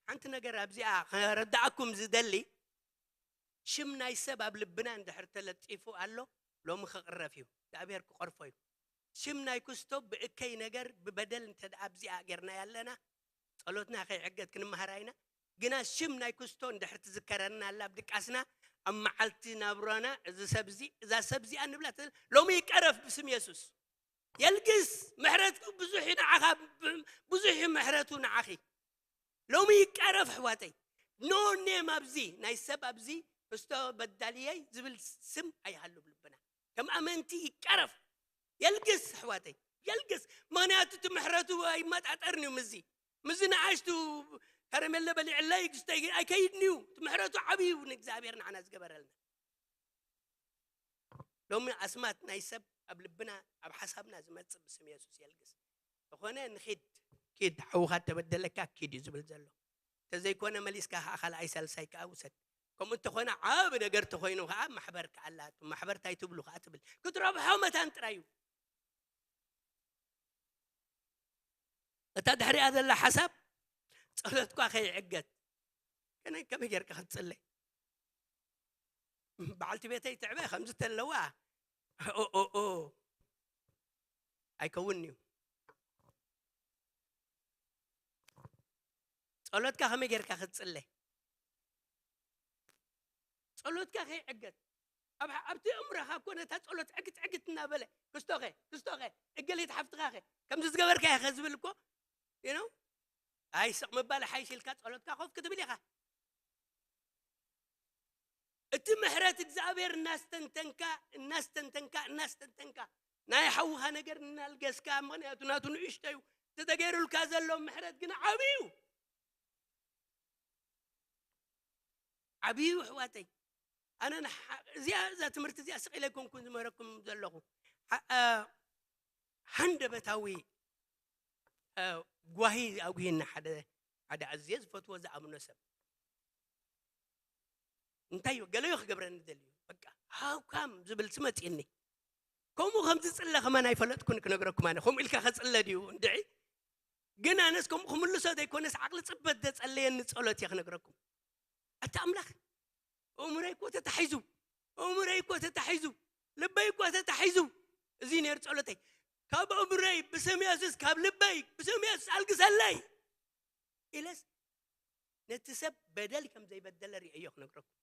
ሓንቲ ነገር ኣብዚኣ ከረድኣኩም ዝደሊ፣ ሽም ናይ ሰብ ኣብ ልብና እንድሕር ተለጢፉ ኣሎ፣ ሎሚ ክቕረፍ እዩ። እግዚኣብሔር ክቐርፎ እዩ። ሽም ናይ ክስቶ ብእከይ ነገር፣ ብበደል እንተ ደኣ ኣብዚኣ ጌርናያ ኣለና፣ ጸሎትና ከይዕገት ክንመሃራ ኢና። ግና ሽም ናይ ክስቶ እንድሕር ትዝከረና ኣላ ኣብ ድቃስና፣ ኣብ መዓልቲ ናብራና፣ እዚ ሰብ እዚ፣ እዛ ሰብ እዚኣ ንብላ፣ ሎሚ ይቀረፍ ብስም የሱስ። የልግስ፣ ምሕረቱ ብዙሕ እዩ ንዓኻ፣ ብ-፣ ብዙሕ እዩ ምሕረቱ ንዓኺ። ሎሚ ይቀረፍ ኣሕዋተይ። No name ኣብዚ፣ ናይ ሰብ ኣብዚ፣ ክስቶ በዳልየይ ዝብል ስም ኣይሃሉ ኣብ ልብና። ከም ኣመንቲ ይቀረፍ። የልግስ ኣሕዋተይ፣ የልግስ። ምኽንያቱ እቲ ምሕረቱ ኣይመጣጠርን እዩ ምስዚ። ምስዚ ንኣሽቱ ከረሜለ በሊዕለይ ክስተ ኣይከይድን እዩ። እቲ ምሕረቱ ዓብዪ እዩ ንእግዚኣብሔር ንዓና ዝገበረልና። ሎሚ ኣስማት ናይ ሰብ ኣብ ልብና፣ ኣብ ሓሳብና ዝመጽእ ብስም የሱስ የልግስ። ዝኾነ ንኺድ፣ ኪድ፣ ሓውኻ ተበደለካ ኪድ እዩ ዝብል ዘሎ። እንተዘይኮነ መሊስካ ከዓ ካልኣይ ሳልሳይ ከዓ ውሰድ። ከምኡ እንተኾነ ዓቢ ነገር ተኾይኑ ከዓ ማሕበር ከዓ ኣላ። እቶም ማሕበር እንታይ ትብሉ ከዓ ትብል። ክትረብሖ መታን ጥራይ እዩ። እታ ድሕሪኣ ዘላ ሓሳብ ጸሎትኳ ከይዕገት። ከነ-፣ ከመይ ጌርካ ክትጽለይ? በዓልቲ ቤተይ ትዕበ ከምዚ ተለዋ፣ ኦ፣ ኦ፣ ኦ፣ ኣይከውንን እዩ። ጸሎትካ ከመይ ጌርካ ክትጽለ? ጸሎትካ ከይዕገት። ኣብ፣ ኣብቲ እምሮኻ እኮ ነታ ጸሎት ዕግት ዕግት እናበለ፣ "ክስቶኸ፣ ክስቶኸ፣ እገሊት ሓፍትኻኸ፣ ከምዚ ዝገበርካዮኸ?" ዝብል እኮ፣ you know? ኣይ፣ ስቕ ምባል ሓይሽ ኢልካ ጸሎትካ ኮፍ ክትብል ኢኻ። እቲ ምሕረት እግዚኣብሔር እናስተንተንካ፣ እናስተንተንካ፣ እናስተንተንካ፣ ናይ ሓውኻ ነገር እናልገስካ፣ ምኽንያቱ ናቱ ንእሽቶ እዩ። እቲ ተገይሩልካ ዘሎ ምሕረት ግን ዓብዩ እዩ። ዓብዩ ኣሕዋተይ። ኣነ ንሓ-፣ እዚኣ፣ እዛ ትምህርቲ እዚኣ ስቕ ኢለ ኣይኮንኩን ዝምህረኩም ዘለኹ። ሓ-፣ እ፣ ሃንደበታዊ፣ እ፣ ጓሂ ኣጉሂና ሓደ፣ ሓደ ኣዝየ ዝፈትዎ ዝኣምኖ ሰብ። እንታይ እዩ? ገለ እዩ ክገብረኒ ደልዩ። በቃ፣ how come ዝብል ስም መጺእኒ። ከምኡ ከም ዝጽለ ከማን ኣይፈለጥኩን ክነግረኩም ኣነ። ከምኡ ኢልካ ከጽለ ድዩ? እንድዒ። ግን ኣነስ ከምኡ ክምልሶ ዘይኮነስ ዓቕሊ ጽበት ዘጸለየኒ ጸሎት እየ ክነግረኩም። ኣታ ኣምላኽ፣ እምረይ እኮ ተታሒዙ፣ እምረይ እኮ ተታሒዙ፣ ልበይ እኮ ተታሒዙ። እዚ ነይሩ ጸሎተይ። ካብ እምረይ ብስም የሱስ፣ ካብ ልበይ ብስም የሱስ ኣልግሰለይ ኢለስ ነቲ ሰብ በደል ከም ዘይበደለ ርእዮ ክነግረኩም።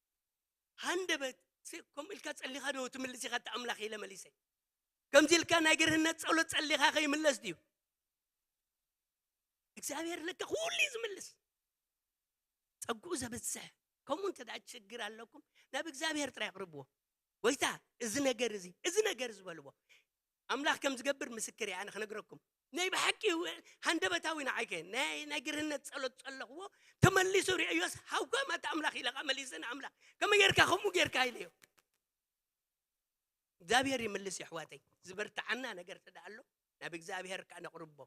ሃንደበት ሲ-፣ ከምኡ ኢልካ ጸሊኻ ዶ ትምልስ ኢኻ? እቲ ኣምላኽ ኢለ መሊሰ። ከምዚ ኢልካ ናይ ግርህነት ጸሎት ጸሊኻ ከይምለስ ድዩ? እግዚኣብሔር ለካ ኩሉ እዩ ዝምልስ። ጸግኡ ዘብዝሕ። ከምኡ እንተ ደኣ ችግር ኣለኩም፣ ናብ እግዚኣብሔር ጥራይ ኣቕርብዎ። "ጎይታ፣ እዚ ነገር እዚ፣ እዚ ነገር" ዝበልዎ። ኣምላኽ ከም ዝገብር ምስክር እየ ኣነ ክነግረኩም። ናይ ብሓቂ ሃንደበታዊ ንዓይከ ናይ፣ ናይ ግርህነት ጸሎት ጸለኽዎ፣ ተመሊሱ ርእዮስ፣ ሃው come ኣቲ ኣምላኽ ኢለ ኸኣ መሊሰ ንኣምላኽ። "ከመይ ጌርካ ከምኡ ጌርካ?" ኢለዮ። እግዚኣብሔር ይምልስ የሕዋተይ። ዝበርትዓና ነገር ተደኣ ኣሎ፣ ናብ እግዚኣብሔር ከኣ ነቕርቦ።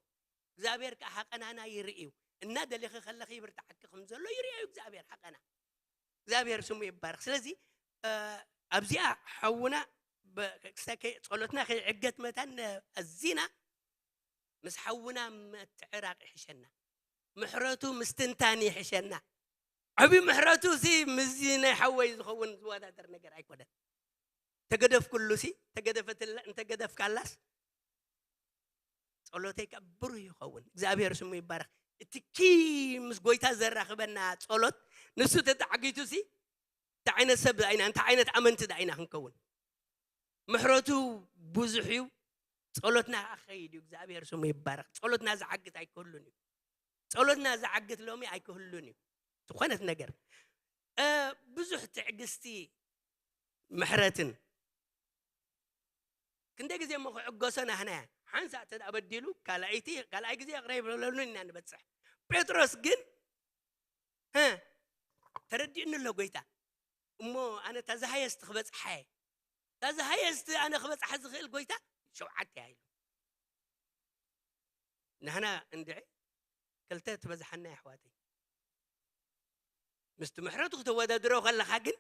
እግዚኣብሔር ከኣ ሃቐናና ይርኢ እዩ። እናደለኺ ከለኺ ይብርትዓኪ ከም ዘሎ ይርኢ እዩ እግዚኣብሔር ሃቐና። እግዚኣብሔር ስሙ ይባረኽ። ስለዚ፣ እ፣ ኣብዚኣ ሓውና በ-፣ ክስተ-፣ ከይ-፣ ጸሎትና ከይዕገት መታን ኣዚና ምስ ሓውና ምትዕራቕ ይሕሸና። ምሕረቱ ምስትንታን ይሕሸና። ዓቢ ምሕረቱ ሲ ምስዚ ናይ ሓወይ ዝኸውን ዝወዳደር ነገር ኣይኮነን። ተገደፍኩሉ ሲ፣ ተገደፈትላ-፣ እንተገደፍካላስ ጸሎተይ ከኣ ብሩህ ይኸውን። እግዚኣብሔር ስሙ ይባረኽ። እቲ ኪ ምስ ጎይታ ዘራኽበና ጸሎት ንሱ ተጣዕጊቱ ሲ፣ እንታይ ዓይነት ሰብ ዳኢና፣ እንታይ ዓይነት ኣመንቲ ዳኢና ክንከውን? ምሕረቱ ብዙሕ እዩ። ጸሎትና ከኣ ክኸይድ እዩ። እግዚኣብሔር ስሙ ይባረኽ። ጸሎትና ዝዓግት ኣይክህሉን እዩ። ጸሎትና ዝዓግት ሎሚ ኣይክህሉን እዩ። ዝኾነት ነገር፣ እ፣ ብዙሕ ትዕግስቲ፣ ምሕረትን። ክንደይ ግዜ እሞ ክዕገሶ ናህና እያ። ሓንሳእ እንተ ደኣ በዲሉ፣ ካልኣይቲ፣ ካልኣይ ግዜ ይቕረ ይበለሉን ኢና ንበጽሕ። ጴጥሮስ ግን፣ እ፣ ተረዲእኒ ኣሎ ጎይታ። እሞ ኣነ እታ ዝሃየስቲ ክበጽሓ እየ። እታ ዝሃየስቲ ኣነ ክበጽሓ ዝኽእል ጎይታ ሸውዓተ እያ ኢሉ። ንሕና እንድዒ ክልተ ትበዝሓና ኣሕዋተይ። ምስቲ ምሕረቱ ክተወዳድሮ ከለኻ ግን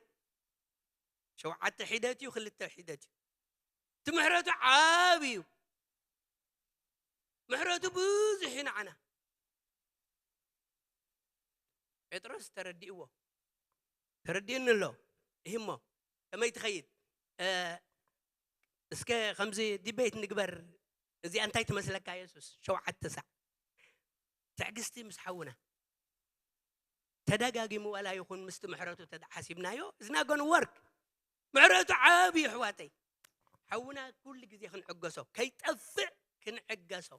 ሸውዓተ ሒደት እዩ፣ ክልተ ሒደት እዩ። እቲ ምሕረቱ ዓቢ እዩ። ምሕረቱ ብዙሕ እዩ ንዓና። ጴጥሮስ ተረዲእዎ። ተረዲእኒ ኣሎ። ይህ እሞ ከመይ ትኸይድ? እ፣ እስከ ከምዚ ዲቤት ንግበር። እዚኣ እንታይ ትመስለካ የሱስ? ሸውዓተ ሳዕ። ትዕግስቲ ምስ ሓውና። ተደጋጊሙ ዋላ ይኹን ምስቲ ምሕረቱ ተደሓሲብናዮ፣ it's not gonna work። ምሕረቱ ዓቢ እዩ ኣሕዋተይ። ሓውና ኩሉ ግዜ ክንዕገሶ፣ ከይጠፍእ ክንዕገሶ፣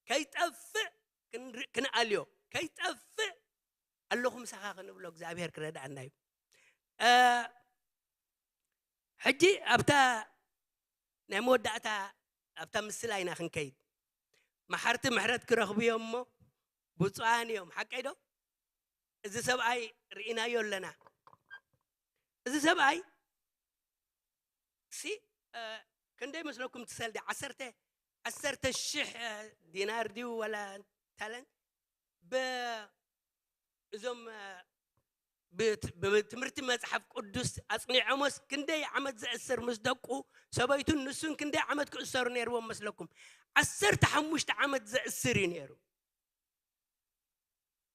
ከይጠፍእ ክንር-፣ ክንኣልዮ፣ ከይጠፍእ ኣለኹ ምሳኻ ክንብሎ እግዚኣብሔር ክረድኣና እዩ። እ፣ ሕጂ ኣብታ ናይ መወዳእታ ኣብታ ምስላ ኢና ክንከይድ። መሓርቲ ምሕረት ክረኽቡ እዮም እሞ ብፁዓን እዮም። ሓቀይ ዶ? እዚ ሰብኣይ ርኢናዮ ኣለና። እዚ ሰብኣይ ሲ፣ እ፣ ክንደይ መስለኩም ትሰልዲ? ዓሰርተ፣ ዓሰርተ ሽሕ፣ እ፣ ዲናር ድዩ ወላ ታለንት? ብ-፣ እዞም፣ እ፣ ብት-፣ ብትምህርቲ መጽሓፍ ቅዱስ ኣጽኒዖሞስ ክንደይ ዓመት ዘእስር ምስ ደቁ ሰበይቱን ንሱን ክንደይ ዓመት ክእሰሩ ነይርዎም መስለኩም? ዓሰርተ ሓሙሽተ ዓመት ዘእስር እዩ ነይሩ።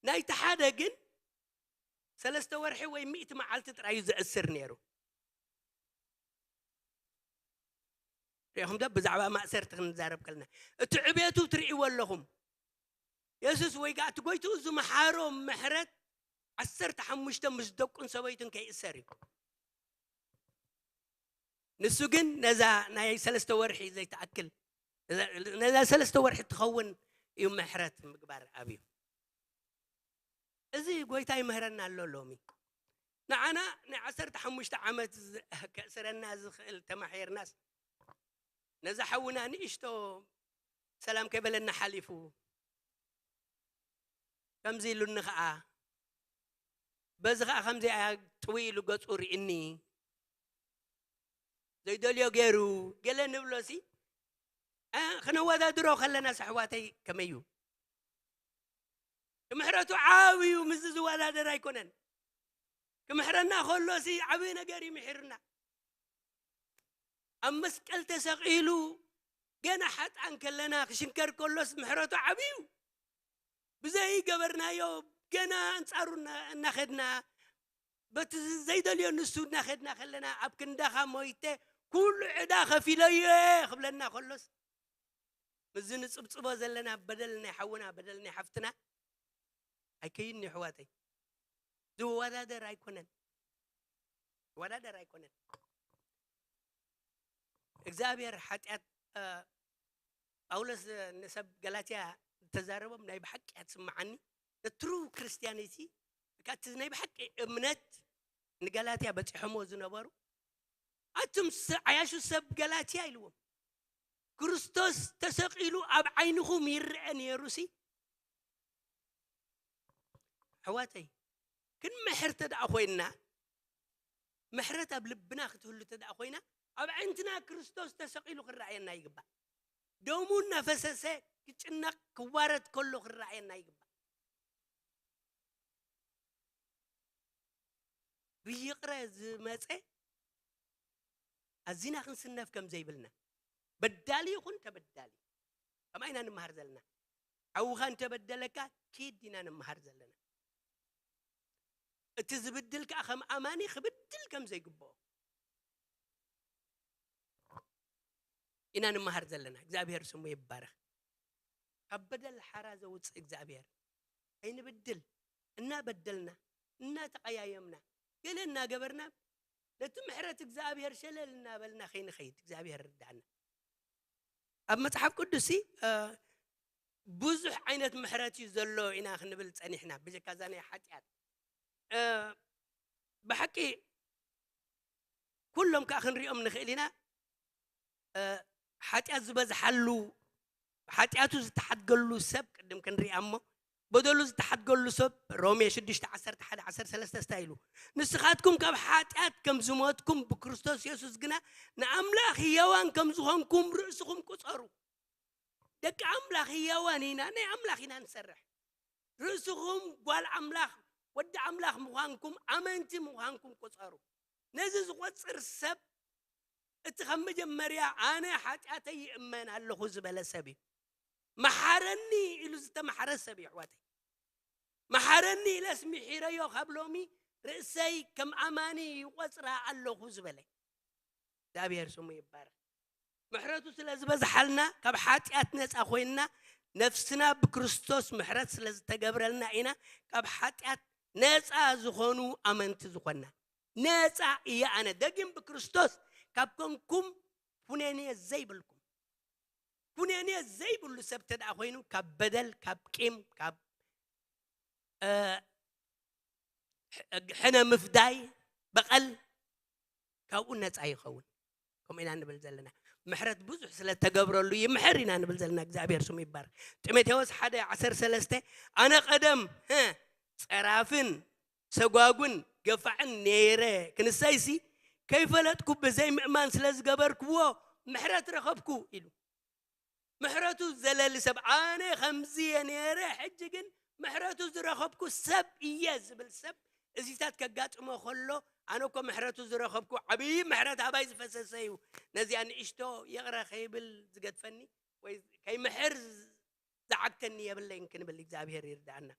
ናይቲ ሓደ ግን ሰለስተ ወርሒ ወይ ሚእቲ መዓልቲ ጥራይ እዩ ዘእስር ነይሩ። ሪኢኹም ዶ? ብዛዕባ ማእሰርቲ ክንዛረብ ከለና እቲ ዕቤቱ ትርእይዎ ኣለኹም። የሱስ ወይ ከኣ እቲ ጎይትኡ ዝመሓሮ ምሕረት ዓሰርተ ሓሙሽተ ምስ ደቁን ሰበይቱን ከይእሰር እዩ። ንሱ ግን ነዛ ናይ ሰለስተ ወርሒ ዘይትኣክል፣ ነዛ ሰለስተ ወርሒ ትኸውን እዩ ምሕረት ምግባር ኣብዩ። እዚ ጎይታ ይምህረና ኣሎ ሎሚ። ንዓና ናይ ዓሰርተ ሓሙሽተ ዓመት ዝ-፣ ከእስረና ዝኽእል ተማሒርናስ፣ ነዛ ሓውና ንእሽቶ ሰላም ከይበለና ሓሊፉ፣ ከምዚ ኢሉኒ ኸኣ፣ በዚ ኸኣ ከምዚ ኣያ ጥውይ ኢሉ ገጹ ርኢኒ፣ ዘይደልዮ ገይሩ፣ ገለ ንብሎሲ፣ እ፣ ክነወዳድሮ ከለናስ ኣሕዋተይ ከመይ እዩ? ምሕረቱ ዓብዩ ምስዚ ዝወዳደር ኣይኮነን። ክምሕረና ከሎሲ ዓብዪ ነገር እዩ ምሒርና። ኣብ መስቀል ተሰቒሉ ገና ሓጥኣን ከለና ክሽንከር ከሎስ ምሕረቱ ዓብዩ። ብዘይገበርናዮ ገና ኣንጻሩ እና-፣ እናኸድና፣ በቲ ዘይደልዮ ንሱ እናኸድና ከለና፣ ኣብ ክንዳኻ ሞይተ ኩሉ ዕዳ ከፊለዮ እየ ክብለና ከሎስ፣ ምስዚ ንጽብጽቦ ዘለና በደል ናይ ሓውና፣ በደል ናይ ሓፍትና ኣይከይድን እዩ ኣሕዋተይ። ዝወዳደር ኣይኮነን። ዝወዳደር ኣይኮነን። እግዚኣብሔር ሓጢኣት፣ እ፣ ጳውሎስ ንሰብ ገላትያ ዝተዛረቦም ናይ ብሓቂ እያ ትስምዓኒ። The true Christianity፣ እካ እቲ ናይ ብሓቂ እምነት ንገላትያ በጺሖምዎ ዝነበሩ፣ ኣቱም ስ-፣ ዓያሹ ሰብ ገላትያ ኢልዎም። ክርስቶስ ተሰቒሉ ኣብ ዓይንኹም ይረአ ነይሩሲ። ኣሕዋተይ፣ ክንምሕር ተደኣ ኮይንና፣ ምሕረት ኣብ ልብና ክትህሉ ተደኣ ኮይና፣ ኣብ ኣዒንትና ክርስቶስ ተሰቒሉ ክረኣየና ይግባእ። ደሙ እናፈሰሰ ክጭነቕ ክዋረድ ከሎ ክረኣየና ይግባእ። ብይቕረ ዝመጸ ኣዚና ክንስነፍ ከም ዘይብልና፣ በዳሊ ይኹን ተበዳሊ፣ ከምኣ ኢና ንምሃር ዘለና። ሓውኻ እንተበደለካ ኪድ ኢና ንምሃር ዘለና። እቲ ዝብድል ከኣ ከም ኣማኒ ክብድል ከም ዘይግብኦ ኢና ንመሃር ዘለና። እግዚኣብሔር ስሙ ይባረኽ። ካብ በደል ሓራ ዘውፅእ እግዚኣብሔር፣ ከይንብድል፣ እናበደልና እናተቐያየምና፣ ገለ እናገበርና፣ ነቲ ምሕረት እግዚኣብሔር ሸለል እናበልና ከይንኸይድ እግዚኣብሔር ርዳእና። ኣብ መጽሓፍ ቅዱስ ብዙሕ ዓይነት ምሕረት እዩ ዘሎ ኢና ክንብል ጸኒሕና። ብጀካ እዛ ናይ ሓጢኣት ብሓቂ ኩሎም ከዓ ክንሪኦም ንኽእል ኢና። ሓጢኣት ዝበዝሓሉ፣ ሓጢኣቱ ዝተሓድገሉ ሰብ ቅድም ክንሪኣ እሞ፣ በደሉ ዝተሓድገሉ ሰብ ሮሜ ሽዱሽተ ዓሰርተ ሓደ ዓሰርተ ሰለስተ እንታይ ኢሉ? ንስኻትኩም ካብ ሓጢኣት ከም ዝሞትኩም ብክርስቶስ የሱስ ግና ንኣምላኽ ህያዋን ከም ዝኾንኩም ርእስኹም ቁጸሩ። ደቂ ኣምላኽ ህያዋን ኢና፣ ናይ ኣምላኽ ኢና ንሰርሕ። ርእስኹም ጓል ኣምላኽ፣ ወዲ ኣምላኽ ምዃንኩም፣ ኣመንቲ ምዃንኩም ቁጸሩ። ነዚ ዝቆጽር ሰብ እቲ ካብ መጀመርያ ኣነ ሓጢኣተይ ይእመን ኣለኹ ዝበለ ሰብ እዩ። መሓረኒ ኢሉ ዝተማሕረ ሰብ እዩ ኣሕዋተይ። መሓረኒ ኢለስ ምሒረዮ ካብ ሎሚ ርእሰይ ከም ኣማኒ ይቆጽራ ኣለኹ ዝበለ። እግዚኣብሔር ስሙ ይባረኽ። ምሕረቱ ስለ ዝበዝሓልና ካብ ሓጢኣት ነፃ ኮይንና ነፍስና ብክርስቶስ ምሕረት ስለ ዝተገብረልና ኢና ካብ ሓጢኣት ነፃ ዝኾኑ ኣመንቲ ዝኾንና። ነፃ እየ ኣነ ደጊም ብክርስቶስ ካብ ኮንኩም ኩነኔ ዘይብልኩም ኩነኔ ዘይብሉ ሰብ ተደኣ ኮይኑ ካብ በደል ካብ ቂም ካብ ሕነ ምፍዳይ በቐል ካብኡ ነፃ ይኸውን። ከምኡ ኢና ንብል ዘለና። ምሕረት ብዙሕ ስለ ተገብረሉ ይምሕር ኢና ንብል ዘለና። እግዚኣብሔር ስሙ ይባረክ። ጢሞቴዎስ ሓደ ዓሰርተ ሰለስተ ኣነ ቀደም ጸራፍን ሰጓጉን ገፋዕን ነይረ፣ ክንሳይሲ ከይፈለጥኩ ብዘይ ምእማን ስለ ዝገበርክዎ ምሕረት ረኸብኩ ኢሉ። ምሕረቱ ዘለሊ ሰብ ኣነ ከምዚ እየ ነይረ፣ ሕጂ ግን ምሕረቱ ዝረኸብኩ ሰብ እየ ዝብል ሰብ እዚታት ከጋጥሞ ከሎ ኣነ እኮ ምሕረቱ ዝረኸብኩ ዓብዪ ምሕረት ኣባይ ዝፈሰሰ እዩ፣ ነዚኣ ንእሽቶ ይቕረ ከይብል ዝገድፈኒ ወይ ከይምሕር ዝዓግተኒ የብለይን ክንብል እግዚኣብሔር ይርዳእና።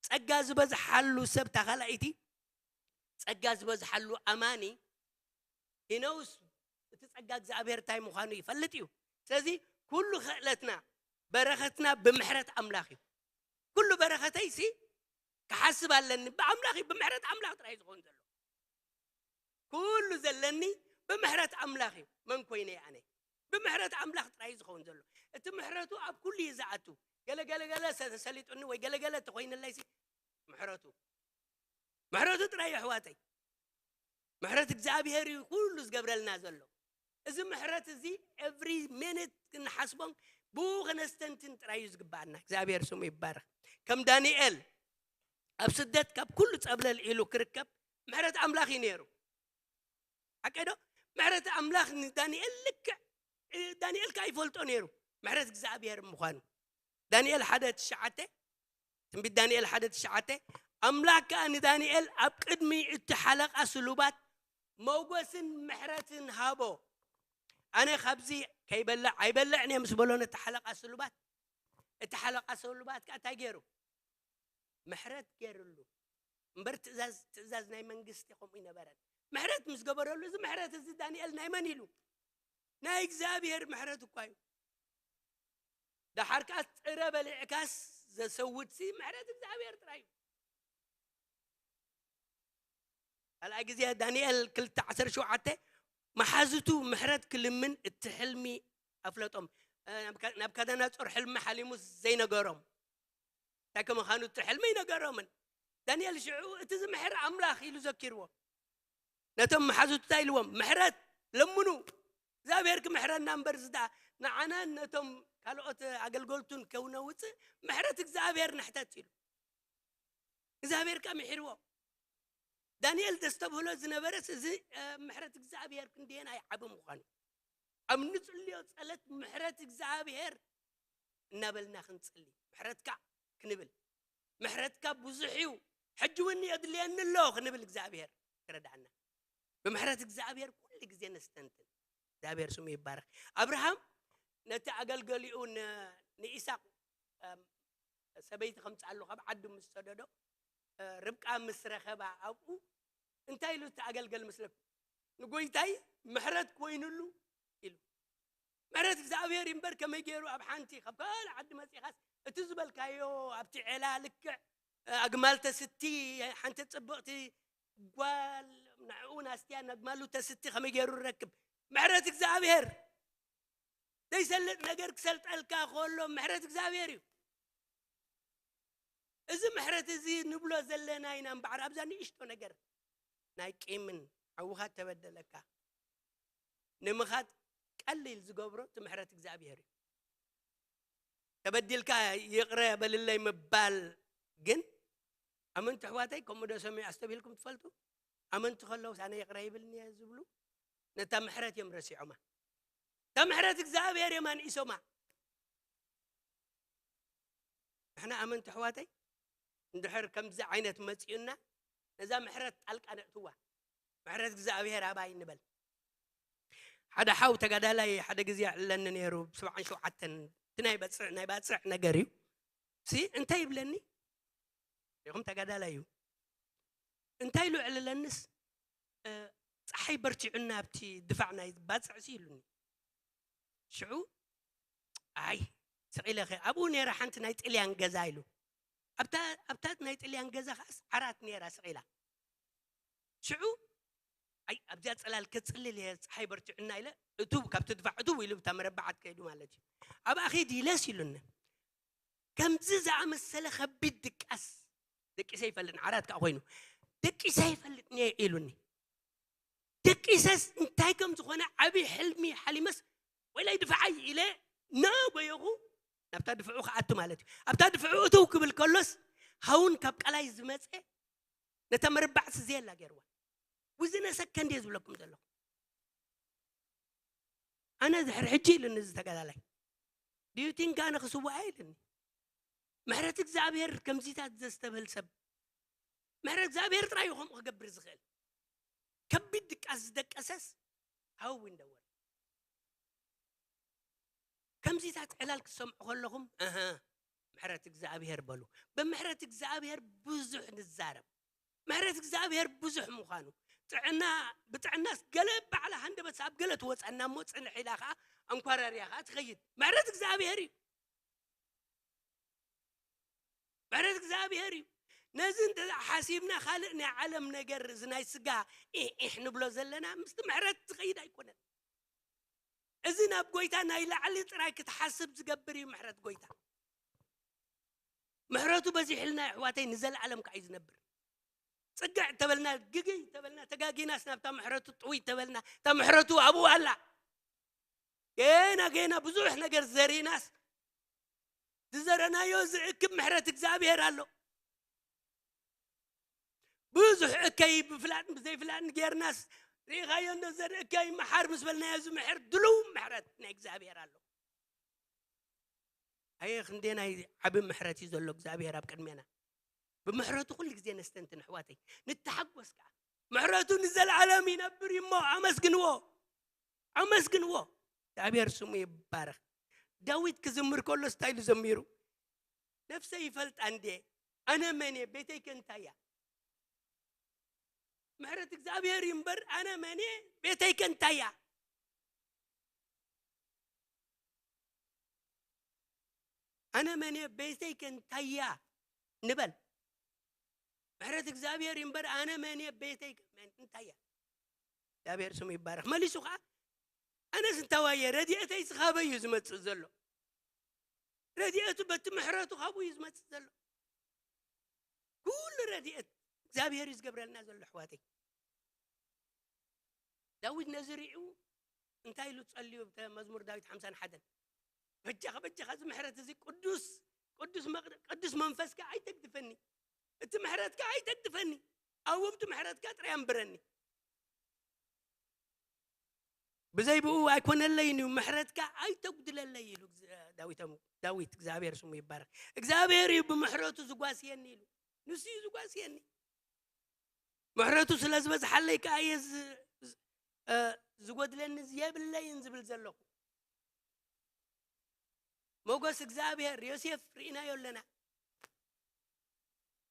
ጸጋ ዝበዝሓሉ ሰብ ታኻላይቲ ጸጋ ዝበዝሓሉ ኣማኒ ሂነውስ እቲ ጸጋ እግዚኣብሔር እንታይ ምዃኑ ይፈልጥ እዩ። ስለዚ ኩሉ ክእለትና በረኸትና ብምሕረት ኣምላኽ እዩ። ኩሉ በረኸተይሲ ክሓስብ ኣለኒ ብኣምላኽ እዩ። ብምሕረት ኣምላኽ ጥራይ ዝኸውን ዘሎ ኩሉ ዘለኒ ብምሕረት ኣምላኽ እዩ። መን ኮይነ ኣነ ብምሕረት ኣምላኽ ጥራይ ዝኸውን ዘሎ። እቲ ምሕረቱ ኣብ ኩሉ እዩ ዝኣቱ። ገለገለገለ ተሰሊጡኒ ወይ ገለገለ ተኮይነለይሲ ምሕረቱ ምሕረቱ ጥራይ ኣሕዋተይ። ምሕረት እግዚኣብሔር እዩ ኩሉ ዝገብረልና ዘሎ። እዚ ምሕረት እዚ every minute ክንሓስቦን ብኡ ከነስተንትን ጥራይ እዩ ዝግባኣና። እግዚኣብሔር ስሙ ይባረክ። ከም ዳንኤል ኣብ ስደት ካብ ኩሉ ጸብለል ኢሉ ክርከብ ምሕረት ኣምላኽ እዩ ነይሩ። ሓቀዶ ምሕረት ኣምላኽ ንዳንኤል ልክዕ ዳንኤል ከኣ ይፈልጦ ነይሩ ምሕረት እግዚኣብሔር ምዃኑ። ዳንኤል ሓደ ትሽዓተ ትንቢት ዳንኤል ሓደ ትሽዓተ ኣምላኽ ከኣ ንዳንኤል ኣብ ቅድሚ እቲ ሓለቓ ስሉባት ሞጎስን ምሕረትን ሃቦ። ኣነ ካብዚ ከይበልዕ ኣይበልዕን እየ ምስ በሎ ነቲ ሓለቓ ስሉባት እቲ ሓለቓ ስሉባት ከኣ እንታይ ገይሩ? ምሕረት ገይርሉ እምበር ትእዛዝ ትእዛዝ ናይ መንግስቲ ከምኡ ይነበረን። ምሕረት ምስ ገበረሉ እዚ ምሕረት እዚ ዳንኤል ናይ መን ኢሉ? ናይ እግዚኣብሔር ምሕረት እኳ እዩ። ደሓር ከኣ ጥረ በሊዕካስ ዘሰውድሲ ምሕረት እግዚኣብሔር ጥራይ እዩ። ካልኣይ ግዜ ዳንኤል ክልተ ዓሰርተ ሸውዓተ መሓዝቱ ምሕረት ክልምን እቲ ሕልሚ ኣፍለጦም። ናብካዳናጾር ሕልሚ ሓሊሙ ዘይነገሮም እንታይ ከምዃኑ እቲ ሕልሚ ይነገሮምን። ዳንኤል ሽዑ እቲ ዝምሕር ኣምላኽ ኢሉ ዘኪርዎ። ነቶም መሓዙቱ እንታይ ኢልዎም? ምሕረት ለምኑ፣ እግዚኣብሔር ክምሕረና እምበር ዝዳ ንዓናን ነቶም ካልኦት ኣገልገልቱን ከውነውፅእ ምሕረት እግዚኣብሔር ንሕተት ኢሉ። እግዚኣብሔር ከ ምሒርዎ። ዳንኤል ዘስተብህሎ ዝነበረስ እዚ ምሕረት እግዚኣብሔር ክንደየናይ ዓቢ ምዃኑ ኣብ ንፅልዮ ጸለት ምሕረት እግዚኣብሔር እናበልና ክንጽሊ ምሕረትካ ክንብል ምሕረትካ ብዙሕ እዩ ሕጂ እውን የድልየኒ ኣሎ ክንብል እግዚኣብሔር ክረዳእና። ብምሕረት እግዚኣብሔር ኩሉ ግዜ ነስተንትን። እግዚኣብሔር ስሙ ይባረክ። ኣብርሃም ነቲ ኣገልገሊኡ ንኢሳቅ ሰበይቲ ከምፅኣሉ ካብ ዓዱ ምስ ሰደዶ እ፣ ርብቃ ምስ ረኸባ ኣብኡ እንታይ ኢሉ እቲ ኣገልገል መስለኩም? ንጎይታይ ምሕረት ኮይኑሉ ኢሉ። ምሕረት እግዚኣብሔር እምበር ከመይ ገይሩ ኣብ ሓንቲ ካብ ካልእ ዓዲ መጺኻስ እቲ ዝበልካዮ ኣብቲ ዔላ ልክዕ፣ እ፣ ኣግማል ተስቲ፣ ሓንቲ ጽብቕቲ ጓል ንዕኡ ናስትያን ኣግማሉ ተስቲ ከመይ ገይሩ ይረክብ? ምሕረት እግዚኣብሔር። ዘይሰልጥ ነገር ክሰልጠልካ ከሎ ምሕረት እግዚኣብሔር እዩ። እዚ ምሕረት እዚ ንብሎ ዘለና ኢና እምበኣር ኣብዛ ንእሽቶ ነገር ናይ ቂምን ሓውኻ ተበደለካ ንምኻድ ቀሊል ዝገብሮ እቲ ምሕረት እግዚኣብሔር እዩ። ተበዲልካ ይቕረ በልለይ ምባል ግን፣ ኣመንቲ ኣሕዋተይ፣ ከምኡ ዶ ሰሚዑ ኣስተብሂልኩም ትፈልጡ? ኣመንቲ ከለውስ ኣነ ይቕረ ይብልኒ እየ ዝብሉ ነታ ምሕረት እዮም ረሲዖማ። እታ ምሕረት እግዚኣብሔር እዮም ኣንኢሶማ። ንሕና ኣመንቲ ኣሕዋተይ፣ እንድሕር ከምዚ ዓይነት መጺኡና፣ ነዛ ምሕረት ጣልቃ ነእትዋ። ምሕረት እግዚኣብሔር ኣባይ ንበል። ሓደ ሓው ተጋዳላይ ሓደ ግዜ ይዕለኒ ነይሩ፣ ብ ሰብዓን ሸውዓተን፣ እቲ ናይ በጽዕ፣ ናይ ባጽዕ ነገር እዩ። ሲ እንታይ ይብለኒ? ይኹም ተጋዳላይ እዩ። እንታይ ኢሉ ዕልለንስ፣ እ፣ "ጸሓይ በርቲዑና ኣብቲ ድፋዕ ናይ ባጽዕ" ሲ ኢሉኒ። ሽዑ፣ "ኣይ፣ ስቕ ኢለ ኸ ኣብኡ ነይራ ሓንቲ ናይ ጥልያን ገዛ" ኢሉ። ኣብታ፣ ኣብታ ናይ ጥልያን ገዛ ኸኣስ ዓራት ነይራ ስቕ ኢላ። ሽዑ፣ "ኣይ፣ ኣብዚኣ ጽላል ከጽልል እየ፣ ጸሓይ በርቲዑና" ኢለ፣ እቱ፣ ካብቲ ድፋዕ እቱ ኢሉ ብታ መረባዓት ከይዱ ማለት እዩ። ኣብኣ ኸይድ ኢለስ ኢሉኒ። ከምዚ ዝኣመሰለ ከቢድ ድቃስ ደቂሰ ይፈልጥ፣ ዓራት ከኣ ኮይኑ፣ "ደቂሰ ይፈልጥ እየ" ኢሉኒ። ደቂሰስ እንታይ ከም ዝኾነ ዓቢ ሕልሚ ሓሊመስ፣ "ወይለይ ድፋዓይ" ኢለ ናጎየኹ ናብታ ድፍዑ ክኣቱ ማለት እዩ። ኣብታ ድፍዑ እትው ክብል ከሎስ፣ ሃውን ካብ ቀላይ ዝመጸ ነታ መርባዕቲ ዘየላ ገይርዋ። ውዝነ ሰከንድ እየ ዝብለኩም ዘለኹ። ኣነ ድሕሪ ሕጂ ኢሉኒ እዚ ተጋዳላይ፣ "Do you think ኣነ ክስዋእ?" ኢሉኒ። ምሕረት እግዚኣብሔር ከምዚታት ዘስተብህል ሰብ፣ ምሕረት እግዚኣብሔር ጥራይ እዩ ከምኡ ክገብር ዝኽእል። ከቢድ ድቃስ ዝደቀሰስ ሃው እንደወር። ከምዚታት ዕላል ክትሰምዑ ከለኹም፣ "እህ፣ ምሕረት እግዚኣብሔር" በሉ። ብምሕረት እግዚኣብሔር ብዙሕ ንዛረብ። ምሕረት እግዚኣብሔር ብዙሕ ምዃኑ። ጥዕና፣ ብጥዕናስ ገለ ባዕላ ሃንደበት ኣብ ገለ ትወጸና እሞ፣ ጽንሕ ኢላ ኸኣ ኣንኳራርያ ኸኣ ትኸይድ። ምሕረት እግዚኣብሔር እዩ። ምሕረት እግዚኣብሔር እዩ። ነዚ እንተ ሓሲብና፣ ካልእ ናይ ዓለም ነገር፣ እዚ ናይ ስጋ ኢሕ፣ ኢሕ ንብሎ ዘለና፣ ምስቲ ምሕረት ዝኸይድ ኣይኮነን። እዚ ናብ ጎይታ ናይ ላዕሊ ጥራይ ክትሓስብ ዝገብር እዩ ምሕረት ጎይታ። ምሕረቱ በዚሕልና፣ ኣሕዋተይ፣ ንዘለኣለም ከኣ እዩ ዝነብር። ጽግዕ ተበልና፣ ግግይ ተበልና፣ ተጋጊናስ ናብታ ምሕረቱ ጥውይ ተበልና፣ እታ ምሕረቱ ኣብኡ ኣላ። ገና፣ ገና ብዙሕ ነገር ዘሪእናስ፣ ዝዘረናዮ ዝእክብ ምሕረት እግዚኣብሔር ኣሎ። ብዙሕ እከይ ብፍላጥን ብዘይፍላጥን ጌርናስ፣ ርኢኻዮ እንዶ ዘርኢ እከይ መሓር ምስ በልናዮ፣ ዝምሕር ድሉው ምሕረት ናይ እግዚኣብሔር ኣሎ። ኣየ ክንደይ ናይ ዓቢ ምሕረት እዩ ዘሎ እግዚኣብሔር ኣብ ቅድሜና። ብምሕረቱ ኩሉ ግዜ ነስተንትን፣ ኣሕዋተይ። ንተሓጎስ ከኣ። ምሕረቱ ንዘለኣለም ይነብር እዩ እሞ ኣመስግንዎ። ኣመስግንዎ። እግዚኣብሔር ስሙ ይባረኽ። ዳዊት ክዝምር ከሎስ እንታይ ኢሉ ዘሚሩ? "ነፍሰይ ይፈልጣ እንዴ? ኣነ መን እየ? ቤተይ ከ እንታይ እያ?" ምሕረት እግዚኣብሔር እዩ እምበር፣ "ኣነ መን እየ? ቤተይ ከ እንታይ እያ?" ኣነ መን እየ? ቤተይ ከ እንታይ እያ? ንበል። ምሕረት እግዚኣብሔር እዩ እምበር፣ ኣነ መን እየ? ቤተይ ከ መን እንታይ እያ? እግዚኣብሔር ስሙ ይባረኽ። መሊሱ ኸዓ፣ "ኣነስ እንታዋየ? ረድኤተይስ ካበይ እዩ ዝመጽእ ዘሎ? ረድኤቱ በቲ ምሕረቱ ካብኡ እዩ ዝመጽእ ዘሎ። ኩሉ ረድኤት እግዚኣብሔር እዩ ዝገብረልና ዘሎ፣ ኣሕዋተይ." ዳዊት ነዚ ሪኡ እንታይ ኢሉ ጸልዩ? ብተ-፣ መዝሙር ዳዊት ሓምሳን ሓደን፣ "በጃኻ፣ በጃኻ፣ እዚ ምሕረት እዚ ቅዱስ፣ ቅዱስ መቕ-፣ ቅዱስ መንፈስካ ኣይተግድፈኒ፣ እቲ ምሕረትካ ኣይተግድፈኒ፣ ኣብ ውብቲ ምሕረትካ ጥራይ ኣንብረኒ። ብዘይ ብኡ ኣይኮነለይን እዩ፣ ምሕረትካ ኣይተጉድለለይ" ኢሉ ግዝ-፣ ዳዊቶም፣ ዳዊት፣ እግዚኣብሔር ስሙ ይባረክ። "እግዚኣብሔር እዩ ብምሕረቱ ዝጓስየኒ" ኢሉ። ንሱ እዩ ዝጓስየኒ። "ምሕረቱ ስለ ዝበዝሓለይ ከኣ እየ ዝ-፣ ዝ-፣ እ፣ ዝጎድለኒ የብለይን" ዝብል ዘለኹ። ሞገስ እግዚኣብሔር፣ ዮሴፍ ርኢናዮ ኣለና።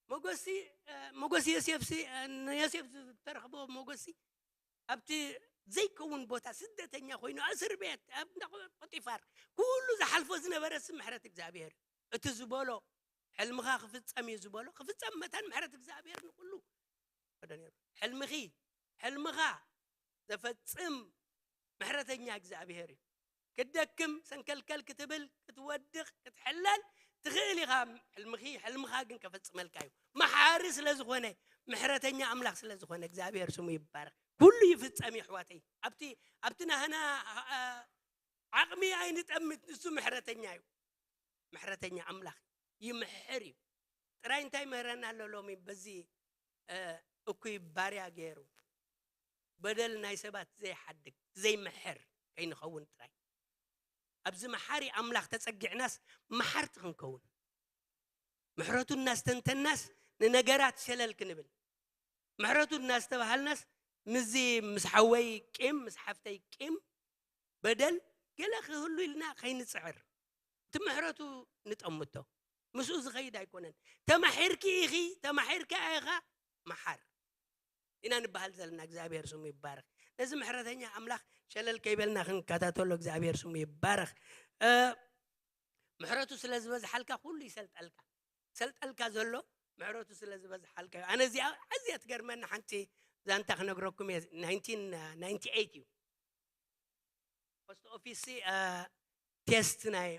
ሞጎሲ እ፣ ሞጎስ ዮሴፍሲ እ፣ ንዮሴፍ ዝተረኽቦ ሞጎሲ ኣብቲ ዘይከውን ቦታ ስደተኛ ኮይኑ እስር ቤት ኣብ እንዳ ፖጢፋር ኩሉ ዝሓልፎ ዝነበረ ስ ምሕረት እግዚኣብሔር እዩ። እቲ ዝበሎ ሕልምኻ ክፍጸም እዩ ዝበሎ ክፍጸም መታን ምሕረት እግዚኣብሔር ንኩሉ ወደ ነይሩ። ሕልምኺ ሕልምኻ ዘፈጽም ምሕረተኛ እግዚኣብሔር እዩ። ክትደክም ሰንከልከል ክትብል ክትወድቕ ክትሕለል ትኽእል ኢኻ። ሕልምኺ ሕልምኻ ግን ከፈጽመልካ እዩ። መሓሪ ስለ ዝኾነ ምሕረተኛ ኣምላኽ ስለ ዝኾነ እግዚኣብሔር ስሙ ይባረኽ። ኩሉ ይፍጸም እዩ ኣሕዋተይ። ኣብቲ ኣብቲ ናህና ኣ- ዓቕሚ ኣይንጠምት። ንሱ ምሕረተኛ እዩ። ምሕረተኛ ኣምላኽ ይምሕር እዩ። ጥራይ እንታይ ምህረና ኣሎ ሎሚ በዚ እ፣ እኩይ ባርያ ገይሩ በደል ናይ ሰባት ዘይሓድግ ዘይምሕር ከይንኸውን ጥራይ ኣብዚ መሓሪ ኣምላኽ ተጸጊዕናስ መሓርቲ ክንከውን ምሕረቱ እናስተንተናስ ንነገራት ሸለል ክንብል ምሕረቱ እናስተባሃልናስ ምስዚ ምስ ሓወይ ቂም ምስ ሓፍተይ ቂም በደል ገለ ክህሉ ኢልና ከይንጽዕር እቲ ምሕረቱ ንጠምቶ ምስኡ ዝኸይድ ኣይኮነን። ተማሒርኪ ኢኺ ተማሒርካ ኢኻ መሓር ኢና ንበሃል ዘለና። እግዚኣብሔር ስሙ ይባረኽ። ነዚ ምሕረተኛ ኣምላኽ ሸለል ከይበልና ክንከታተሎ እግዚኣብሔር ስሙ ይባረኽ። እ፣ ምሕረቱ ስለ ዝበዝሓልካ ኩሉ ይሰልጠልካ። ሰልጠልካ ዘሎ ምሕረቱ ስለ ዝበዝሓልካ እዩ። ኣነ እዚኣ ኣዝያ ትገርመኒ ሓንቲ ዛንታ ክነግረኩም እየ። ናይንቲን ናይንቲ ኤይት እዩ ፖስት ኦፊስ እ፣ ቴስት ናይ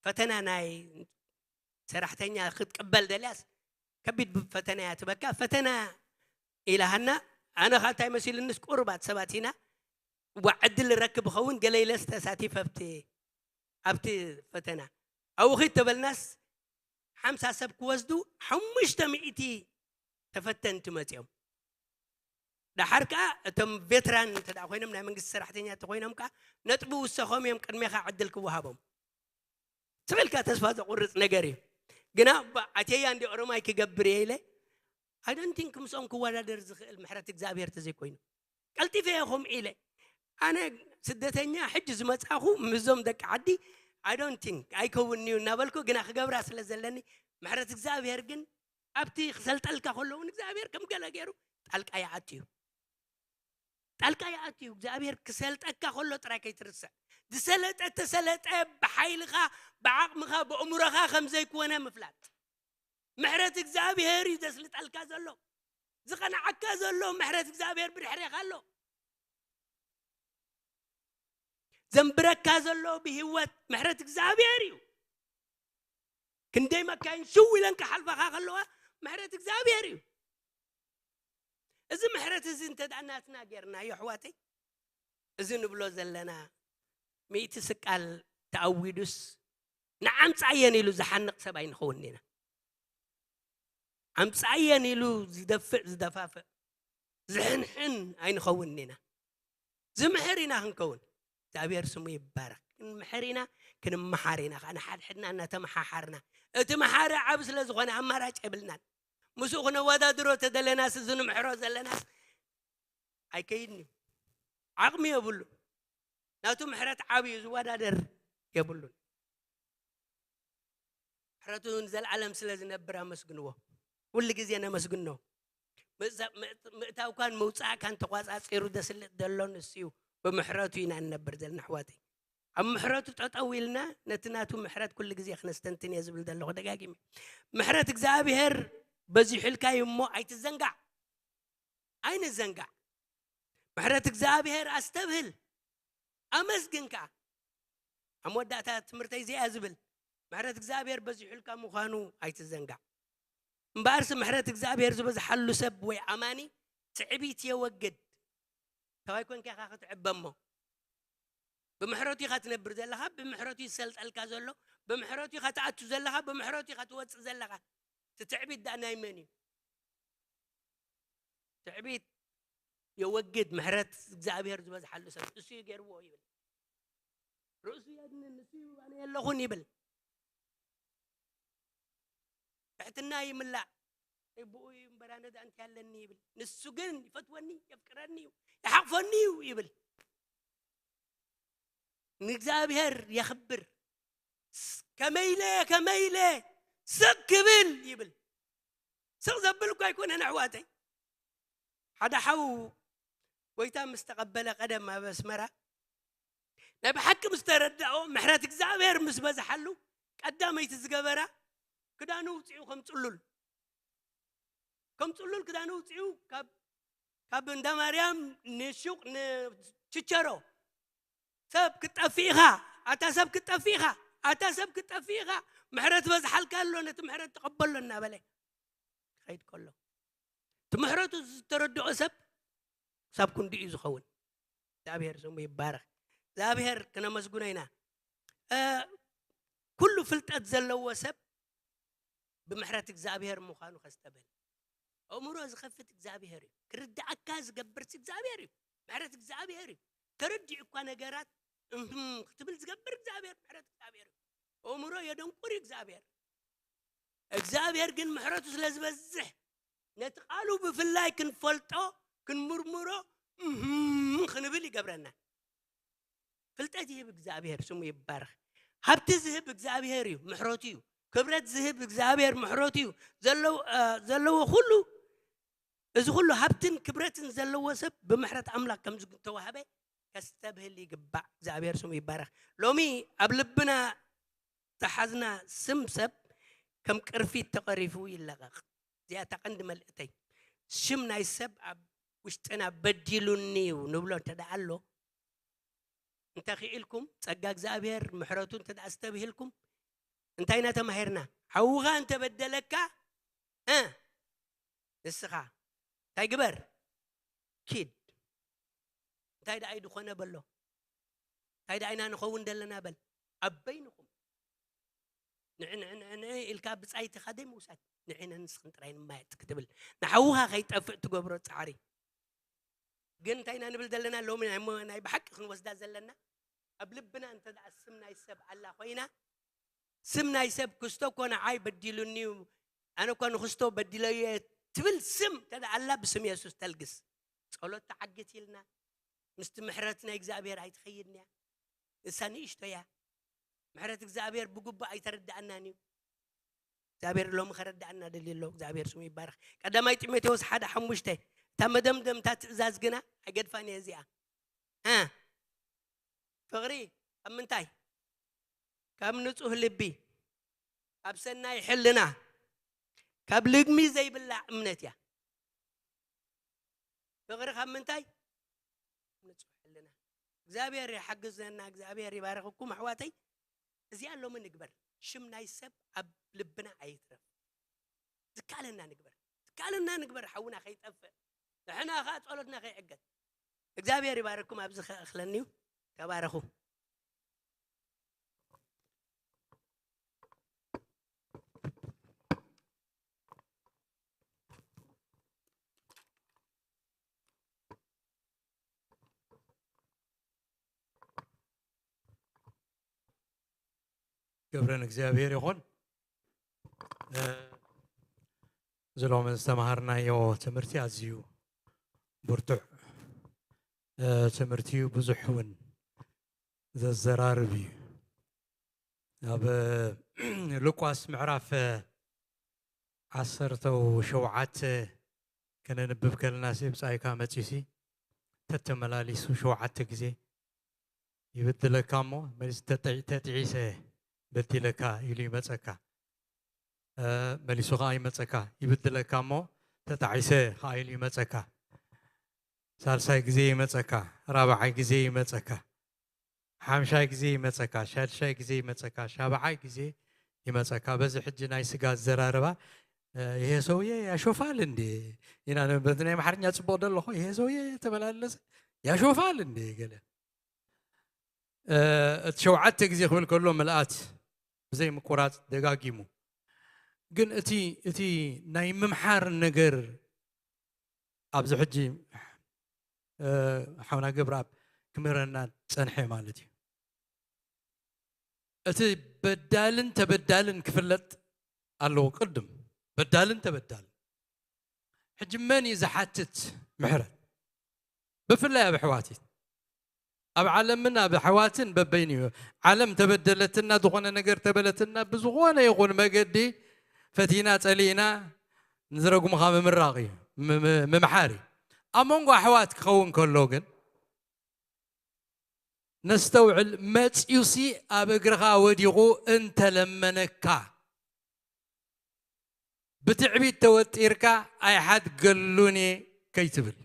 ፈተና ናይ ሰራሕተኛ ክትቅበል ደልያስ ከቢድ ፈተና እያ ትበካ። ፈተና ኢላሃና ኣነ ካ እንታይ መሲልንስ ቁሩባት ሰባት ኢና ዋ ዕድል ረክብ ኸውን ገለ ኢለስ ተሳቲፈ ኣብቲ ኣብቲ ፈተና ኣብኡ ኺድ ተበልናስ ሓምሳ ሰብ ክወስዱ ሓሙሽተ ሚእቲ ተፈተንቲ መፅኦም። ደሓር ከዓ እቶም ቬትራን እንተ ደኣ ኮይኖም ናይ መንግስቲ ሰራሕተኛ እንተኮይኖም ከዓ ነጥቢ ውሰኾም እዮም ቅድሜኻ ዕድል ክወሃቦም ትብልካ ተስፋ ዘቁርፅ ነገር እዩ። ግና ኣባ ኣቴያ እንዲ ኦሮማይ ክገብር እየ ኢለ ኣይዶንቲንክ ምስኦም ክወዳደር ዝኽእል ምሕረት እግዚኣብሔር ተዘይኮይኑ ቀልጢፈ ኢኹም ኢለ ኣነ ስደተኛ ሕጂ ዝመጻኹ ምዞም ደቂ ዓዲ ኣይዶንቲንክ ኣይከውንዩ እናበልኩ ግና ክገብራ ስለ ዘለኒ ምሕረት እግዚኣብሔር ግን ኣብቲ ክሰልጠልካ ከሎ እውን እግዚኣብሔር ከም ገለ ገይሩ ጣልቃ ይኣትዩ ጣልቃ ይኣትዩ እግዚኣብሔር ክሰልጠካ ከሎ ጥራይ ከይትርስዕ ዝሰለጠ ተሰለጠ ብሓይልኻ ብዓቕምኻ ብእምሮኻ ከም ዘይኮነ ምፍላጥ ምሕረት እግዚኣብሔር እዩ ዘስልጠልካ ዘሎ ዝኸንዓካ ዘሎ ምሕረት እግዚኣብሔር ብድሕሬኻ ኣሎ ዘንብረካ ዘሎ ብህይወት ምሕረት እግዚኣብሔር እዩ ክንደይ መካይን ሽው ኢለን ክሓልፋኻ ከለዋ ምሕረት እግዚኣብሔር እዩ እዚ ምሕረት እዚ እንተ ናትና ጌርና እዩ ኣሕዋተይ እዚ ንብሎ ዘለና ሚእቲ ስቃል ተኣዊዱስ ንዓምፃየን ኢሉ ዝሓንቕ ሰብ ኣይንኸውን ኢና ኣምፃየን ኢሉ ዝደፍእ ዝደፋፍእ ዝሕንሕን ኣይንኸውን ኢና ዝምሕር ኢና ክንከውን እግዚኣብሔር ስሙ ይባረክ ክንምሕር ኢና ክንመሓር ኢና ከዓ ንሓድሕድና እናተመሓሓርና እቲ መሓሪ ዓብ ስለ ዝኾነ ኣማራጭ የብልናን ምስኡ ክነወዳድሮ ተደለናስ እዚ ንምሕሮ ዘለናስ ኣይከይድን እዩ ዓቕሚ የብሉ ናቱ ምሕረት ዓብ እዩ ዝወዳደር የብሉን ምሕረቱ ንዘለዓለም ስለ ዝነብር ኣመስግንዎ ኩሉ ግዜ ነመስግኖ ምእታውካን ምውፃእካን ተቋፃፂሩ ደስልጥ ዘሎ ንሱ እዩ ብምሕረቱ ኢና ንነብር ዘለና ኣሕዋተይ ኣብ ምሕረቱ ጠጠው ኢልና ነቲ ናቱ ምሕረት ኩሉ ግዜ ክነስተንትን እየ ዝብል ዘለኹ ደጋጊመ ምሕረት እግዚኣብሔር በዚሑልካ እዩ እሞ ኣይትዘንጋዕ ኣይንዘንጋዕ ምሕረት እግዚኣብሔር ኣስተብህል ኣመስግን ከዓ ኣብ መወዳእታ ትምህርተይ እዚኣ ዝብል ምሕረት እግዚኣብሔር በዚሑልካ ምዃኑ ኣይትዘንጋዕ እምበኣርሲ ምሕረት እግዚኣብሔር ዝበዝሓሉ ሰብ ወይ ኣማኒ ትዕቢት የወግድ ተባይ ኮንካ ኢኻ ክትዕበ እሞ ብምሕረቱ ኢኻ ትነብር ዘለኻ ብምሕረቱ ይሰልጠልካ ዘሎ ብምሕረቱ ኢኻ ትኣቱ ዘለኻ ብምሕረቱ ኢኻ ትወፅእ ዘለኻ እቲ ትዕቢት ዳ ናይ መን እዩ ትዕቢት የወግድ ምሕረት እግዚኣብሔር ዝበዝሓሉ ሰብ እሱ እዩ ገይርዎ ይብል ርእሱ የድንን ንሱ እዩ ኣነ የለኹን ይብል ትሕትና ይምላእ ብኡ እዩ እምበራ ነዳ እንታይ ኣለኒ ይብል ንሱ ግን ይፈትወኒ የፍቅረኒ እዩ ይሓቕፈኒ እዩ ይብል ንእግዚኣብሔር የኽብር ከመይለ ከመይለ ስቅ ክብል ይብል ስቕ ዘብል እኳ ኣይኮነን ኣሕዋተይ። ሓደ ሓው ጎይታ ምስ ተቐበለ ቀደም ኣብ ኣስመራ ናይ ብሓቂ ምስ ተረድኦ ምሕረት እግዚኣብሔር ምስ በዝሓሉ ቀዳመይቲ ዝገበራ ክዳኑ ውፅኡ ከም ፅሉል ከም ፅሉል ክዳኑ ውፅኡ ካብ ካብ እንዳ ማርያም ንሹቕ ንችቸሮ ሰብ ክትጠፍእ ኢኻ ኣታ ሰብ ክትጠፍእ ኢኻ ኣታ ሰብ ክትጠፍእ ኢኻ ምሕረት በዝሓልካ ኣሎ ነቲ ምሕረት ተቐበሎ እናበለ ክኸይድ ከሎ እቲ ምሕረቱ ዝተረድኦ ሰብ ክሳብ ክንዲ እዩ ዝኸውን እግዚኣብሔር ስሙ ይባረኽ እግዚኣብሔር ክነመስግኖ ኢና ኩሉ ፍልጠት ዘለዎ ሰብ ብምሕረት እግዚኣብሔር ምዃኑ ከስተብህል ኣእምሮ ዝኸፍት እግዚኣብሔር እዩ ክርድኣካ ዝገብርሲ እግዚኣብሔር እዩ ምሕረት እግዚኣብሔር እዩ ተረዲኡ እኳ ነገራት ክትብል ዝገብር እግዚኣብሔር ምሕረት እግዚኣብሔር እዩ ኣእምሮ የደንቁር እዩ እግዚኣብሔር እግዚኣብሔር ግን ምሕረቱ ስለ ዝበዝሕ ነቲ ቃሉ ብፍላይ ክንፈልጦ ክንምርምሮ ክንብል ይገብረና ፍልጠት ይህብ እግዚኣብሔር ስሙ ይባረኽ ሃብቲ ዝህብ እግዚኣብሔር እዩ ምሕረቱ እዩ ክብረት ዝህብ እግዚኣብሔር ምሕረቱ እዩ ዘለዎ ኩሉ እዚ ኩሉ ሃብትን ክብረትን ዘለዎ ሰብ ብምሕረት ኣምላኽ ከም ዝተዋህበ ከስተብህል ይግባእ እግዚኣብሔር ስሙ ይባረኽ ሎሚ ኣብ ልብና ተሓዝና ስም ሰብ ከም ቅርፊት ተቐሪፉ ይለቐቕ እዚኣ እታ ቀንዲ መልእተይ ሽም ናይ ሰብ ኣብ ውሽጥና በዲሉኒ እዩ ንብሎ እንተ ኣሎ እንተኽኢልኩም ጸጋ እግዚኣብሔር ምሕረቱ እንተ ኣስተብሂልኩም እንታይ ኢና ተማሂርና ሓውኻ እንተበደለካ ንስኻ እንታይ ግበር ኪድ እንታይ ደኣ ድኾነ በሎ እንታይ ደኣ ኢና ንኸውን ዘለና በል ኣብ በይንኹም ንዕንዕንዕንዕ ኢልካ ብጻይትኻ ደይ ምውሳድ ንዕነ ንስኽን ጥራይ ንማየጥ ክትብል ንሓውኻ ከይጠፍእ ትገብሮ ጻዕሪ ግን እንታይ ኢና ንብል ዘለና ሎሚ ናይ ብሓቂ ክንወስዳ ዘለና ኣብ ልብና እንተ ስም ናይ ሰብ ኣላ ኮይና ስም ናይ ሰብ ክስቶ እኮ ንዓይ በዲሉኒ እዩ ኣነ እኮ ንክስቶ በዲለዮ እየ ትብል ስም እንተ ኣላ ብስም የሱስ ተልግስ ጸሎት ተዓግት ኢልና ምስቲ ምሕረት ናይ እግዚኣብሔር ኣይትኸይድን እያ እሳ ንእሽቶ እያ ምሕረት እግዚኣብሔር ብግቡእ ኣይተረዳኣናን እዩ እግዚኣብሔር ሎሚ ከረዳኣና ደልዩ ኣሎ እግዚኣብሔር ስሙ ይባረክ ቀዳማይ ጢሞቴዎስ ሓደ ሓሙሽተ እታ መደምደምታ ትእዛዝ ግና ኣይገድፋን እየ እዚኣ ፍቕሪ ካብ ምንታይ ካብ ንጹህ ልቢ ካብ ሰናይ ሕልና ካብ ልግሚ ዘይብላ እምነት እያ ፍቕሪ ካብ ምንታይ ንጹህ ሕልና እግዚኣብሔር ይሓግዘና እግዚኣብሔር ይባረክኩም ኣሕዋተይ እዚኣ ሎሚ ንግበር ሽም ናይ ሰብ ኣብ ልብና ኣይትረፍ ዝካለና ንግበር ዝካለና ንግበር ሓውና ከይጠፍእ ንሕና ከዓ ጸሎትና ከይዕገት እግዚኣብሔር ይባረኩም ኣብዚ ከእክለኒ እዩ ተባረኹ ክብሪ ንእግዚኣብሔር ይኹን። እዚ ሎሚ ዝተምሃርናዮ ትምህርቲ ኣዝዩ ብርቱዕ ትምህርቲ እዩ። ብዙሕ እውን ዘዘራርብ እዩ። ኣብ ሉቃስ ምዕራፍ ዓሰርተ ሸውዓተ ከነንብብ ከለናሲ ብጻይካ መጺሲ ተተመላሊሱ ሸውዓተ ግዜ ይብድለካ እሞ መሊስ ተጥዒሰ በዲለካ ኢሉ ይመጸካ። መሊሱ ከዓ ይመጸካ ይብድለካ እሞ ተጣዒሰ ከዓ ኢሉ ይመጸካ። ሳልሳይ ግዜ ይመጸካ፣ ራብዓይ ግዜ ይመጸካ፣ ሓምሻይ ግዜ ይመጸካ፣ ሻድሻይ ግዜ ይመጸካ፣ ሻብዓይ ግዜ ይመጸካ። በዚ ሕጂ ናይ ስጋ ኣዘራርባ ይሄ ሰውዬ ያሾፋል እንዴ ኢና በቲ ናይ ኣምሓርኛ ጽቡቕ ዶ ኣለኹ? ይሄ ሰውዬ ተመላለሰ ያሾፋል እንዴ ገለ እቲ ሸውዓተ ግዜ ክብል ከሎ ምልኣት ብዘይ ምቁራጽ ደጋጊሙ ግን እቲ እቲ ናይ ምምሓር ነገር ኣብዚ ሕጂ ሓውና ገብረኣብ ክምህረና ጸንሐ ማለት እዩ። እቲ በዳልን ተበዳልን ክፍለጥ ኣለዎ። ቅድም በዳልን ተበዳልን ሕጂ መን እዩ ዝሓትት ምሕረት? ብፍላይ ኣብ ኣሕዋት እዩ። ኣብ ዓለምን ኣብ ኣሕዋትን በበይኑ እዩ። ዓለም ተበደለትና፣ ዝኾነ ነገር ተበለትና፣ ብዝኾነ ይኹን መገዲ ፈቲና ጸሊእና ንዝረጉምኻ ምምራቕ እዩ፣ ም- ም- ምምሓር እዩ። ኣብ መንጎ ኣሕዋት ክኸውን ከሎ ግን ነስተውዕል። መጺኡሲ ኣብ እግርኻ ወዲቑ እንተለመነካ፣ ብትዕቢት ተወጢርካ ኣይሓድገሉን እየ ከይትብል።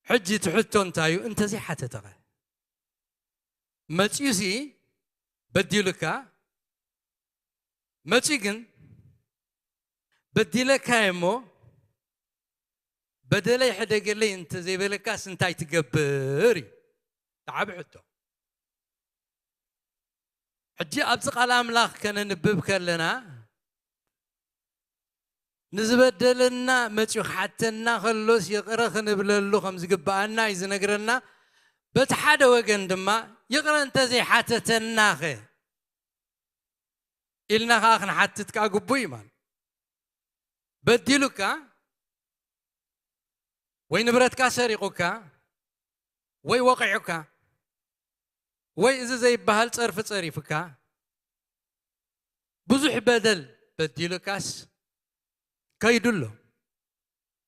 ሕጂ እቲ ሕቶ እንታይ እዩ? እንተዘይሓተተኸ? መጺኡሲ በዲሉካ፣ መጺኡ ግን በዲለካ እሞ በደለይ ሕደገለይ እንተዘይበለካስ እንታይ ትገብር እዩ እቲ ዓቢ ሕቶ። ሕጂ ኣብዚ ቃል ኣምላኽ ከነንብብ ከለና ንዝበደለና መጺኡ ክሓተና ከሎስ ይቕረ ክንብለሉ ከም ዝግብኣና እዩ ዝነግረና። በቲ ሓደ ወገን ድማ ይቕረ እንተዘይሓተተናኸ ኢልና ከኣ ክንሓትት ከኣ ግቡእ እዩ ማለት። በዲሉካ ወይ ንብረትካ ሰሪቑካ ወይ ወቒዑካ ወይ እዚ ዘይበሃል ጸርፊ ጸሪፉካ ብዙሕ በደል በዲሉካስ ከይዱ ኣሎ።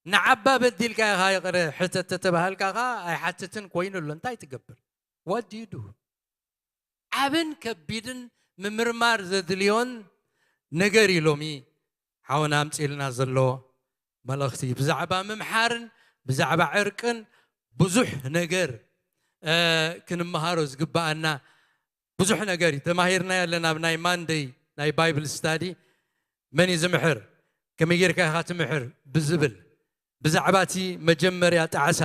ንዓባ በዲልካ ኢኻ ይቕረ ሕተት ተተባሃልካ ከኣ ኣይሓትትን ኮይኑ ኣሎ። እንታይ ትገብር? What do you do? ዓብን ከቢድን ምምርማር ዘድልዮን ነገር እዩ ሎሚ ሓውና ኣምጺእልና ዘሎ መልእኽቲ። ብዛዕባ ምምሓርን ብዛዕባ ዕርቅን ብዙሕ ነገር፣ እ፣ ክንመሃሮ ዝግብኣና ብዙሕ ነገር እዩ። ተማሂርናዮ ኣለና ኣብ ናይ ማንደይ ናይ ባይብል ስታዲ። መን እዩ ዝምሕር? ከመይ ጌርካ ኢኻ ትምሕር? ብዝብል ብዛዕባ እቲ መጀመርያ ጣዕሳ፣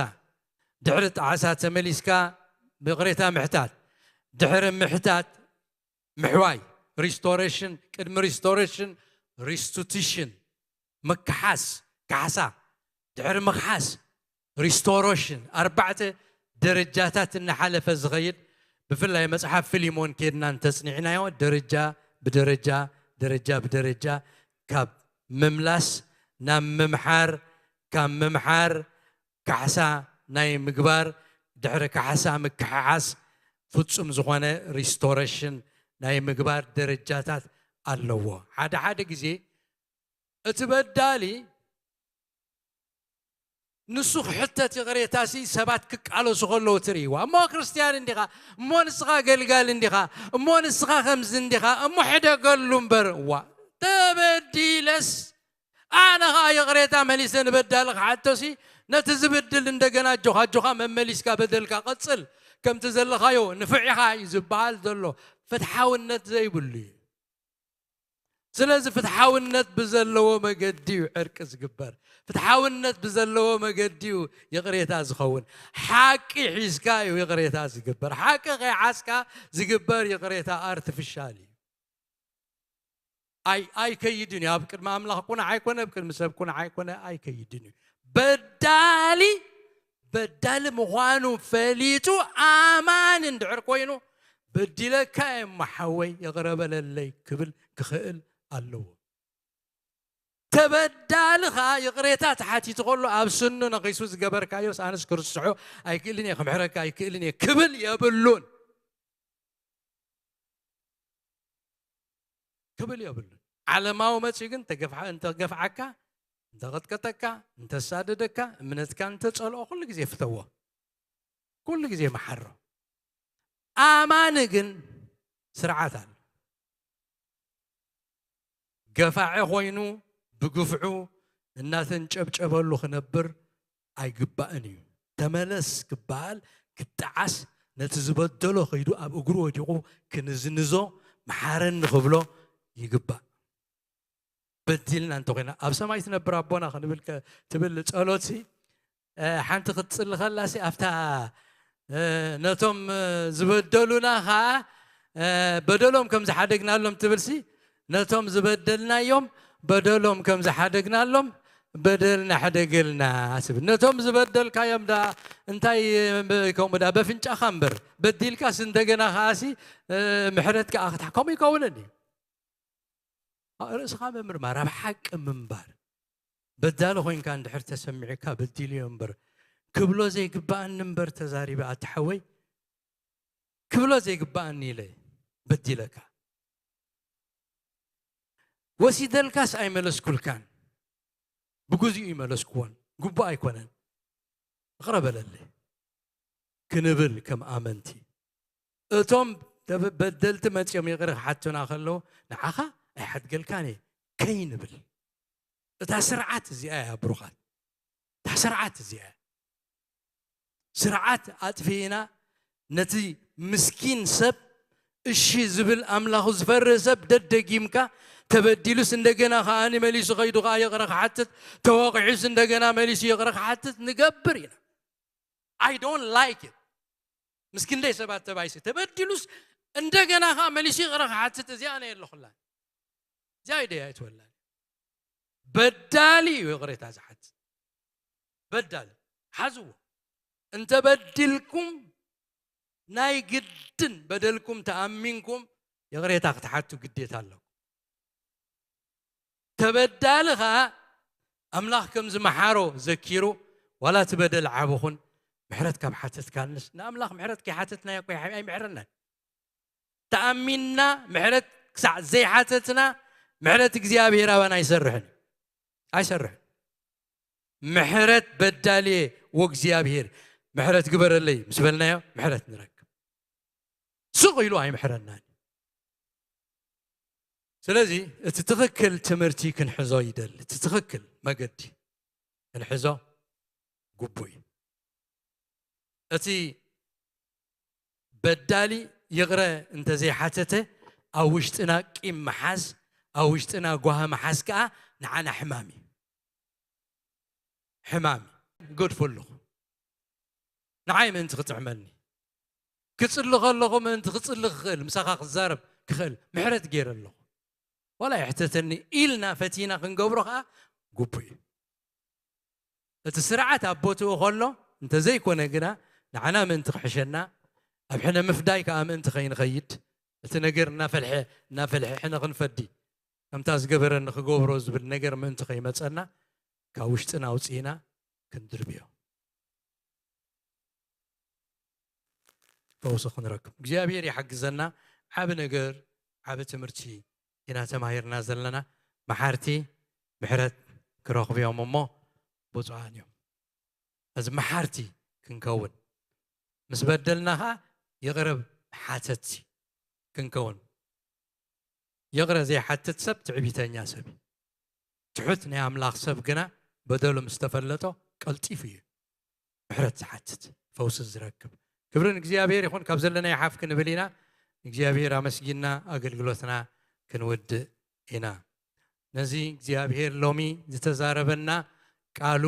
ድሕሪ ጣዕሳ ተመሊስካ ይቕሬታ ምሕታት፣ ድሕሪ ምሕታት ምሕዋይ፣ ሪስቶሬሽን፣ ቅድሚ ሪስቶሬሽን ሪስቲቱሽን፣ ምክሓስ፣ ካሕሳ፣ ድሕሪ ምክሓስ ሪስቶሬሽን፣ ኣርባዕተ ደረጃታት እናሓለፈ ዝኸይድ። ብፍላይ መጽሓፍ ፊሊሞን ኬድና እንተጽኒዕናዮ፣ ደረጃ ብደረጃ፣ ደረጃ ብደረጃ፣ ካብ ምምላስ ናብ ምምሓር፣ ካብ ምምሓር ካሕሳ ናይ ምግባር፣ ድሕሪ ካሕሳ ምክሕሓስ፣ ፍጹም ዝኾነ ሪስቶሬሽን ናይ ምግባር ደረጃታት ኣለዎ። ሓደ ሓደ ግዜ እቲ በዳሊ ንሱ ክሕተት ይቕሬታሲ ሰባት ክቃለሱ ከለዉ ትርእይዋ። እሞ ክርስትያን እንዲኻ፣ እሞ ንስኻ ገልጋል እንዲኻ፣ እሞ ንስኻ ከምዚ እንዲኻ፣ እሞ ሕደገሉ እምበር። እዋ፣ ተበዲለስ ኣነ ኸኣ ይቕሬታ መሊሰ ንበዳሊ ክሓቶሲ፣ ነቲ ዝብድል እንደገና ኣጆኻ፣ ኣጆኻ መመሊስካ በደልካ ቀጽል፣ ከምቲ ዘለኻዮ ንፉዕ ኢኻ እዩ ዝበሃል ዘሎ። ፍትሓውነት ዘይብሉ እዩ። ስለዚ ፍትሓውነት ብዘለዎ መገዲ እዩ ዕርቂ ዝግበር። ፍትሓውነት ብዘለዎ መገዲ እዩ ይቕሬታ ዝኸውን። ሓቂ ሒዝካ እዩ ይቕሬታ ዝግበር። ሓቂ ከይሓዝካ ዝግበር ይቕሬታ ኣርቲፊሻል እዩ። ኣይ-፣ ኣይከይድን እዩ። ኣብ ቅድሚ ኣምላኽ ቁኑዕ ኣይኮነ፣ ኣብ ቅድሚ ሰብ ቁኑዕ ኣይኮነ፣ ኣይከይድን እዩ። በዳሊ፣ በዳሊ ምዃኑ ፈሊጡ ኣማኒ እንድሕር ኮይኑ፣ "በዲለካ እየ እሞ ሓወይ፣ ይቕረ በለለይ" ክብል ክኽእል ኣለዎ። ተበዳሊ ኸኣ ይቕሬታ ተሓቲቱ ከሎ፣ ኣብ ስኑ ነኺሱ ዝገበርካዮስ ኣነስ ክርስዖ ኣይክእልን እየ፣ ክምሕረካ ኣይክእልን እየ ክብል የብሉን። ክብል የብሉን። ዓለማዊ መጺኡ ግን ተገፍዓ-፣ እንተገፍዓካ፣ እንተቐጥቀጠካ፣ እንተሳደደካ፣ እምነትካ እንተጸልኦ፣ ኩሉ ግዜ ፍተዎ። ኩሉ ግዜ መሓሮ። ኣማኒ ግን ስርዓት ኣሎ። ገፋዒ ኮይኑ ብግፍዑ እናተንጨብጨበሉ ክነብር ኣይግባእን እዩ። ተመለስ ክበሃል፣ ክጠዓስ፣ ነቲ ዝበደሎ ከይዱ ኣብ እግሩ ወዲቑ ክንዝንዞ፣ መሓረኒ ክብሎ ይግባእ። በዲልና እንተኾይና፣ ኣብ ሰማይ ትነብር ኣቦና ክንብል ከ-፣ ትብል ጸሎትሲ፣ እ፣ ሓንቲ ክትጽሊ ከላሲ፣ ኣብታ፣ እ፣ ነቶም፣ እ፣ ዝበደሉና ኸኣ፣ እ፣ በደሎም ከም ዝሓደግናሎም ትብልሲ፣ ነቶም ዝበደልናዮም በደሎም ከም ዝሓደግናሎም በደልና ሕደገልና ትብል። ነቶም ዝበደልካዮም ደኣ እንታይ፣ እ፣ ከምኡ ደኣ በፍንጫኻ እምበር፣ በዲልካስ እንደገና ኸኣሲ፣ እ፣ ምሕረት ከኣ ክትሓ-፣ ከምኡ ይከውንን እዩ። ርእስኻ ምምርማር፣ ኣብ ሓቂ ምንባር። በዳሊ ኮይንካ እንድሕር ተሰሚዑካ በዲሉ እዮ እምበር፣ ክብሎ ዘይግባኣኒ እምበር ተዛሪበ ኣቲ ሓወይ፣ ክብሎ ዘይግባኣኒ ኢለ በዲለካ። ወሲደልካስ ኣይመለስኩልካን፣ ብግዚኡ ይመለስኩዎን፣ ግቡእ ኣይኮነን፣ ይቕረ በለለይ ክንብል ከም ኣመንቲ፣ እቶም ተበ-፣ በደልቲ መጺኦም ይቕረ ክሓቱና ከለዉ፣ ንዓኻ ኣይሓድገልካን እየ ከይንብል። እታ ስርዓት እዚኣ እያ ብሩኻት። እታ ስርዓት እዚኣ እያ። ስርዓት ኣጥፊእና ነቲ ምስኪን ሰብ እሺ ዝብል ኣምላኹ ዝፈርህ ሰብ ደደጊምካ ተበዲሉስ እንደገና ከኣ መሊሱ ከይዱ ከኣ ይቕረ ክሓትት ተወቂዑስ እንደገና መሊሱ ይቕረ ክሓትት ንገብር ኢና። I don't like it። ምስ ክንደይ ሰባት ተባይሰ ተበዲሉስ እንደገና ከኣ መሊሱ ይቕረ ክሓትት እዚኣ ኣነ የለኹላን። እዚኣ ኢደይ ኣይትወላን። በዳሊ እዩ ይቕሬታ ዝሓትት። በዳሊ ሓዝዎ። እንተበዲልኩም ናይ ግድን በደልኩም ተኣሚንኩም ይቕሬታ ክትሓቱ ግዴታ ኣለኩም። ተበዳሊ ኸኣ ኣምላኽ ከም ዝመሓሮ ዘኪሩ ዋላ እቲ በደል ዓቢ ኹን ምሕረት ካብ ሓተትካንስ ንኣምላኽ ምሕረት ከይሓተትናዮ እኮ ኣይምሕረናን። ተኣሚንና ምሕረት ክሳዕ ዘይሓተትና ምሕረት እግዚኣብሔር ኣባና ኣይሰርሕን እዩ። ኣይሰርሕን። ምሕረት በዳልየ ወእግዚኣብሔር ምሕረት ግበረለይ ምስ በልናዮ ምሕረት ንረክብ። ስቕ ኢሉ ኣይምሕረናን እዩ። ስለዚ እቲ ትኽክል ትምህርቲ ክንሕዞ ይደሊ። እቲ ትኽክል መገዲ ክንሕዞ ግቡእ እዩ። እቲ በዳሊ ይቕረ እንተዘይሓተተ ኣብ ውሽጥና ቂም ምሓዝ፣ ኣብ ውሽጥና ጓሂ ምሓዝ ከኣ ንዓና ሕማም እዩ። ሕማም እዩ። ገድፎ ኣለኹ። ንዓይ ምእንቲ ክጥዕመኒ። ክጽሊ ከለኹ ምእንቲ ክጽሊ ክኽእል፣ ምሳኻ ክዛረብ ክኽእል ምሕረት ገይረ ኣለኹ። ዋላ ይሕተተኒ ኢልና ፈቲና ክንገብሮ ከኣ ግቡእ እዩ። እቲ ስርዓት ኣብ ቦትኡ ከሎ እንተዘይኮነ ግና ንዓና ምእንቲ ክሕሸና ኣብ ሕነ ምፍዳይ ከኣ ምእንቲ ከይንኸይድ እቲ ነገር እናፈልሐ እናፈልሐ ሕነ ክንፈዲ ከምታ ዝገበረኒ ክገብሮ ዝብል ነገር ምእንቲ ከይመጸና ካብ ውሽጥና ኣውጺእና ክንድርብዮ ፈውሲ ክንረክብ እግዚኣብሔር ይሓግዘና። ዓቢ ነገር ዓቢ ትምህርቲ ኢና ተማሂርና ዘለና። መሓርቲ ምሕረት ክረኽቡ እዮም እሞ ብፁዓን እዮም። እዚ መሓርቲ ክንከውን ምስ በደልና ኸዓ ይቕረብ ሓተትቲ ክንከውን። ይቕረ ዘይሓትት ሰብ ትዕቢተኛ ሰብ እዩ። ትሑት ናይ ኣምላኽ ሰብ ግና በደሉ ምስ ተፈለጦ ቀልጢፉ እዩ ምሕረት ዝሓትት ፈውሲ ዝረክብ። ክብሪ ንእግዚኣብሔር ይኹን። ካብ ዘለና ይሓፍ ክንብል ኢና። ንእግዚኣብሔር ኣመስጊና ኣገልግሎትና ክንውድእ ኢና። ነዚ እግዚኣብሔር ሎሚ ዝተዛረበና ቃሉ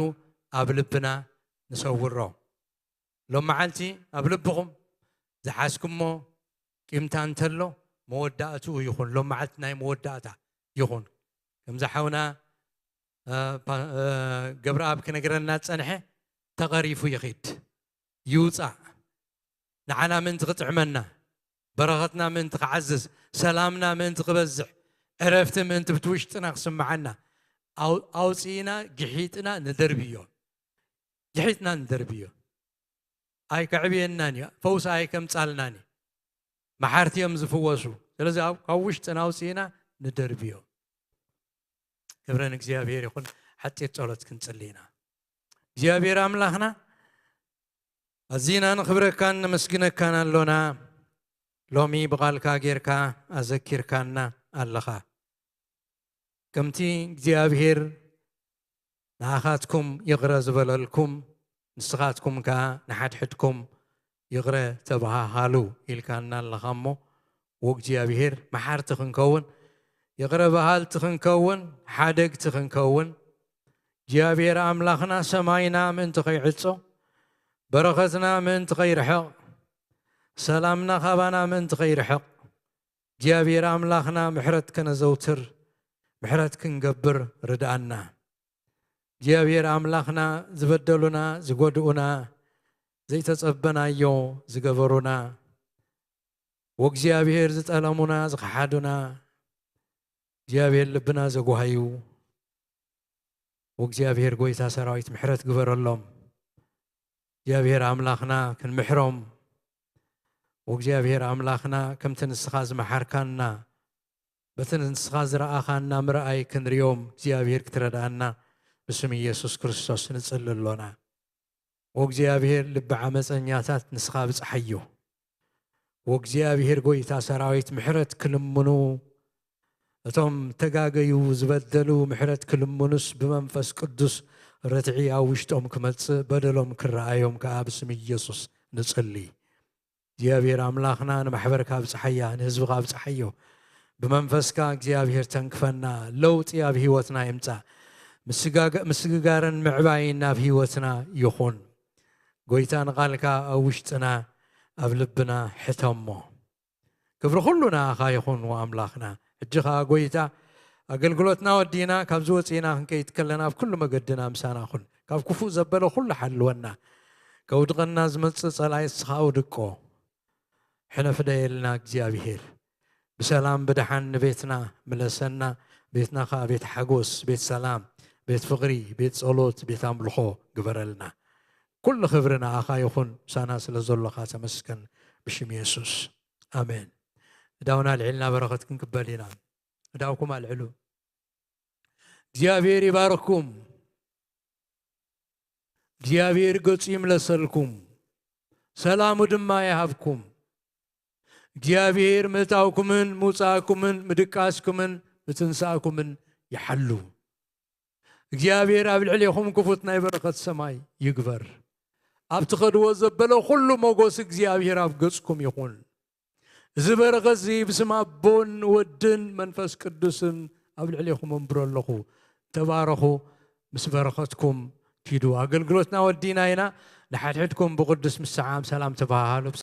ኣብ ልብና ንሰውሮ። ሎም መዓልቲ ኣብ ልብኹም ዝሓዝኩሞ ቂምታ እንተሎ መወዳእትኡ ይኹን። ሎም መዓልቲ ናይ መወዳእታ ይኹን። ከምዚ ሓውና ገብረኣብ ክነግረና ዝጸንሐ ተቐሪፉ ይኺድ ይውጻእ። ንዓና ምእንቲ ክጥዕመና፣ በረኸትና ምእንቲ ክዓዝዝ፣ ሰላምና ምእንቲ ክበዝሕ፣ ዕረፍቲ ምእንቲ ብቲ ውሽጥና ክስምዓና ኣውጺእና ግሒጥና ንደርብዮ። ግሒጥና ንደርብዮ። ኣይከዕብየናን እዩ። ፈውሲ ኣይከምጻልናን እዩ። መሓርቲ እዮም ዝፍወሱ። ስለዚ ካብ ውሽጥና ኣውጺእና ንደርብዮ። ክብረ ንእግዚኣብሔር ይኹን። ሓጺር ጸሎት ክንጽሊ ኢና። እግዚኣብሔር ኣምላኽና ኣዚና ንኽብረካን ነመስግነካን ኣሎና። ሎሚ ብቓልካ ጌርካ ኣዘኪርካና ኣለኻ። ከምቲ እግዚኣብሔር ንኣኻትኩም ይቕረ ዝበለልኩም ንስኻትኩም ከኣ ንሓድሕድኩም ይቕረ ተበሃሃሉ ኢልካና ኣለኻ እሞ፣ ወእግዚኣብሔር መሓርቲ ክንከውን፣ ይቕረ በሃልቲ ክንከውን፣ ሓደግቲ ክንከውን፣ እግዚኣብሔር ኣምላኽና ሰማይና ምእንቲ ከይዕጾ፣ በረኸትና ምእንቲ ከይርሕቕ፣ ሰላምና ካባና ምእንቲ ከይርሕቕ፣ እግዚኣብሔር ኣምላኽና ምሕረት ከነዘውትር፣ ምሕረት ክንገብር ርድኣና። እግዚኣብሔር ኣምላኽና ዝበደሉና፣ ዝጎድኡና፣ ዘይተጸበናዮ ዝገበሩና፣ ወእግዚኣብሔር ዝጠለሙና፣ ዝኸሓዱና፣ እግዚኣብሔር ልብና ዘጓሃዩ፣ ወእግዚኣብሔር ጎይታ ሰራዊት ምሕረት ግበረሎም። እግዚኣብሔር ኣምላኽና ክንምሕሮም፣ ወእግዚኣብሔር ኣምላኽና ከምቲ ንስኻ ዝመሓርካና በቲ ንስኻ ዝረኣኻና ምርኣይ ክንሪኦም እግዚኣብሔር ክትረድኣና ብስም ኢየሱስ ክርስቶስ ንጽሊ ኣሎና። ወእግዚኣብሔር ልቢ ዓመፀኛታት ንስኻ ብጽሓዮ። ወእግዚኣብሔር ጎይታ ሰራዊት ምሕረት ክልምኑ፣ እቶም ተጋገዩ ዝበደሉ ምሕረት ክልምኑስ ብመንፈስ ቅዱስ ርትዒ ኣብ ውሽጦም ክመጽእ በደሎም ክረኣዮም ከኣ ብስም ኢየሱስ ንጽሊ። እግዚኣብሔር ኣምላኽና ንማሕበርካ ኣብጽሓያ፣ ንህዝብኻ ኣብጽሓዮ። ብመንፈስካ እግዚኣብሔር ተንክፈና፣ ለውጢ ኣብ ህይወትና ይምጻእ። ምስጋገ-፣ ምስግጋርን ምዕባይን ናብ ህይወትና ይኹን። ጎይታ ንቓልካ ኣብ ውሽጥና ኣብ ልብና ሕተሞ። ክብሪ ኩሉ ንኣኻ ይኹን ወኣምላኽና። ሕጂ ኸኣ ጎይታ ኣገልግሎትና ወዲና ካብዚ ወጺእና ክንከይድ ከለና ኣብ ኩሉ መገድና ምሳና ኩን። ካብ ክፉእ ዘበለ ኩሉ ሓልወና። ከውድቐና ዝመጽእ ጸላኢ እስኻ ኣውድቆ። ሕነ ፍደየልና እግዚኣብሔር። ብሰላም ብደሓን ንቤትና ምለሰና። ቤትና ኸኣ ቤት ሓጎስ፣ ቤት ሰላም፣ ቤት ፍቕሪ፣ ቤት ጸሎት፣ ቤት ኣምልኾ ግበረልና። ኩሉ ክብሪ ንኣኻ ይኹን። ምሳና ስለ ዘሎኻ ተመስገን ብሽም የሱስ። ኣሜን። እዳውና ኣልዒልና በረኸት ክንቅበል ኢና። እዳውኩም ኣልዕሉ። እግዚኣብሔር ይባርኽኩም። እግዚኣብሔር ገጹ ይምለሰልኩም፣ ሰላሙ ድማ ይሃብኩም። እግዚኣብሔር ምእታውኩምን ምውጻእኩምን ምድቃስኩምን ምትንሳእኩምን ይሓሉ። እግዚኣብሔር ኣብ ልዕሌኹም ክፉት ናይ በረኸት ሰማይ ይግበር። ኣብ ትኸድዎ ዘበለ ኩሉ ሞጎስ እግዚኣብሔር ኣብ ገጽኩም ይኹን። እዚ በረኸት እዚ ብስም ኣቦን ወድን መንፈስ ቅዱስን ኣብ ልዕሌኹም ኣንብሮ ኣለኹ። ተባረኹ፣ ምስ በረኸትኩም ኪዱ። ኣገልግሎትና ወዲና ኢና። ንሓድሕድኩም ብቅዱስ ምስዓም ሰላም ተባሃሃሉ።